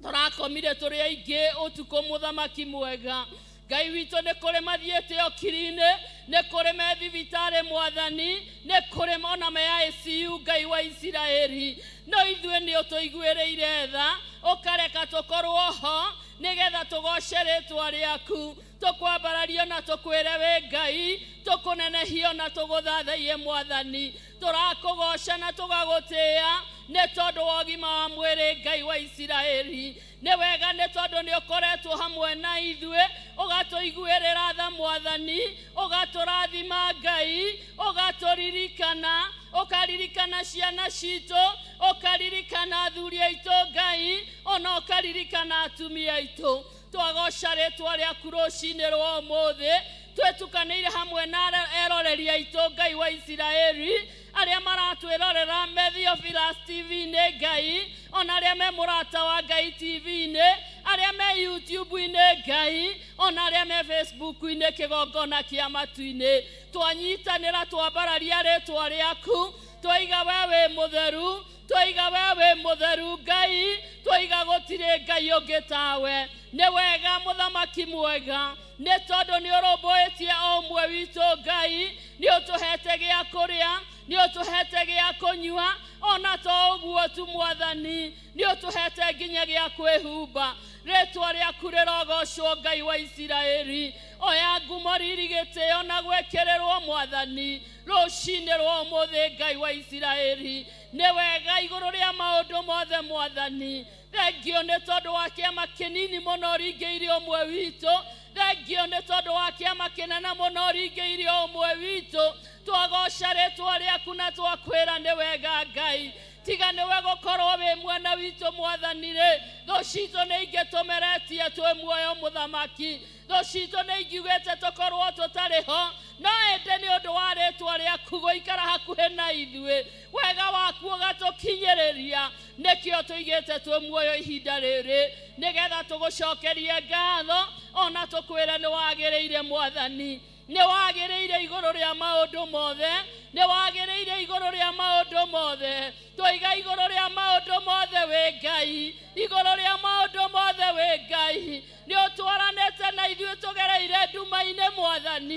Tũrakomire tũrĩ aingĩ ũtukũ, mũthamaki mwega, Ngai witũ. Nĩ kũrĩ mathiĩte okiri-inĩ, nĩ kũrĩ me thibitarĩ, Mwathani, nĩ kũrĩ ona me ICU, Ngai wa Isiraeli, no ithuĩ nĩ ũtũiguĩrĩire tha, ũkareka tũkorwo ho nĩgetha tũgoce rĩtwa rĩaku, tũkwambarario na tũkwĩre wĩ Ngai, tũkũnenehio na tũgũthathaiye. Mwathani, tũrakũgoca na tũgagũtĩĩa nĩ tondũ wa ũgima wa mwĩrĩ. Ngai wa Isiraeli, nĩ wega nĩ tondũ nĩ ũkoretwo hamwe na ithuĩ, ũgatũiguĩrĩra tha, Mwathani, ũgatũrathima, Ngai, ũgatũririkana, ũkaririkana ciana citũ, ũkaririkana athuri aitũ, Ngai, ona ũkaririkana atumia aitũ. Twagoca rĩtwa rĩaku rũcinĩ rwa ũmũthĩ, twĩtukanĩire hamwe na eroreri aitũ, Ngai wa Isiraeli, arĩa maratwĩrorera me Theophilus TV-inĩ, Ngai, ona arĩa me Mũrata wa Ngai TV-inĩ, arĩa me YouTube-inĩ, Ngai, ona arĩa me Facebook-inĩ, kĩgongona kĩa matu-inĩ. Twanyitanĩra, twambararia rĩtwa rĩaku, twaiga we wĩ mũtheru, twaiga we wĩ mũtheru, Ngai, twaiga gũtirĩ Ngai ũngĩ tawe. Nĩ wega, mũthamaki mwega, nĩ tondũ nĩ ũrũmbũĩtie o ũmwe witũ, Ngai. Nĩ ũtũhete gĩa kũrĩa, nĩ ũtũhete gĩa kũnyua, ona to ũguo tu, Mwathani, nĩ ũtũhete nginya gĩa kwĩhumba. Rĩtwa rĩaku rĩrogocwo, Ngai wa Isiraeli. Oya ngumo, riri, gĩtĩo na gwĩkĩrĩrwo, Mwathani, rũcinĩ rwa ũmũthĩ. Ngai wa Isiraeli, nĩ wega igũrũ rĩa maũndũ mothe, Mwathani. Thengio nĩ tondũ wa kĩama kĩnini mũno ũringĩire ũmwe witũ, thengio nĩ tondũ wa kĩama kĩnene mũno ũringĩire ũmwe witũ. Twagoca rĩtwa rĩaku na twakwĩra nĩ wega, Ngai. Tiga nĩwe gũkorwo wĩ mwena witũ, Mwathani rĩ, thũ citũ nĩ ingĩtũmeretie twĩ muoyo. Mũthamaki, thũ citũ nĩ ingiugĩte tũkorwo tũtarĩ ho, no ĩndĩ nĩ ũndũ wa rĩtwa rĩaku gũikara hakuhĩ na ithuĩ, wega waku ũgatũkinyĩrĩria, nĩkĩo tũigĩte twĩ muoyo ihinda rĩrĩ, nĩgetha tũgũcokerie ngatho ona tũkwĩre nĩ wagĩrĩire. Mwathani, nĩ wagĩrĩire igũrũ rĩa maũndũ mothe, nĩ wagĩrĩire igũrũ rĩa maũndũ mothe. Twaiga igũrũ rĩa maũndũ mothe wĩ Ngai, igũrũ rĩa maũndũ mothe wĩ Ngai. Nĩ ũtwaranĩte na ithuĩ tũgereire nduma-inĩ, Mwathani.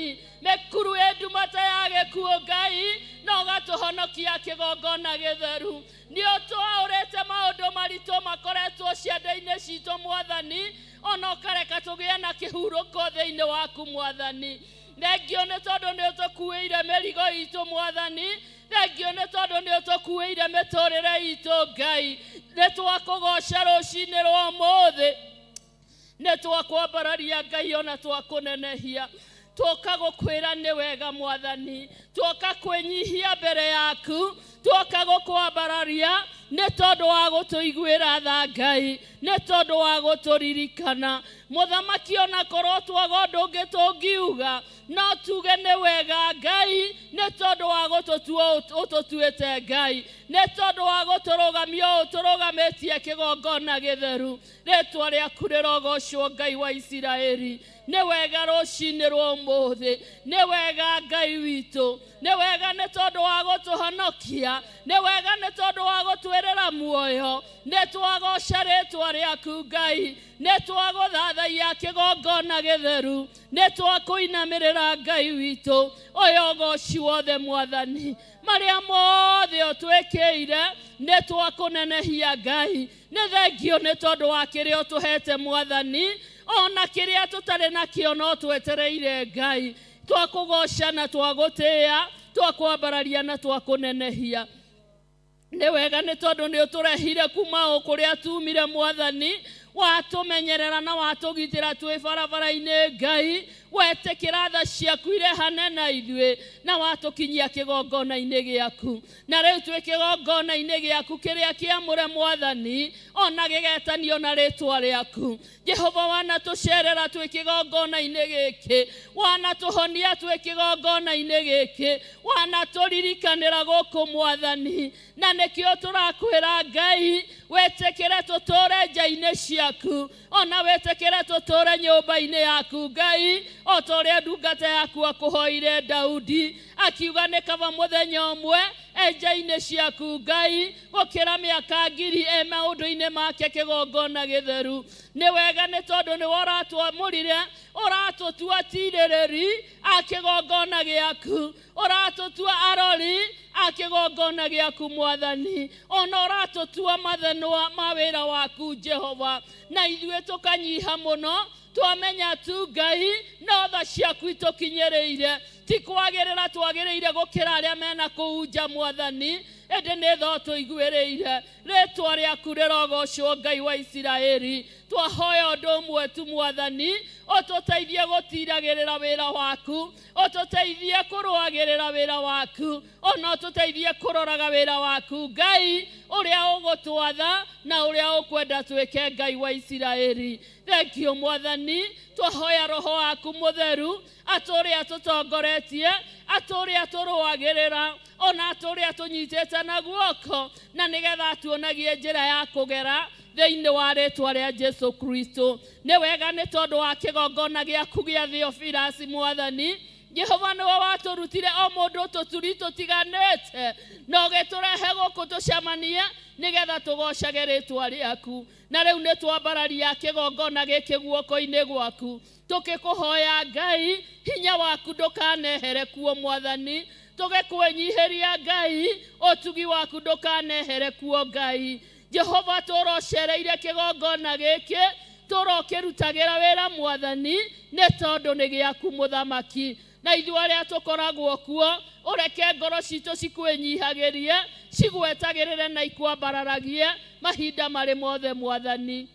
gĩtheru. Nĩ ũtwaũrĩte maũndũ maritũ makoretwo ciande-inĩ citũ mwathani, ona ũkareka tũgĩe na kĩhurũko thĩinĩ waku mwathani. Thengio nĩ tondũ nĩ ũtũkuĩire mĩrigo itũ mwathani. Thengio nĩ tondũ nĩ ũtũkuĩire mĩtũrĩre itũ Ngai. Nĩ twakũgoca rũcinĩ rwa ũmũthĩ, nĩ twakwambararia Ngai ona twakũnenehia. Twoka gũkwĩra nĩ wega mwathani, twoka kwĩnyihia mbere yaku, twoka gũkwambararia nĩ tondũ wa gũtũiguĩra tha Ngai, nĩ tondũ wa gũtũririkana. Mũthamaki, ona korwo twaga ũndũ ũngĩ tũngiuga, no tuge nĩ wega Ngai, nĩ tondũ wa gũtũtua ũtũtuĩte Ngai, nĩ tondũ wa gũtũrũgamia ũũ tũrũgamĩtie kĩgongona gĩtheru. Rĩtwa rĩaku rĩrogocwo Ngai wa Isiraeli. Nĩ wega rũcinĩ rwa ũmũthĩ, nĩ wega Ngai witũ, nĩ wega nĩ tondũ wa gũtũhonokia, nĩ wega nĩ tondũ wa gũtwĩrĩra muoyo. Nĩ twagoca rĩtwa rĩaku Ngai, nĩ twagũthathaiya kĩgongona gĩtheru, nĩ twakũinamĩrĩra Ngai witũ. Ũyũ ũgoci wothe mwathani, marĩa mothe ũtwĩkĩire nĩ twakũnenehia Ngai. Nĩ thengio nĩ tondũ wa kĩrĩa ũtũhete mwathani, ona kĩrĩa tũtarĩ nakĩo no twetereire Ngai. Twakũgoca na twagũtĩĩa, twakwambararia na twakũnenehia. Nĩ wega nĩ tondũ nĩ ũtũrehire kuma o kũrĩa tumire mwathani, watũmenyerera na watũgitĩra twĩ barabara-inĩ Ngai, wetĩkĩra tha ciaku irehane na ithuĩ na watũkinyia kĩgongona-inĩ gĩaku. Na rĩu twĩ kĩgongona-inĩ gĩaku kĩrĩa kĩamũre mwathani, ona gĩgetanio na rĩtwa rĩaku. Jehova, wanatũcerera twĩ kĩgongona-inĩ gĩkĩ, wanatũhonia twĩ kĩgongona-inĩ gĩkĩ, wanatũririkanĩra gũkũ mwathani, na nĩkĩo tũrakwĩra Ngai, wĩtĩkĩre tũtũre nja-inĩ ciaku, ona wĩtĩkĩre tũtũre nyũmba-inĩ yaku Ngai, o ta ũrĩa ndungata yaku akũhoire Daudi, akiuga nĩ kaba mũthenya ũmwe e nja-inĩ ciaku Ngai, gũkĩra mĩaka ngiri e maũndũ-inĩ make kĩgongona gĩtheru. Nĩ wega nĩ tondũ nĩwe ũratwamũrire, ũratũtua tirĩrĩri a kĩgongona gĩaku, ũratũtua arori a kĩgongona gĩaku mwathani, ona ũratũtua mathenwa ma wĩra waku Jehova, na ithuĩ tũkanyiha mũno twamenya tu Ngai no tha ciaku itũkinyĩrĩire. Ti kwagĩrĩra twagĩrĩire gũkĩra arĩa mena kũu nja mwathani, ĩndĩ nĩ tha ũtũiguĩrĩire. Rĩtwa rĩaku rĩrogocwo Ngai wa Isiraeli. Twahoya ũndũ ũmwe tu mwathani, ũtũteithie gũtiragĩrĩra wĩra waku, ũtũteithie kũrũagĩrĩra wĩra waku, ona ũtũteithie kũroraga wĩra waku Ngai, ũrĩa ũgũtwatha na ũrĩa ũkwenda twĩke Ngai wa Isiraeli. Thengio mwathani, twahoya roho waku mũtheru atũrĩ atũtongoretie, atũrĩ atũrũagĩrĩra, ona atũrĩ atũnyitĩte na guoko, na nĩgetha atuonagie njĩra ya kũgera thĩinĩ wa rĩtwa rĩa Jesu Kristo. Nĩ wega nĩ tondũ wa kĩgongona gĩaku gĩa Theofilasi mwathani. Jehova nĩwe watũrutire o mũndũ tũturi tũtiganĩte, na ũgĩtũrehe gũkũ tũcemanie nĩgetha tũgocage rĩtwa rĩaku. Na rĩu nĩ twambararia kĩgongona gĩkĩ guoko-inĩ gwaku, tũkĩkũhoya Ngai, hinya waku ndũkanehere kuo mwathani, tũgĩkwĩnyihĩria Ngai, ũtugi waku ndũkanehere kuo Ngai. Jehova, tũrocereire kĩgongona gĩkĩ, tũrokĩrutagĩra wĩra mwathani, nĩ tondũ nĩ gĩaku mũthamaki. Na ithuĩ arĩa tũkoragwo kuo, ũreke ngoro citũ cikwĩnyihagĩrie, cigwetagĩrĩre na ikwambararagie mahinda marĩ mothe mwathani.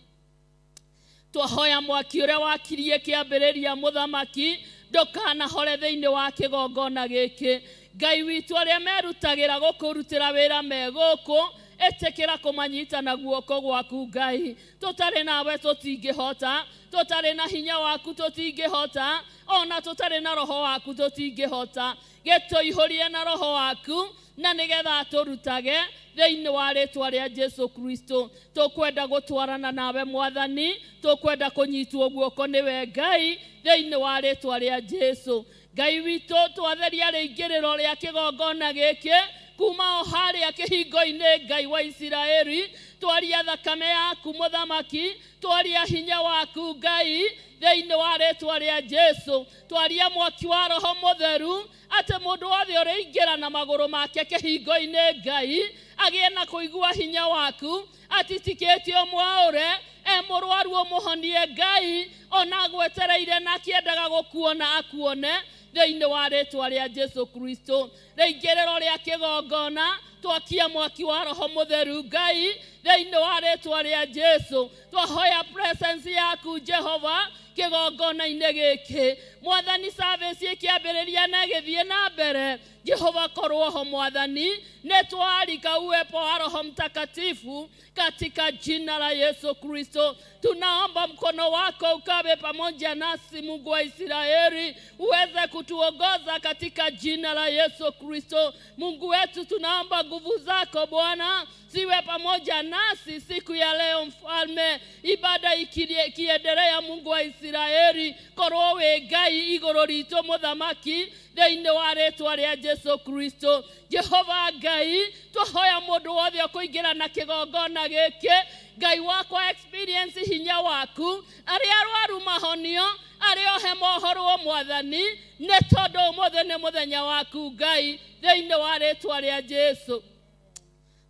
Twahoya mwaki ũrĩa wakirie kĩambĩrĩria mũthamaki ndũkanahore thĩinĩ wa kĩgongona gĩkĩ. Ngai witũ, arĩa merutagĩra gũkũrutĩra wĩra me gũkũ, ĩtĩkĩra kũmanyita na guoko gwaku Ngai. Tũtarĩ nawe tũtingĩhota, tũtarĩ na hinya waku tũtingĩhota, ona tũtarĩ na roho waku tũtingĩhota. Gĩtũihũrie na roho waku, na nĩgetha atũrutage thĩinĩ wa rĩtwa rĩa Jesu Kristo. Tũkwenda gũtwarana nawe mwathani, tũkwenda kũnyitwo guoko nĩwe Ngai thĩinĩ wa rĩtwa rĩa Jesu. Ngai witũ, twatheria rĩingĩrĩro rĩa kĩgongona gĩkĩ kuma o harĩa kĩhingo-inĩ Ngai wa Isiraeli, twaria thakame yaku mũthamaki, twaria hinya waku Ngai. Thĩinĩ wa rĩtwa rĩa Jesu, twaria mwaki wa Roho Mũtheru atĩ mũndũ wothe ũrĩingĩra na magũrũ make kĩhingo-inĩ, Ngai agĩe na kũigua hinya waku, atitikĩtio mwaũre, e mũrwaru ũmũhonie Ngai, ona agwetereire na akĩendaga gũkuona akuone, thĩinĩ wa rĩtwa rĩa Jesu Kristo. Rĩingĩrĩro rĩa kĩgongona, twakia mwaki wa Roho Mũtheru Ngai, thĩinĩ wa rĩtwa rĩa Jesu. Twahoya presence yaku Jehova kĩgongona-inĩ gĩkĩ, Mwathani. Service ĩkĩambĩrĩria na ĩgĩthiĩ na mbere, Jehova korwo ho Mwathani. Nĩ twarika uwepo wa Roho Mtakatifu katika jina la Yesu Kristo. Tunaomba mkono wako ukawe pamoja nasi, Mungu wa Israeli, uweze kutuongoza katika jina la Yesu Kristo. Mungu wetu, tunaomba nguvu zako Bwana ziwe pamoja nasi siku ya leo, Mfalme, ibada ikiendelea. Mungu wa Israeli, korwo wĩ Ngai igũrũ ritũ, Mũthamaki, thĩinĩ wa rĩtwa rĩa Jesu Kristo. Jehova Ngai, twahoya mũndũ wothe ũkũingĩra na kĩgongona gĩkĩ, Ngai wakwa, experience hinya waku, arĩa arwaru mahonio, arĩa ohe mohorwo, Mwathani, nĩ tondũ ũmũthĩ nĩ mũthenya waku Ngai, thĩinĩ wa rĩtwa rĩa Jesu.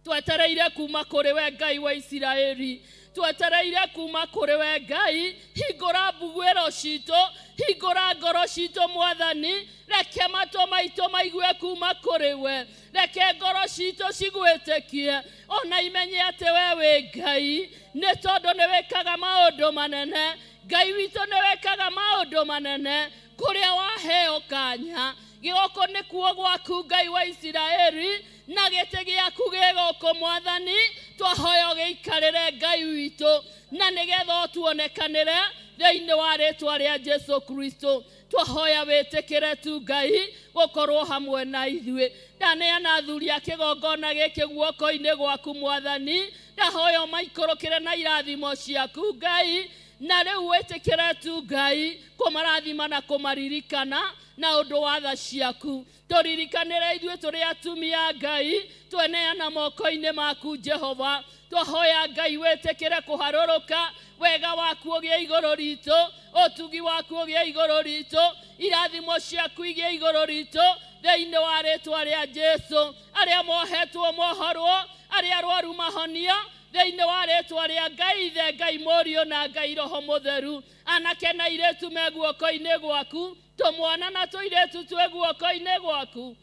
Twetereire kuma kũrĩ we, Ngai wa Isiraeli, twetereire kuma kũrĩ we Ngai. Hingũra mbuguĩro citũ, hingũra ngoro citũ Mwathani, reke matũ maitũ maigue kuma kũrĩ we, reke ngoro citũ cigwĩtĩkie ona imenye atĩ we wĩ Ngai, nĩ tondũ nĩ wĩkaga maũndũ manene. Ngai witũ, nĩ wĩkaga maũndũ manene kũrĩa waheo kanya. Gĩgũkũ nĩkuo gwaku, Ngai wa Isiraeli, na gĩtĩ gĩaku gĩ gũkũ Mwathani. Twahoya ũgĩikarĩre, Ngai witũ, na nĩgetha ũtuonekanĩre thĩinĩ wa rĩtwa rĩa Jesu Kristo. Twahoya wĩtĩkĩre tu Ngai gũkorwo hamwe na ithuĩ. Ndaneana athuri a kĩgongona gĩkĩ guoko-inĩ gwaku Mwathani, ndahoya ũmaikũrũkĩre na irathimo ciaku Ngai, na rĩu wĩtĩkĩre tu Ngai kũmarathima na kũmaririkana na ũndũ wa tha ciaku. Tũririkanĩre ithuĩ tũrĩ atumia, Ngai, tweneana moko-inĩ maku Jehova. Twahoya Ngai wĩtĩkĩre kũharũrũka, wega waku ũgĩe igũrũ ritũ, ũtugi waku ũgĩe igũrũ ritũ, irathimo ciaku igĩe igũrũ ritũ, thĩinĩ wa rĩtwa rĩa Jesu. Arĩa mohetwo mohorwo, arĩa arwaru mahonio, thĩinĩ wa rĩtwa rĩa Ngai Ithe, Ngai Mũriũ na Ngai Roho Mũtheru. Anake na airĩtu me guoko-inĩ gwaku, tũmwana na tũirĩtu twĩ guoko-inĩ gwaku,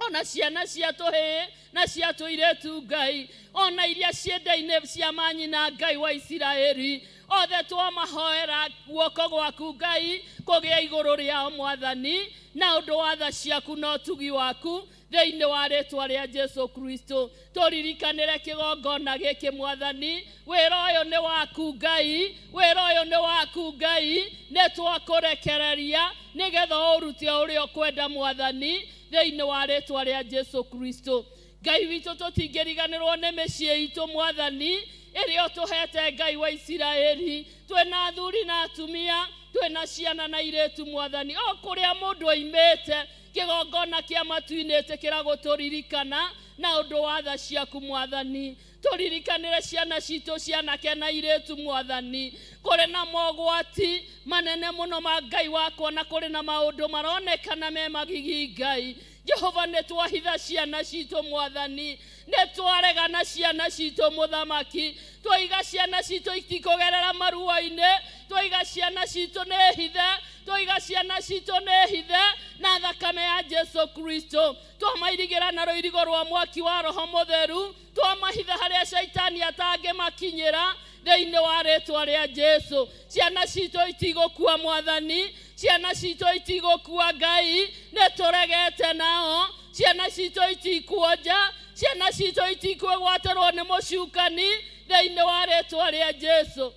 ona ciana cia tũhĩĩ na cia tũirĩtu Ngai, ona iria ciĩ nda-inĩ cia manyina, Ngai wa Isiraeli, othe twamahoera guoko gwaku Ngai kũgĩa igũrũ rĩao Mwathani, na ũndũ wa tha ciaku na ũtugi waku, thĩinĩ wa rĩtwa rĩa Jesu Kristo. Tũririkanĩre kĩgongona gĩkĩ Mwathani, wĩra ũyũ nĩ waku Ngai, wĩra ũyũ nĩ waku Ngai, nĩ twakũrekereria nĩgetha ũrute ũrĩa ũkwenda Mwathani, thĩinĩ wa rĩtwa rĩa Jesu Kristo. Ngai witũ, tũtingĩriganĩrwo nĩ mĩciĩ itũ Mwathani, ĩrĩa ũtũhete, Ngai wa Isiraeli. Twĩna athuri na atumia, twĩna ciana na irĩtu Mwathani, o kũrĩa mũndũ oimĩte, kĩgongona kĩa matu-inĩ, ĩtĩkĩra gũtũririkana na ũndũ wa tha ciaku Mwathani. Tũririkanĩre ciana citũ cianake na irĩtu Mwathani. Kũrĩ na mogwati manene mũno ma Ngai wakwa, na kũrĩ na maũndũ maronekana me magigi. Ngai Jehova, nĩ twahitha ciana citũ Mwathani, nĩ twaregana ciana citũ Mũthamaki, twaiga ciana citũ itikũgerera marua-inĩ, twaiga ciana citũ nĩ hithe, twaiga ciana citũ nĩ hithe na thakame ya Jesu Kristo, twamairigĩra na rũirigo rwa mwaki wa Roho Mũtheru, twamahitha harĩa caitani atangĩmakinyĩra, thĩinĩ wa rĩtwa rĩa Jesu. Ciana citũ itigũkua Mwathani, ciana citũ itigũkua Ngai, nĩ tũregete nao. Ciana citũ itikuonja, ciana citũ itikwĩgwatĩrwo nĩ mũcukani, thĩinĩ wa rĩtwa rĩa Jesu.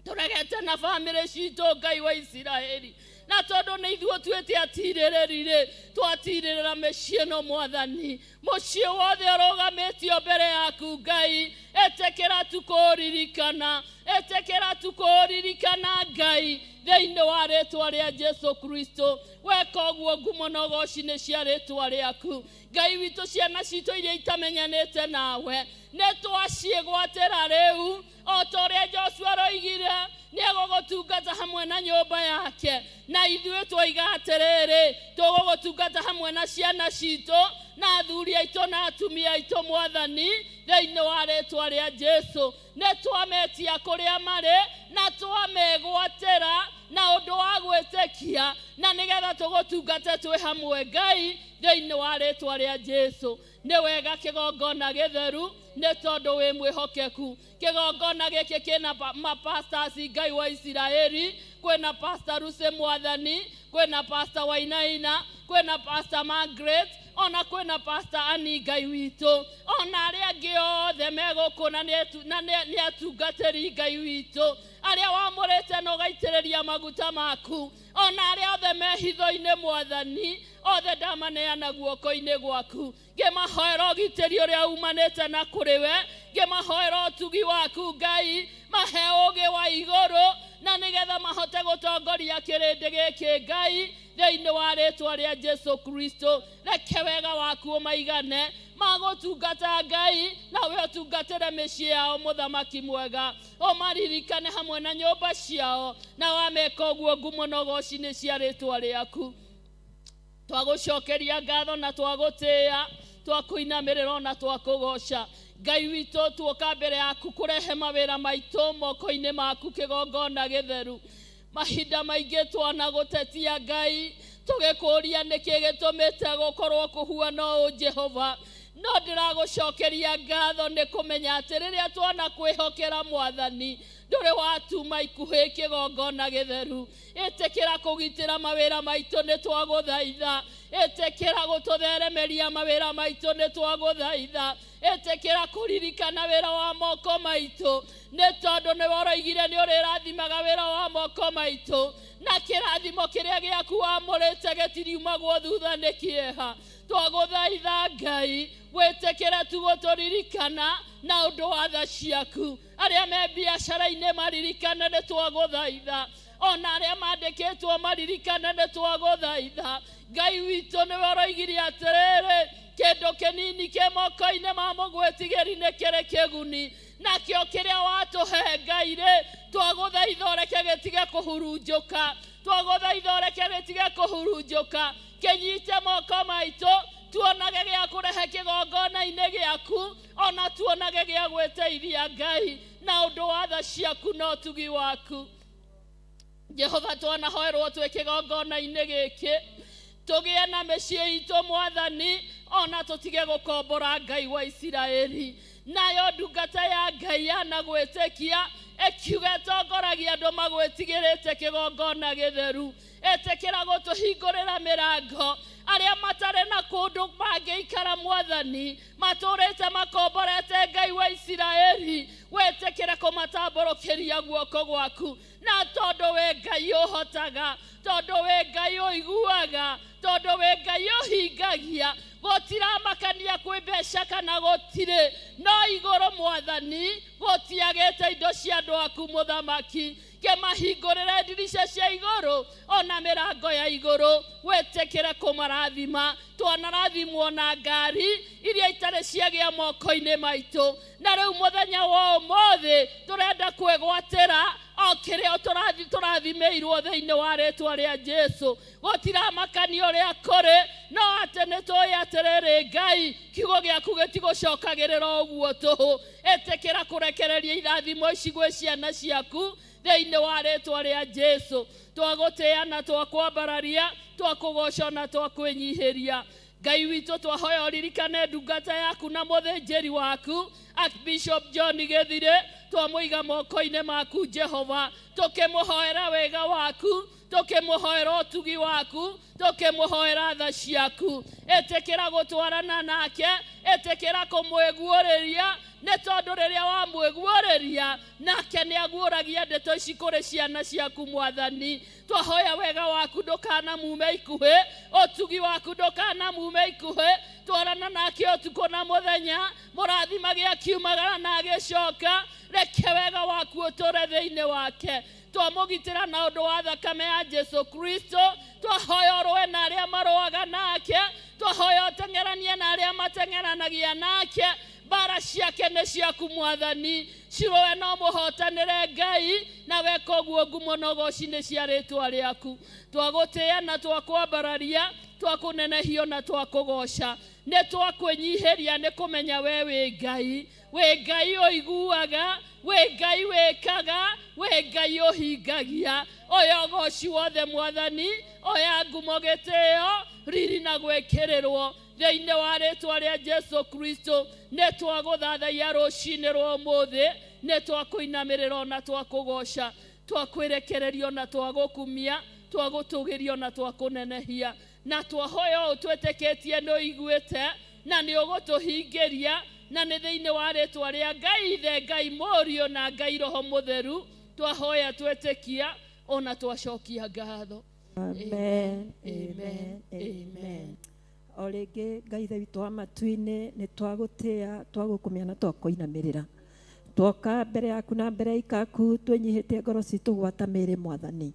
Tũregete na bamĩrĩ citũ, Ngai wa Isiraeli, na tondũ nĩ ithuĩ tuĩte atirĩrĩri rĩ, twatirĩrĩra mĩciĩ ĩno Mwathani. Mũciĩ wothe ũrũgamĩtio mbere yaku Ngai, ĩtĩkĩra tu kũririkana, ĩtĩkĩra tu kũririkana Ngai, thĩinĩ wa rĩtwa rĩa Jesu Kristo. Weka ũguo, ngumo na ũgoci nĩ cia rĩtwa rĩaku, Ngai witũ. Ciana citũ iria itamenyanĩte nawe, nĩ twaciĩgwatĩra rĩu, o ta ũrĩa Joshua roigire nĩ egũgũtuĩra. Tũgũgũtungata hamwe na nyũmba yake. Na ithuĩ twoiga atĩrĩrĩ, tũgũgũtungata hamwe na ciana citũ na athuri aitũ na atumia aitũ, Mwathani, thĩinĩ wa rĩtwa rĩa Jesu. Nĩ twametia kũrĩa marĩ na twamegwatĩra na ũndũ wa gwĩtĩkia, na nĩgetha tũgũtungate twĩ hamwe, Ngai, thĩinĩ wa rĩtwa rĩa Jesu. Nĩ wega kĩgongona gĩtheru, nĩ tondũ wĩ mwĩhokeku. Kĩgongona gĩkĩ kĩna mapastors, Ngai wa Isiraeli. Kwĩna Pastor Ruse, Mwathani, kwĩna Pastor Wainaina, kwĩna Pastor Margaret, ona kwĩna Pastor Ani, Ngai witũ, ona arĩa angĩ othe me gũkũ na nĩ atungatĩri, Ngai witũ, arĩa wamũrĩte na ũgaitĩrĩria maguta maku, ona arĩa othe me hitho-inĩ, Mwathani, othe ndamaneana guoko-inĩ gwaku, ngĩmahoera ũgitĩri ũrĩa umanĩte na kũrĩ we, ngĩmahoera ũtugi waku, Ngai, mahe ũgĩ wa igũrũ, na nĩgetha mahote gũtongoria kĩrĩndĩ gĩkĩ, Ngai, thĩinĩ wa rĩtwa rĩa Jesu Kristo. Reke wega waku ũmaigane magũtungata, Ngai, nawe ũtungatĩre mĩciĩ yao, mũthamaki mwega, ũmaririkane hamwe na nyũmba ciao, na wameka ũguo, ngumo na ũgoci nĩ cia rĩtwa rĩaku. Twagũcokeria ngatho na twagũtĩĩa, twakũinamĩrĩra na twakũgoca, Ngai witũ. Tuoka mbere yaku kũrehe mawĩra maitũ moko-inĩ maku, kĩgongona gĩtheru. Mahinda maingĩ twana gũtetia, Ngai, tũgĩkũria nĩkĩ gĩtũmĩte gũkorwo kũhuana ũũ, Jehova, no ndĩragũcokeria ngatho nĩ kũmenya atĩ rĩrĩa twana kwĩhokera, Mwathani, ndũrĩ watuma ikuhĩ. Kĩgongona gĩtheru, ĩtĩkĩra kũgitĩra mawĩra maitũ, nĩ twagũthaitha. Ĩtĩkĩra gũtũtheremeria mawĩra maitũ, nĩ twagũthaitha. Ĩtĩkĩra kũririkana wĩra wa moko maitũ, nĩ tondũ nĩwe ũroigire nĩ ũrĩrathimaga wĩra wa moko maitũ, na kĩrathimo kĩrĩa gĩaku wamũrĩte gĩtiriumagwo thutha nĩ kĩeha. Twagũthaitha, Ngai, wĩtĩkĩre tu gũtũririkana na ũndũ wa tha ciaku. Arĩa me biacara-inĩ maririkane, nĩ twagũthaitha. Ona arĩa mandĩkĩtwo maririkane, nĩ twagũthaitha. Ngai witũ, nĩwe ũroigire atĩrĩrĩ, kĩndũ kĩnini kĩ moko-inĩ ma mũgwĩtigĩri nĩ kĩrĩ kĩguni. Nakĩo kĩrĩa watũhe, Ngai rĩ, twagũthaitha ũreke gĩtige kũhurunjũka. Twagũthaitha ũreke gĩtige kũhurunjũka, kĩnyite moko maitũ, tuonage gĩa kũrehe kĩgongona-inĩ gĩaku, ona tuonage gĩa gwĩteithia, Ngai, na ũndũ wa tha ciaku na ũtugi waku. Jehova, twanahoerwo twĩ kĩgongona-inĩ gĩkĩ tũgĩe na mĩciĩ itũ, Mwathani, ona tũtige gũkombora, Ngai wa Isiraeli. Nayo ndungata ya Ngai yanagwĩtĩkia ĩkiuga ĩtongoragia andũ magwĩtigĩrĩte. Kĩgongona gĩtheru, ĩtĩkĩra gũtũhingũrĩra mĩrango. Arĩa matarĩ na kũndũ mangĩikara, Mwathani, matũrĩte makomborete, Ngai wa Isiraeli, wĩtĩkĩre kũmatambũrũkĩria guoko gwaku, na tondũ wĩ Ngai ũhotaga, tondũ wĩ Ngai ũiguaga, tondũ wĩ Ngai ũhingagia. Gũtiramakania kwĩ mbeca kana gũtirĩ, no igũrũ, Mwathani, gũtiagĩte indo cia andũ aku. Mũthamaki, kĩmahingũrĩre ndirica cia igũrũ ona mĩrango ya igũrũ, wĩtĩkĩre kũmarathima. Twanarathimwo na ngari iria itarĩ ciagĩa moko-inĩ maitũ, na rĩu mũthenya wa ũmũthĩ tũrenda kwĩgwatĩra o kĩrĩa tũrathimĩirwo thĩinĩ wa rĩtwa rĩa Jesu. Gũtiramakania ũrĩa kũrĩ, no atĩ nĩ tũĩ atĩrĩrĩ, Ngai, kiugo gĩaku gĩtigũcokagĩrĩra ũguo tũhũ. Ĩtĩkĩra kũrekereria irathimo ici gwĩ ciana ciaku thĩinĩ wa rĩtwa rĩa Jesu. Twagũtĩĩa na twakwambararia, twakũgoca na twakwĩnyihĩria, Ngai witũ. Twahoya ũririkane ndungata yaku na mũthĩnjĩri waku, Archbishop John Gĩthirĩ. Twamũiga moko-inĩ maku, Jehova, tũkĩmũhoera wega waku, tũkĩmũhoera ũtugi waku, tũkĩmũhoera tha ciaku. Ĩtĩkĩra gũtwarana nake, ĩtĩkĩra kũmwĩguũrĩria, nĩ tondũ rĩrĩa wamwĩguũrĩria, nake nĩ aguũragia ndeto ici kũrĩ ciana ciaku. Mwathani, twahoya wega waku ndũkanamume ikuhĩ, ũtugi waku ndũkanamume ikuhĩ. Twarana nake ũtukũ na mũthenya, mũrathimage akiumagara na agĩcoka. Reke wega waku ũtũre thĩinĩ wake. Twamũgitĩra na ũndũ wa thakame ya Jesu Kristo. Twahoya ũrũe na arĩa marũaga nake, twahoya ũteng'eranie na arĩa mateng'eranagia nake. Mbara. Mbara ciake nĩ ciaku Mwathani, cirũe no mũhotanĩre Ngai, na weka ũguo ngumo na ũgoci nĩ cia rĩtwa rĩaku. Twagũtĩĩa na twakwambararia, twakũnenehio na twakũgoca. Nĩ twakwĩnyihĩria nĩ kũmenya we wĩ Ngai, wĩ Ngai ũiguaga, wĩ Ngai wĩkaga, wĩ Ngai ũhingagia. Oya ũgoci wothe Mwathani, oya ngumo gĩtĩo, riri na gwĩkĩrĩrwo thĩinĩ wa rĩtwa rĩa Jesu Kristo. Nĩ twagũthathaiya rũcinĩ rwa ũmũthĩ, nĩ twakũinamĩrĩra na twakũgoca, twakwĩrekererio na twagũkumia, twagũtũgĩrio na twakũnenehia, na twahoya ũũ twĩtĩkĩtie nĩ ũiguĩte na nĩ ũgũtũhingĩria, na nĩ thĩinĩ wa rĩtwa rĩa Ngai Ithe, Ngai Mũriũ na Ngai Roho Mũtheru twahoya twĩtĩkia ona twacokia ngatho. Amen, Amen, amen, amen. amen. O rĩngĩ Ngai Ithe witũ wa matu-inĩ, nĩ twagũtĩĩa, twagũkumia na twakũinamĩrĩra. Twoka mbere yaku na mbere ya ikaku twĩnyihĩtie ngoro citũ gwata mĩĩrĩ Mwathani.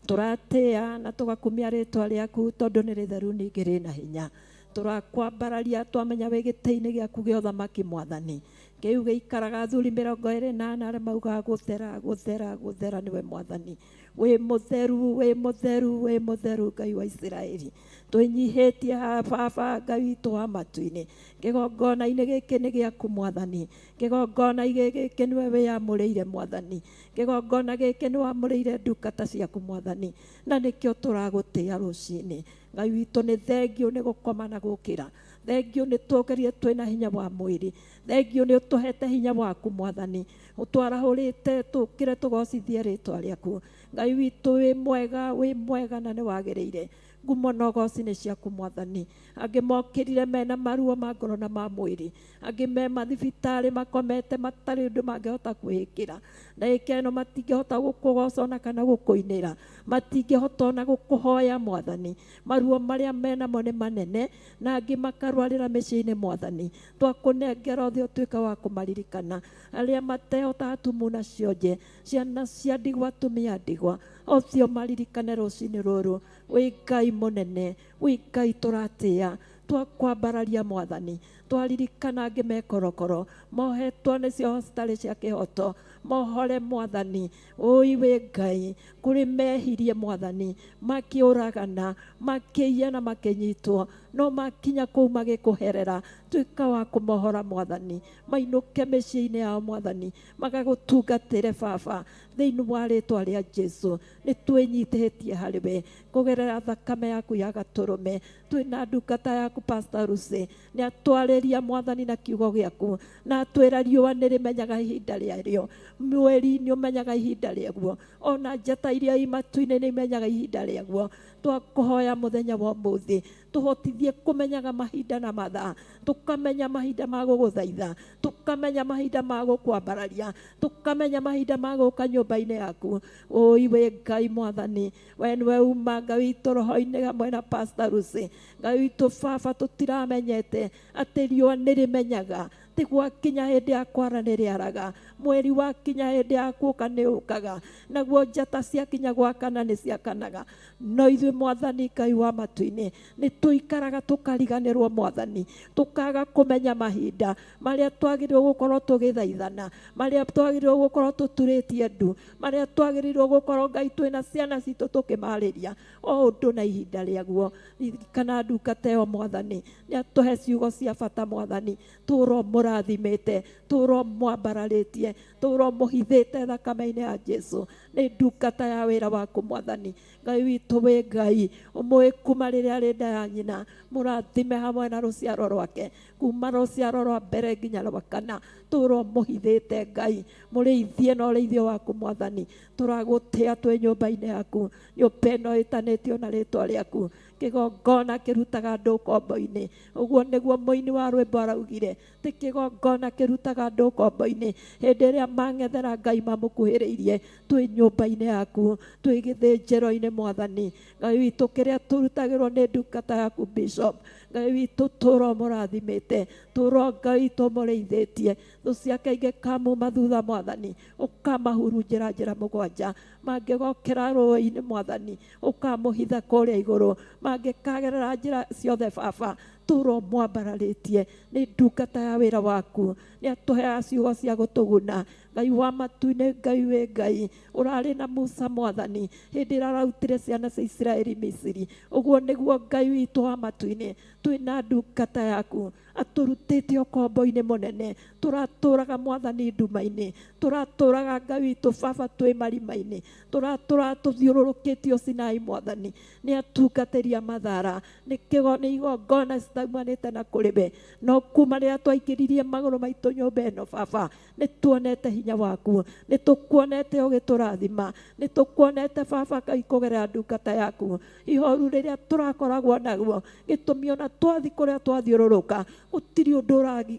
Tũratĩĩa na tũgakumia rĩtwa rĩaku tondũ nĩ rĩtheru ningĩ rĩna hinya. Tũrakwambararia twamenya wĩ gĩtĩ-inĩ gĩaku gĩa ũthamaki Mwathani. Kĩu gĩikaraga athuri 24 arĩa maugaga gũthera, gũthera, gũthera nĩwe Mwathani. Wĩ mũtheru, wĩ mũtheru, wĩ mũtheru Ngai wa Isiraeli. Twĩnyihĩtie haha Baba Ngai witũ wa matu-inĩ. Kĩgongona-inĩ gĩkĩ nĩ gĩaku Mwathani. Kĩgongona gĩkĩ nĩwe wĩyamũrĩire Mwathani. Kĩgongona gĩkĩ nĩ wamũrĩire ndungata ciaku Mwathani. Na nĩkĩo tũragũtĩĩa rũcinĩ. Ngai witũ nĩ thengio nĩ gũkoma na gũkĩra. Thengio nĩ tũgerie twĩna hinya wa mwĩrĩ. Thengio nĩ ũtũhete hinya waku Mwathani. Ũtwarahũrĩte tũkĩre tũgocithie rĩtwa rĩaku. Ngai witũ wĩ mwega, wĩ mwega na nĩ wagĩrĩire. Ngumo na ũgoci nĩ ciaku Mwathani. Angĩ mokĩrire mena maruo ma ngoro na ma mwĩrĩ. Angĩ me mathibitarĩ makomete matarĩ ũndũ mangĩhota kwĩĩkĩra. Ndagĩka ĩno matingĩhota gũkũgoca ona kana gũkũinĩra. Matingĩhota ona gũkũhoya Mwathani. Maruo marĩa menamo nĩ manene na angĩ makarwarĩra mĩciĩ-inĩ Mwathani. Twakũnengera ũthiĩ ũtuĩke wa kũmaririkana. Arĩa matehota atumu na cionje, ciana cia ndigwa, atumia ndigwa, ũcio maririkane rũcinĩ rũrũ. Wĩ Ngai mũnene, wĩ Ngai tũratĩĩa, twakwambararia Mwathani. Twaririkana angĩ me korokoro, mohetwo nĩcio hospitalĩ cia kĩhoto, mohore Mwathani. Ũi wĩ Ngai, kũrĩ mehirie Mwathani, makĩũragana, makĩiya na makĩnyitwo, no makinya kũu magĩkũherera, tuĩka wa kũmohora Mwathani. Mainũke mĩciĩ-inĩ yao Mwathani, magagũtungatĩre Baba, thĩinĩ wa rĩtwa rĩa Jesu. Nĩ twĩnyitĩtie harĩ we kũgerera thakame yaku ya gatũrũme. Twĩna ndungata yaku Pastor Lucy, nĩ atwarĩria Mwathani na kiugo gĩaku, na atwĩra riũa nĩ rĩmenyaga ihinda rĩarĩo, mweri nĩ ũmenyaga ihinda rĩaguo, ona njata iria i matu-inĩ nĩ imenyaga ihinda rĩaguo. Twakũhoya mũthenya wa ũmũthĩ tũhotithie kũmenyaga mahinda na mathaa, tũkamenya mahinda ma gũgũthaitha, tũkamenya mahinda ma gũkwambararia, tũkamenya mahinda ma gũka nyũmba-inĩ yaku. Ũi wĩ Ngai Mwathani, we nĩwe uma Ngai witũ roho-inĩ hamwe na Pastor Lucy. Ngai witũ Baba, tũtiramenyete atĩ riũa nĩ rĩmenyaga, ti gwakinya hĩndĩ ya kwara nĩ rĩaraga, mweri wakinya hĩndĩ ya kũka nĩ ũkaga, naguo njata ciakinya gwakana nĩ ciakanaga. No ithuĩ Mwathani Ngai wa matu-inĩ nĩ tũikaraga tũkariganĩrwo Mwathani, tũkaga kũmenya mahinda marĩa twagĩrĩirwo gũkorwo tũgĩthaithana, marĩa twagĩrĩirwo gũkorwo tũturĩtie ndu, marĩa twagĩrĩirwo gũkorwo Ngai twĩna ciana citũ tũkĩmarĩria o ũndũ na ihinda rĩaguo. Ririkana ndungata ĩyo Mwathani, nĩ atũhe ciugo cia bata Mwathani, tũro mũrathimĩte, tũro mwambararĩtie, tũro mũhithĩte thakame-inĩ ya Jesu. Nĩ ndungata ya wĩra waku Mwathani. Ngai witũ wĩ Ngai ũmũĩ kuma rĩrĩa arĩ nda ya nyina, mũrathime hamwe na rũciaro rwake, kuma rũciaro rwa mbere nginya rwa kana, tũro mũhithĩte Ngai, mũrĩithie na ũrĩithio waku Mwathani. Tũragũtĩa twĩ nyũmba-inĩ yaku, nyũmba ĩno ĩtanĩtio na rĩtwa rĩaku. Kĩgongona kĩrutaga andũ ũkombo-inĩ, ũguo nĩguo mũini wa rwĩmbo araugire, ti kĩgongona kĩrutaga andũ ũkombo-inĩ. Hĩndĩ ĩrĩa mang'ethera Ngai mamũkuhĩrĩirie, twĩ nyũmba-inĩ yaku, twĩ gĩthĩnjĩro-inĩ Mwathani. Ngai witũ, kĩrĩa tũrutagĩrwo nĩ ndungata yaku Bishop, Ngai witũ tũro mũrathimĩte, tũro Ngai witũ mũrĩithĩtie, thũ ciake ingĩkamuma thutha Mwathani, ũkamahurunjĩra njĩra mũgwanja, mangĩgokĩra rũĩ-inĩ Mwathani, ũkamũhitha kũrĩa igũrũ, mangĩkagerera njĩra ciothe Baba, Tũra ũmwambararĩtie, nĩ ndungata ya wĩra waku, nĩ atũheaga ciugo cia gũtũguna. Ngai wa matu-inĩ, Ngai wĩ Ngai, ũrarĩ na Musa mwathani hĩndĩ ĩrĩa arautire ciana cia Isiraeli Misiri. Ũguo nĩguo Ngai witũ wa matu-inĩ, twĩna ndungata yaku atũrutĩte ũkombo-inĩ mũnene, tũratũraga mwathani nduma-inĩ, tũratũraga Ngai witũ baba twĩ marima-inĩ, tũratũraga tũthiũrũrũkĩtio Sinai mwathani. Nĩ atungatĩria mathara, nĩ kĩgo nĩ igongona citaumanĩte na kũrĩ we, no kuma rĩrĩa twaingĩririe magũrũ maitũ nyũmba ĩno baba, nĩ tuonete hinya waku, nĩ tũkuonete ũgĩtũrathima, nĩ tũkuonete baba Ngai kũgerera ndungata yaku. Ihoru rĩrĩa tũrakoragwo naguo, gĩtũmi ona twathi kũrĩa twathiũrũrũka gũtirĩ ũndũ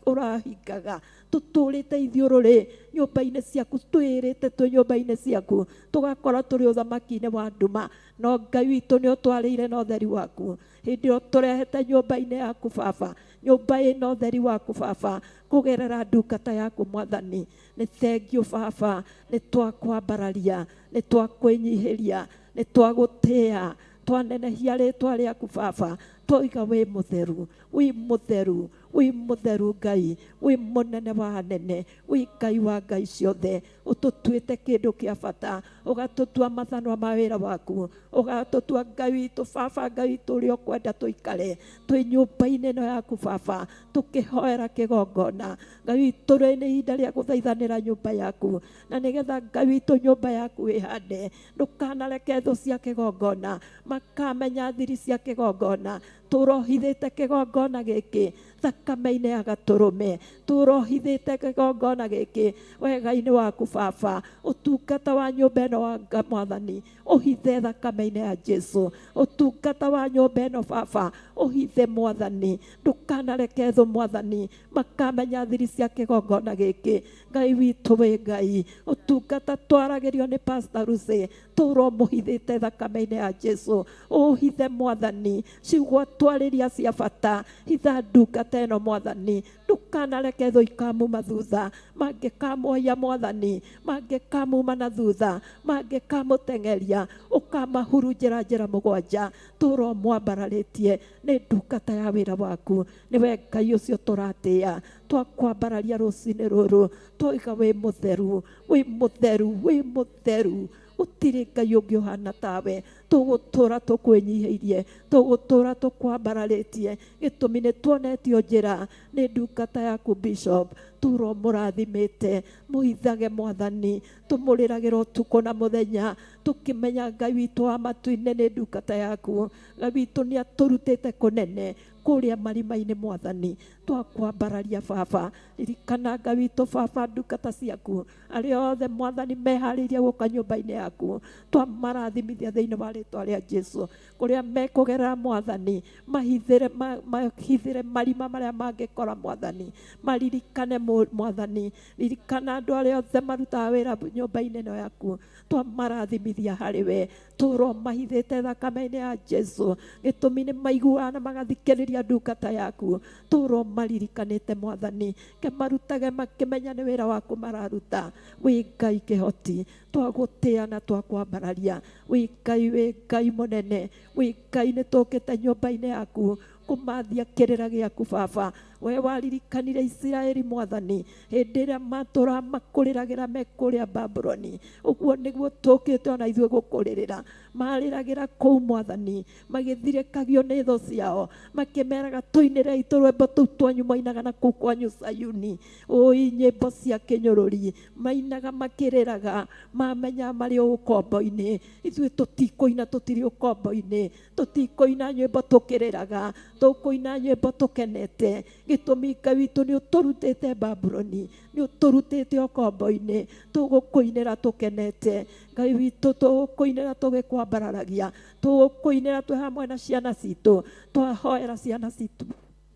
ũrahingaga. Tũtũrĩte ithiũrũrĩ nyũmba-inĩ ciaku, twĩrĩte twĩ nyũmba-inĩ ciaku, tũgakora tũrĩ ũthamaki-inĩ wa nduma, no Ngai witũ nĩ ũtwarĩire na ũtheri waku. Hĩndĩ ĩyo tũrehete nyũmba-inĩ yaku baba, nyũmba ĩna ũtheri waku baba, kũgerera ndungata yaku mwathani. Nĩ thengiũ baba, nĩ twakwambararia, nĩ twakwĩnyihĩria, nĩ twagũtĩa, twanenehia rĩtwa rĩaku baba, twoiga wĩ mũtheru, wĩ mũtheru, wĩ mũtheru Ngai, wĩ mũnene wa anene, wĩ Ngai wa ngai ciothe, ũtũtuĩte kĩndũ kĩa bata, ũgatũtua mathanwa ma wĩra waku, ũgatũtua Ngai witũ baba, Ngai witũ ũrĩa ũkwenda tũikare twĩ nyũmba-inĩ ĩno yaku baba, tũkĩhoera kĩgongona. Ngai witũ, rĩ nĩ ihinda rĩa gũthaithanĩra nyũmba yaku, na nĩgetha Ngai witũ nyũmba yaku ĩhande, ndũkanareke thũ cia kĩgongona makamenya thiri cia kĩgongona. Tũrohithĩte kĩgongona gĩkĩ thakame-inĩ ya gatũrũme, tũrohithĩte kĩgongona gĩkĩ wega-inĩ waku baba. Ũtungata wa nyũmba ĩno wa mwathani ũhithe thakame-inĩ ya Jesu. Ũtungata wa nyũmba ĩno baba ũhithe mwathani, ndũkanareke thũ mwathani makamenya thiri cia kĩgongona gĩkĩ. Ngai witũ wĩ Ngai, ũtungata twaragĩrio nĩ Pastor Lucy tũromũhithĩte thakame-inĩ ya Jesu. Ũhithe mwathani ciugo twarĩria cia bata, hitha ndungata ĩno mwathani, ndũkanareke thũ ikamuma thutha, mangĩkamuoya mwathani, mangĩkamuma na thutha, mangĩkamũteng'eria, ũkamahurunjĩra njĩra mũgwanja. Tũromwambararĩtie, nĩ ndungata ya wĩra waku, nĩwe Ngai ũcio tũratĩĩa. Twakwambararia rũcinĩ rũrũ, twoiga wĩ mũtheru, wĩ mũtheru, wĩ mũtheru, gũtirĩ Ngai ũngĩ ũhana tawe. Tũgũtũra tũkwĩnyihĩirie, tũgũtũra tũkwambararĩtie, gĩtũmi nĩ tuonetio njĩra nĩ ndungata yaku Bishop. Tũromũrathimĩte, mũhithage mwathani, tũmũrĩragĩra ũtukũ na mũthenya, tũkĩmenya Ngai witũ wa matu-inĩ nĩ ndungata yaku. Ngai witũ nĩ atũrutĩte kũnene kũrĩa marima-inĩ mwathani. Twakwambararia baba, ririkana Ngai witũ baba ndungata ciaku arĩa othe mwathani meharĩirie gũka nyũmba-inĩ yaku, twamarathimithia thĩinĩ wa rĩtwa rĩa Jesu. Kũrĩa mekũgerera mwathani, mahithĩre mahithĩre marima marĩa mangĩkora mwathani, maririkane mwathani, ririkana andũ arĩa othe marutaga wĩra nyũmba-inĩ ĩno yaku, twamarathimithia harĩ we. Tũromahithĩte thakame-inĩ ya Jesu, gĩtũmi nĩ maiguaga na magathikĩrĩria ndungata yaku. Tũromaririkanĩte mwathani, kemarutage makĩmenya nĩ wĩra waku mararuta. Wĩ Ngai kĩhoti, twagũtĩa na twakwambararia. Wĩ Ngai, wĩ Ngai mũnene, wĩ Ngai nĩ tũkĩte nyũmba-inĩ yaku kũmathia kĩrĩra gĩaku baba. We waririkanire Isiraeli mwathani hĩndĩ ĩrĩa matũra makũrĩragĩra me kũrĩa Babuloni, ũguo nĩguo tũkĩte ona ithuĩ gũkũrĩrĩra. Marĩragĩra kũu mwathani, magĩthirĩkagio nĩ thũ ciao, makĩmeraga tũinĩrei tũrwĩmbo tũu twanyu mwainaga na kũu kwanyu Sayuni. Ũi nyĩmbo cia kĩnyũrũri mainaga makĩrĩraga, mamenya marĩ ũkombo-inĩ. Ithuĩ tũtikũina, tũtirĩ ũkombo-inĩ, tũtikũina nyĩmbo tũkĩrĩraga, tũkũina nyĩmbo tũkenete. Gĩtũmi Ngai witũ nĩ ũtũrutĩte Babuloni, nĩ ũtũrutĩte ũkombo-inĩ, tũgũkũinĩra tũkenete. Ngai witũ tũgũkũinĩra tũgĩkwambararagia, tũgũkũinĩra twĩ hamwe na ciana citũ, twahoera ciana citũ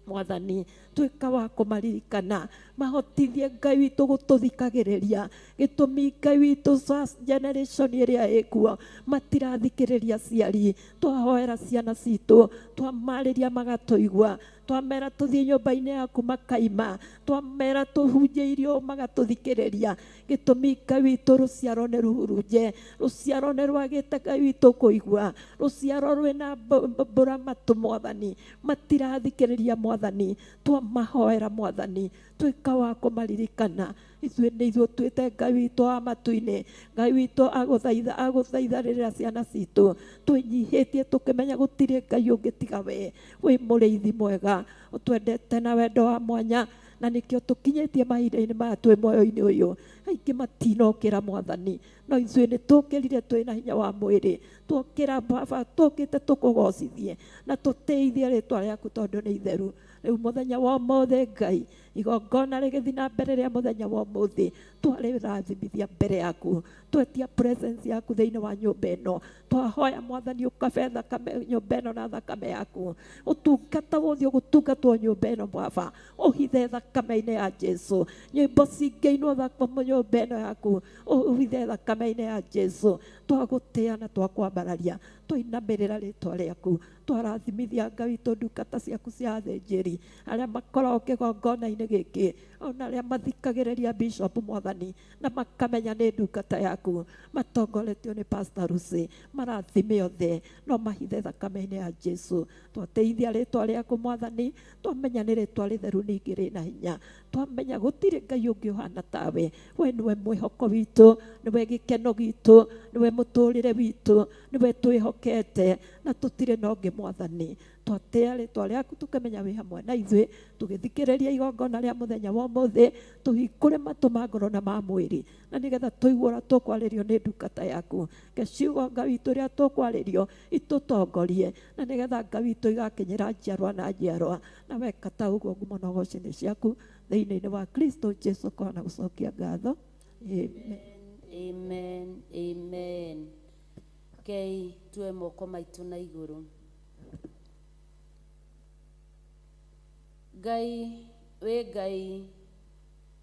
mwathani, tuĩka wa kũmaririkana, mahotithie Ngai witũ gũtũthikagĩrĩria. Gĩtũmi Ngai witũ generation ĩrĩa ĩkuo matirathikĩrĩria aciari, twahoera ciana citũ, twamarĩria magatũigua. Twamera tũthiĩ nyũmba-inĩ yaku makaima, twamera tũhunjie irio magatũthikĩrĩria. Gĩtũmi Ngai witũ rũciaro nĩ rũhurunje, rũciaro nĩ rwagĩte Ngai witũ kũigua, rũciaro rwĩna mbũra matũ Mwathani, matirathikĩrĩria Mwathani. Twamahoera Mwathani, tuĩka wa kũmaririkana. Ithuĩ nĩ ithuĩ twĩte Ngai witũ wa matu-inĩ. Ngai witũ agũthaitha, agũthaitha rĩrĩa ciana citũ twĩnyihĩtie tũkĩmenya gũtirĩ Ngai ũngĩ tiga we. Wĩ mũrĩithi mwega, ũtwendete na wendo wa mwanya, na nĩkĩo tũkinyĩtie mahinda-inĩ maya twĩ muoyo-inĩ ũyũ. Aingĩ matinokĩra Mwathani, no ithuĩ nĩ tũkĩrire twĩna hinya wa mwĩrĩ. Twokĩra Baba, tũkĩte tũkũgocithie na tũtĩithie rĩtwa rĩaku tondũ nĩ itheru. Rĩu mũthenya wa ũmũthĩ Ngai, igongona rĩgĩthiĩ na mbere rĩa mũthenya wa ũmũthĩ, twarĩrathimithia mbere yaku, twetia presence yaku thĩinĩ wa nyũmba ĩno. Twahoya Mwathani ũkabe thakame nyũmba ĩno na thakame yaku, ũtungata wothe ũgũtungatwo nyũmba ĩno Baba, ũhithe thakame-inĩ ya Jesu. Nyĩmbo cingĩinwo nyũmba ĩno yaku, ũhithe thakame-inĩ ya Jesu. Twagũtĩa na twakwambararia, twainamĩrĩra rĩtwa rĩaku, twarathimithia Ngai witũ ndungata ciaku cia athĩnjĩri arĩa makoragwo kĩgongona-inĩ gĩkĩ, ona arĩa mathikagĩrĩria Bishop Mwathani na makamenya nĩ ndungata yaku, matongoretio nĩ Pastor Lucy, marathime othe no mahithe thakame-inĩ ya Jesu. Twateithia rĩtwa rĩaku Mwathani, twamenya nĩ rĩtwa rĩtheru ningĩ rĩna hinya, twamenya gũtirĩ Ngai ũngĩ ũhana tawe. We nĩwe mwĩhoko witũ, nĩwe gĩkeno gitũ, nĩwe mũtũrĩre witũ, nĩwe twĩhokete na tũtirĩ na ũngĩ Mwathani. Twatĩa rĩtwa rĩaku tũkĩmenya wĩ hamwe na ithuĩ, tũgĩthikĩrĩria igongona rĩa mũthenya wa ũmũthĩ, tũhingũre matũ ma ngoro na ma mwĩrĩ, na nĩgetha tũigue ũrĩa tũkwarĩrio nĩ ndungata yaku. Reke ciugo Ngai witũ ũrĩa tũkwarĩrio itũtongorie, na nĩgetha Ngai witũ igakinyĩra njiarwa na njiarwa. Na weka ta ũguo ngumo na ũgoci nĩ ciaku thĩinĩ wa Kristo Jesu, kwana gũcokia ngatho. Amen. Amen, amen. Kei tuoe moko maitũ na igũrũ. Ngai wĩ Ngai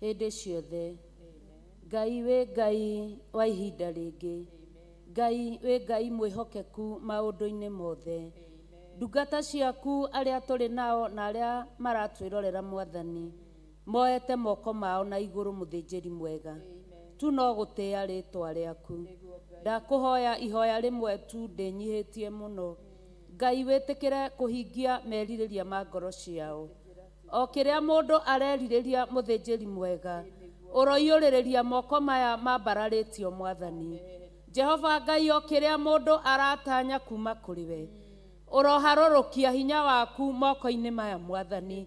hĩndĩ ciothe, Ngai wĩ Ngai wa ihinda rĩngĩ, Ngai wĩ Ngai mwĩhokeku maũndũ-inĩ mothe. Ndungata ciaku arĩa tũrĩ nao na arĩa maratwĩrorera Mwathani, moete moko mao na igũrũ mũthĩnjĩri mwega, tu no gũtĩa rĩtwa rĩaku. Ndakũhoya ihoya rĩmwe tu ndĩnyihĩtie mũno, Ngai wĩtĩkĩre kũhingia merirĩria ma ngoro ciao. O kĩrĩa mũndũ arerirĩria mũthĩnjĩri mwega, ũroiyũrĩrĩria moko maya mambararĩtio Mwathani. Jehova Ngai, o kĩrĩa mũndũ aratanya kuma kũrĩ we, ũroharũrũkia hinya waku moko-inĩ maya Mwathani.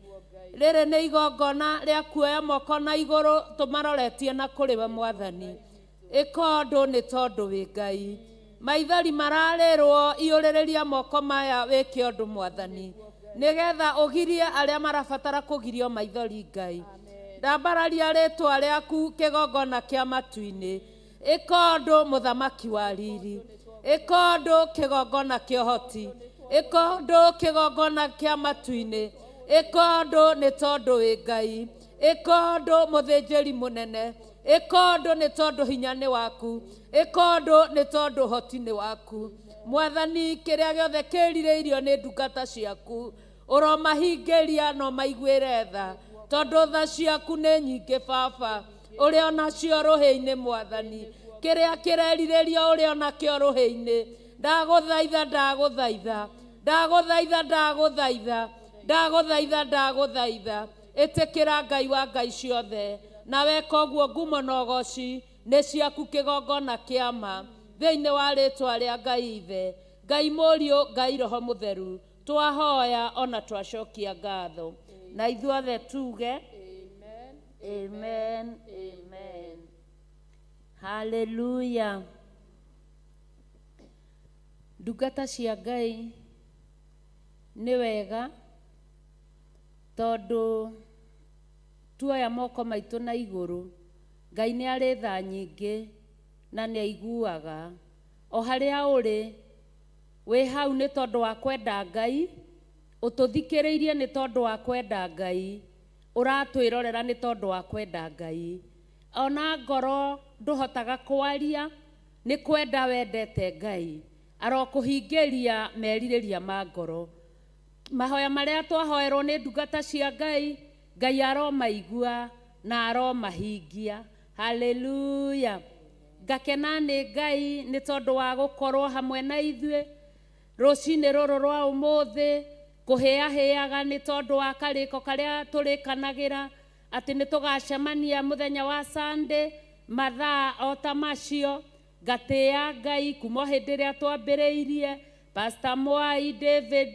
Rĩrĩ nĩ igongona rĩa kuoya moko na igũrũ tũmaroretie na kũrĩ we Mwathani. Ĩka ũndũ nĩ tondũ wĩ Ngai. Maithori mararĩrwo, iyũrĩrĩria moko maya wĩke ũndũ Mwathani, nĩgetha ũgirie arĩa marabatara kũgirio maithori Ngai. Ndambararia rĩtwa rĩaku kĩgongona kĩa matu-inĩ. Ĩka ũndũ mũthamaki wa riri, ĩka ũndũ kĩgongona kĩa ũhoti, ĩka ũndũ kĩgongona kĩa matu-inĩ, ĩka ũndũ nĩ tondũ wĩ Ngai, ĩka ũndũ mũthĩnjĩri mũnene, ĩka ũndũ nĩ tondũ hinya nĩ waku, ĩka ũndũ nĩ tondũ ũhoti nĩ waku. Mwathani, kĩrĩa gĩothe kĩrirĩirio nĩ ndungata ciaku, ũromahingĩria na ũmaiguĩre tha, tondũ tha ciaku nĩ nyingĩ Baba, ũrĩ onacio rũhĩ-inĩ Mwathani. Kĩrĩa kĩrerirĩrio ũrĩ onakĩo rũhĩ-inĩ. Ndagũthaitha, ndagũthaitha, ndagũthaitha, ndagũthaitha, ndagũthaitha, ndagũthaitha, ĩtĩkĩra Ngai wa Ngai ciothe, na weka ũguo ngumo na ũgoci nĩ ciaku kĩgongona kĩa ma, thĩinĩ wa rĩtwa rĩa Ngai Ithe, Ngai Mũriũ, Ngai Roho Mũtheru, twahoya ona twacokia ngatho. Na ithuothe tuge amen, amen. Hallelujah. Ndungata cia Ngai nĩ wega tondũ tuoya moko maitũ na igũrũ, Ngai nĩ arĩ tha nyingĩ na nĩ aiguaga. O harĩa ũrĩ, wĩ hau nĩ tondũ wa kwenda Ngai, ũtũthikĩrĩirie nĩ tondũ wa kwenda Ngai, ũratwĩrorera nĩ tondũ wa kwenda Ngai. Ona ngoro ndũhotaga kwaria nĩ kwenda wendete Ngai, arokũhingĩria merirĩria ma ngoro. Mahoya marĩa twahoerwo nĩ ndungata cia Ngai, Ngai aromaigua na aromahingia. Haleluya. Ngakena nĩ Ngai nĩ tondũ wa gũkorwo hamwe na ithuĩ rũcinĩ rũrũ rwa ũmũthĩ, kũhĩahĩaga nĩ tondũ wa karĩko karĩa tũrĩkanagĩra atĩ nĩ tũgacemania mũthenya wa Sunday mathaa o ta macio. Ngatĩĩa Ngai kuma o hĩndĩ ĩrĩa twambĩrĩirie. Pastor Mwai David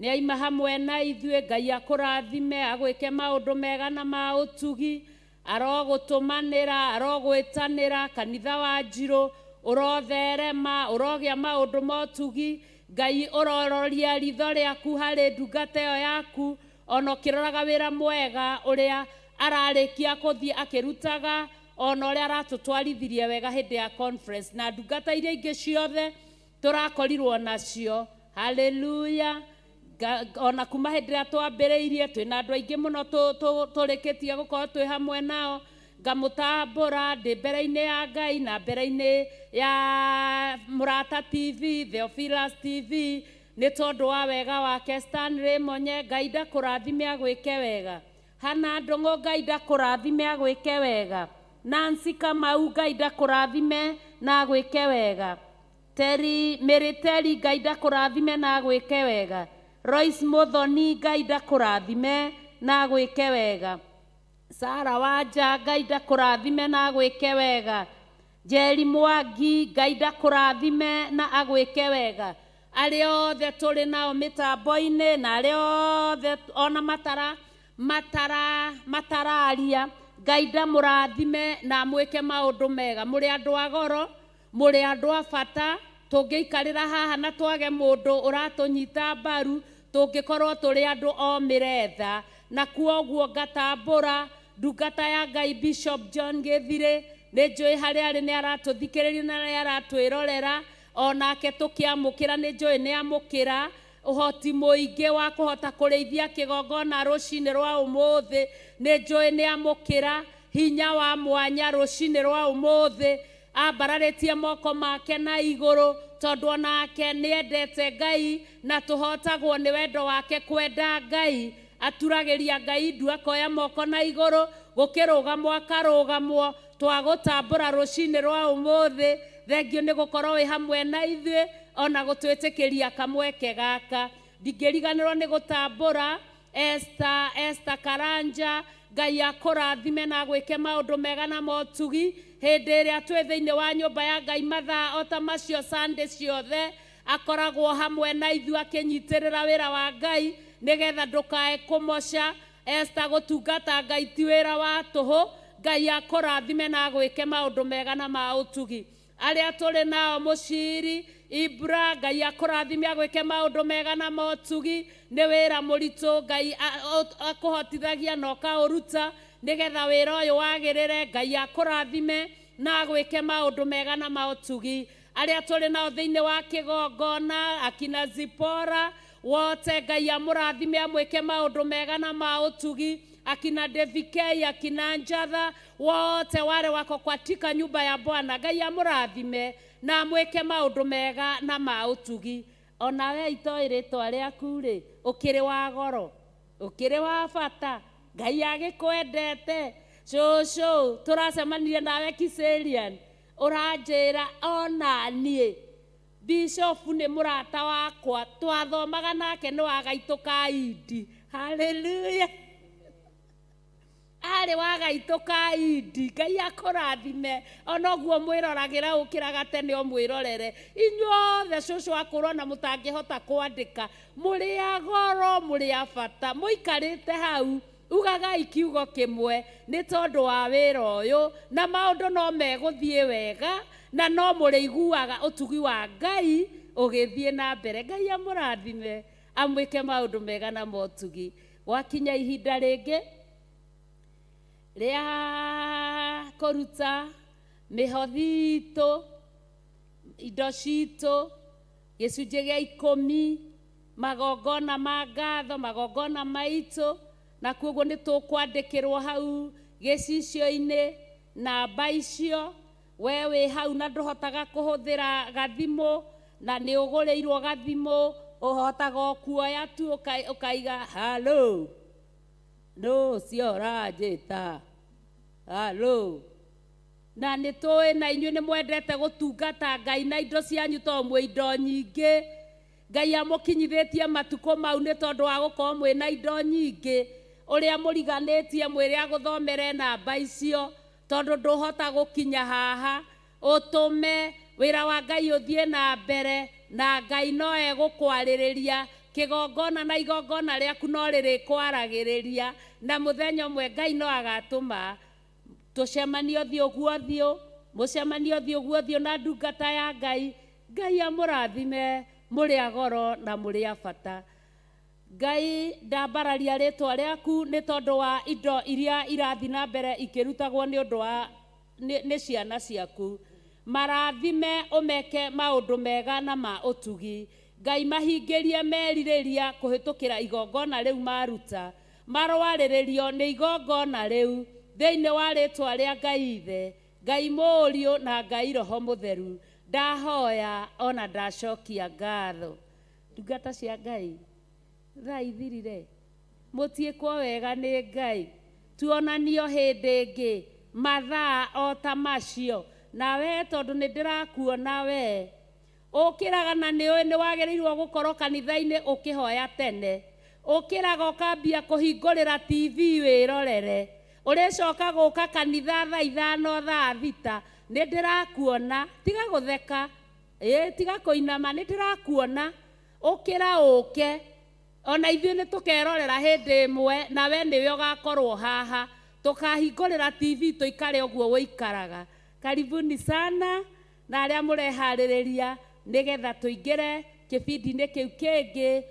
nĩ aima hamwe na ithuĩ. Ngai akũrathime, agwĩke maũndũ mega na ma ũtugi, arogũtũmanĩra, arogwĩtanĩra. Kanitha wa Njirũ ũrotherema, ũrogĩa maũndũ ma ũtugi. Ngai ũrororia ritho rĩaku harĩ ndungata ĩyo yaku, ona ũkĩroraga wĩra mwega ũrĩa ararĩkia kũthiĩ akĩrutaga, ona ũrĩa aratũtwarithirie wega hĩndĩ ya conference na ndungata iria ingĩ ciothe tũrakorirwo nacio. Haleluya. Ona kuma hĩndĩ ĩrĩa twambĩrĩirie twĩna andũ aingĩ mũno tũrĩkĩtie gũkorwo twĩ hamwe nao. Ngamũtambũra ndĩ mbere-inĩ ya Ngai na mbere-inĩ ya Mũrata TV, Theophilus TV, nĩ tondũ wa wega wake. Stanley Monye, Ngai ndakũrathime agwĩke wega. Hana Ndũng'ũ, Ngai ndakũrathime agwĩke wega. Nancy Kamau, Ngai ndakũrathime na agwĩke wega. Teri Mĩrĩteri, Ngai ndakũrathime na agwĩke wega. Royce Muthoni, Ngai ndakũrathime na agwĩke wega. Sara Wanja, Ngai ndakũrathime na agwĩke wega. Njeri Mwangi, Ngai ndakũrathime na agwĩke wega. Arĩa othe tũrĩ nao mĩtambo-inĩ na arĩa othe ona matara matara matararia, Ngai ndamũrathime na amwĩke maũndũ mega. Mũrĩ andũ a goro, mũrĩ andũ a bata. Tũngĩikarĩra haha na twage mũndũ ũratũnyita mbaru, tũngĩkorwo tũrĩ andũ o mĩretha. Na kuoguo ngatambũra ndungata ya Ngai Bishop John Gĩthirĩ, nĩ njũĩ harĩa arĩ nĩ aratũthikĩrĩria na nĩ aratwĩrorera, onake tũkĩamũkĩra nĩ njũĩ nĩ amũkĩra ũhoti mũingĩ wa kũhota kũrĩithia kĩgongona rũcinĩ rwa ũmũthĩ. Nĩ njũĩ nĩ amũkĩra hinya wa mwanya rũcinĩ rwa ũmũthĩ, ambararĩtie moko make na igũrũ, tondũ onake nĩ endete Ngai na tũhotagwo nĩ wendo wake kwenda Ngai. Aturagĩria Ngai ndu, akoya moko na igũrũ, gũkĩrũgamwo akarũgamwo. Twagũtambũra rũcinĩ rwa ũmũthĩ. Thengio nĩ gũkorwo wĩ hamwe na ithuĩ ona gũtwĩtĩkĩria kamweke gaka. Ndingĩriganĩrwo nĩ gũtambũra Esther, Esther Karanja. Ngai akũrathime na agwĩke maũndũ mega na motugi hĩndĩ ĩrĩa twĩ thĩinĩ wa nyũmba ya Ngai mathaa o ta macio Sunday ciothe akoragwo hamwe na ithuĩ akĩnyitĩrĩra wĩra wa Ngai nĩgetha ndũkae kũmoca. Esther, gũtungata Ngai ti wĩra wa tũhũ. Ngai akũrathime na agwĩke maũndũ mega na ma ũtugi. Arĩa tũrĩ nao mũciri Ibra, Ngai akũrathime agwĩke maũndũ mega na motugi. Nĩ wĩra mũritũ Ngai akũhotithagia na ũkaũruta nĩgetha wĩra ũyũ wagĩrĩre. Ngai akũrathime na agwĩke maũndũ mega na maũtugi. Arĩa tũrĩ nao thĩinĩ wa kĩgongona, akina Zipora wote, Ngai amũrathime amwĩke maũndũ mega na maũtugi. Akina Devikei, akina Njatha wote wale wako katika nyumba ya Bwana, Ngai amũrathime na amwĩke maũndũ mega na maũtugi. Ona we itoĩ rĩtwa rĩaku rĩ, ũkĩrĩ wa goro, ũkĩrĩ wa bata, Ngai agĩkwendete. Cũcũ tũracemanirie nawe Kiserian, ũranjĩra ona niĩ Bishop nĩ mũrata wakwa, twathomaga nake nĩ wa gaitũ ka Indi. Haleluya. Arĩ wa gaitũ ka Indi. Ngai akũrathime ona ũguo mwĩroragĩra ũkĩraga tene o mwĩrorere inyuothe. Cũcũ akũrwo na mũtangĩhota kwandĩka, mũrĩ a goro, mũrĩ a bata. Mũikarĩte hau ugagai kiugo kĩmwe nĩ tondũ wa wĩra ũyũ, na maũndũ no megũthiĩ wega na no mũrĩiguaga ũtugi wa Ngai ũgĩthiĩ na mbere. Ngai amũrathime amwĩke maũndũ mega na motugi. Gwakinya ihinda rĩngĩ rĩa kũruta mĩhothi itũ, indo citũ, gĩcunjĩ gĩa 10, magongona ma ngatho, magongona maitũ, na kuoguo nĩ tũkwandĩkĩrwo hau gĩcicio-inĩ namba icio. We wĩ hau na ndũhotaga kũhũthĩra gathimũ na nĩ ũgũrĩirwo gathimũ, Ũhotaga o kuoya tu ũkaiga halo, nũ ũcio ũranjĩta halo. Na nĩ tũĩ na inyuĩ nĩ mwendete gũtungata Ngai na indo cianyu tondũ mwĩ indo nyingĩ. Ngai amũkinyithĩtie matukũ mau nĩ tondũ wa gũkorwo mwĩna indo nyingĩ. Ũrĩa mũriganĩtie mwĩre agũthomere namba icio tondũ ndũhota gũkinya haha. Ũtũme wĩra wa Ngai ũthiĩ na mbere na Ngai no egũkwarĩrĩria. Kĩgongona na igongona rĩaku no rĩrĩkwaragĩrĩria, na mũthenya ũmwe Ngai no agatũma tũcemanie ũthiũ guo ũthiũ, mũcemanie ũthiũ guo ũthiũ na ndungata ya Ngai. Ngai amũrathime mũrĩ a goro na mũrĩ a bata. Ngai ndambararia rĩtwa rĩaku nĩ tondũ wa indo iria irathiĩ na mbere ikĩrutagwo nĩ ũndũ wa nĩ ciana ciaku. Marathime ũmeke maũndũ mega na ma ũtugi. Ngai mahingĩrie merirĩria kũhĩtũkĩra igongona rĩu maruta. Marwarĩrĩrio nĩ igongona rĩu thĩinĩ wa rĩtwa rĩa Ngai Ithe, Ngai Mũriũ na Ngai Roho Mũtheru. Ndahoya ona ndacokia ngatho. Ndungata cia Ngai, thaa ithirire, mũtiĩkwo wega nĩ Ngai. Tuonanio hĩndĩ ĩngĩ mathaa o ta macio. Na we tondũ nĩ ndĩrakuona we ũkĩraga na nĩ ũĩ nĩ wagĩrĩirwo gũkorwo kanitha-inĩ ũkĩhoya tene. Ũkĩraga ũkambia kũhingũrĩra TV wĩrorere. Ũrĩcoka gũka kanitha thaa 5 thaa 6. Nĩ ndĩrakuona, tiga gũtheka, tiga kũinama, nĩ ndĩrakuona. Ũkĩra ũke. Ona ithuĩ nĩ tũkerorera hĩndĩ ĩmwe, na we nĩwe ũgakorwo haha. Tũkahingũrĩra TV tũikare ũguo ũikaraga. Karibuni sana na arĩa mũreharĩrĩria nĩgetha tũingĩre kĩbindi-inĩ kĩu kĩngĩ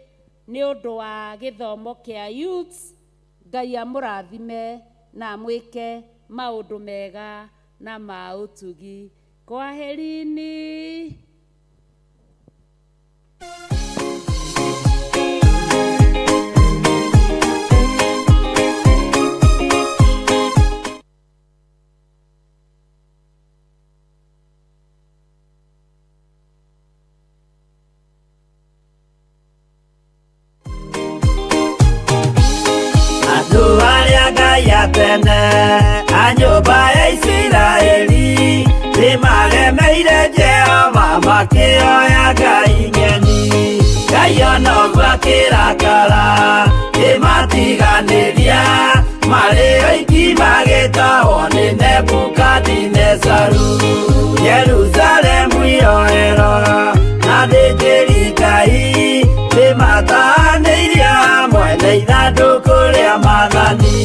nĩ ũndũ wa gĩthomo kĩa youths. Ngai amũrathime na amwĩke maũndũ mega na ma ũtugi. Kwaherini. Andũ arĩa Ngai atene a nyũmba ya Isiraeli nĩmaremeire Jehova makĩoya Ngai ng'eni. Ngai ona ũguo akĩrakara kĩmatiganĩria marĩ oiki magĩtahwo nĩ Nebukadinezaru. Jerusalemu iroero na athĩnjĩri Ngai nĩmatahanĩirie hamwe na ithandũkũ rĩa maathani.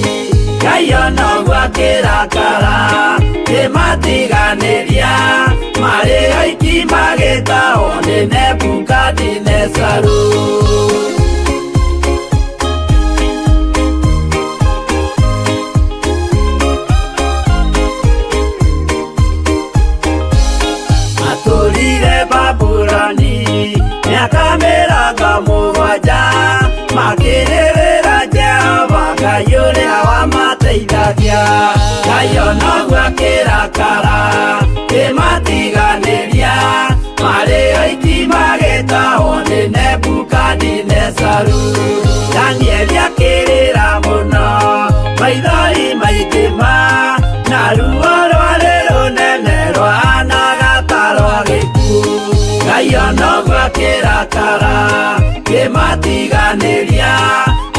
Ngai ona ũguo akĩrakara kĩmatiganĩria marĩ oiki magĩtahwo nĩ Nebukadinezaru. Matũrire Babuloni mĩaka 70 makĩrĩrĩra Jehova Ngai ũrĩa wamateithagia. Ngai ona ũguo akĩrakara kĩmatiganĩria marĩ oiki magĩtahwo nĩ Nebukadinezaru. Danieli akĩrĩra mũno maithori maingĩ ma na ruo rwarĩ rũnene rwahanaga ta rwa gĩkuũ. Ngai ona ũguo akĩrakara kĩmatiganĩria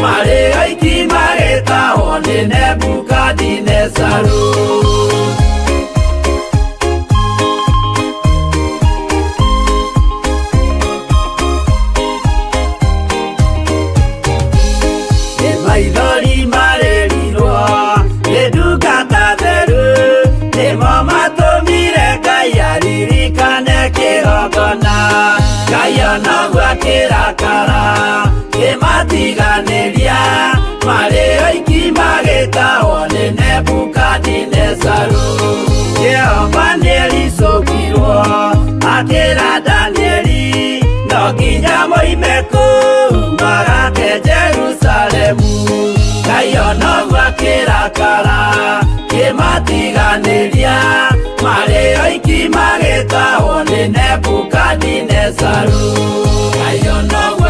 marĩ oiki magĩtahwo nĩ Nebukadinezaru. Nĩ maithori marĩrirwo nĩ ndungata theru nĩmo matũmire Ngai aririkane kĩgongona. Ngai ona ũguo akĩrakara kĩmatiganĩria marĩ oiki magĩtahwo nĩ Nebukadinezaru. Jehova nĩericũkirwo akĩra Danieli no nginya moime kũu magake Jerusalemu. Ngai ona ũguo akĩrakara kĩmatiganĩria marĩ oiki magĩtahwo nĩ Nebukadinezaru. Ngai ona ũguo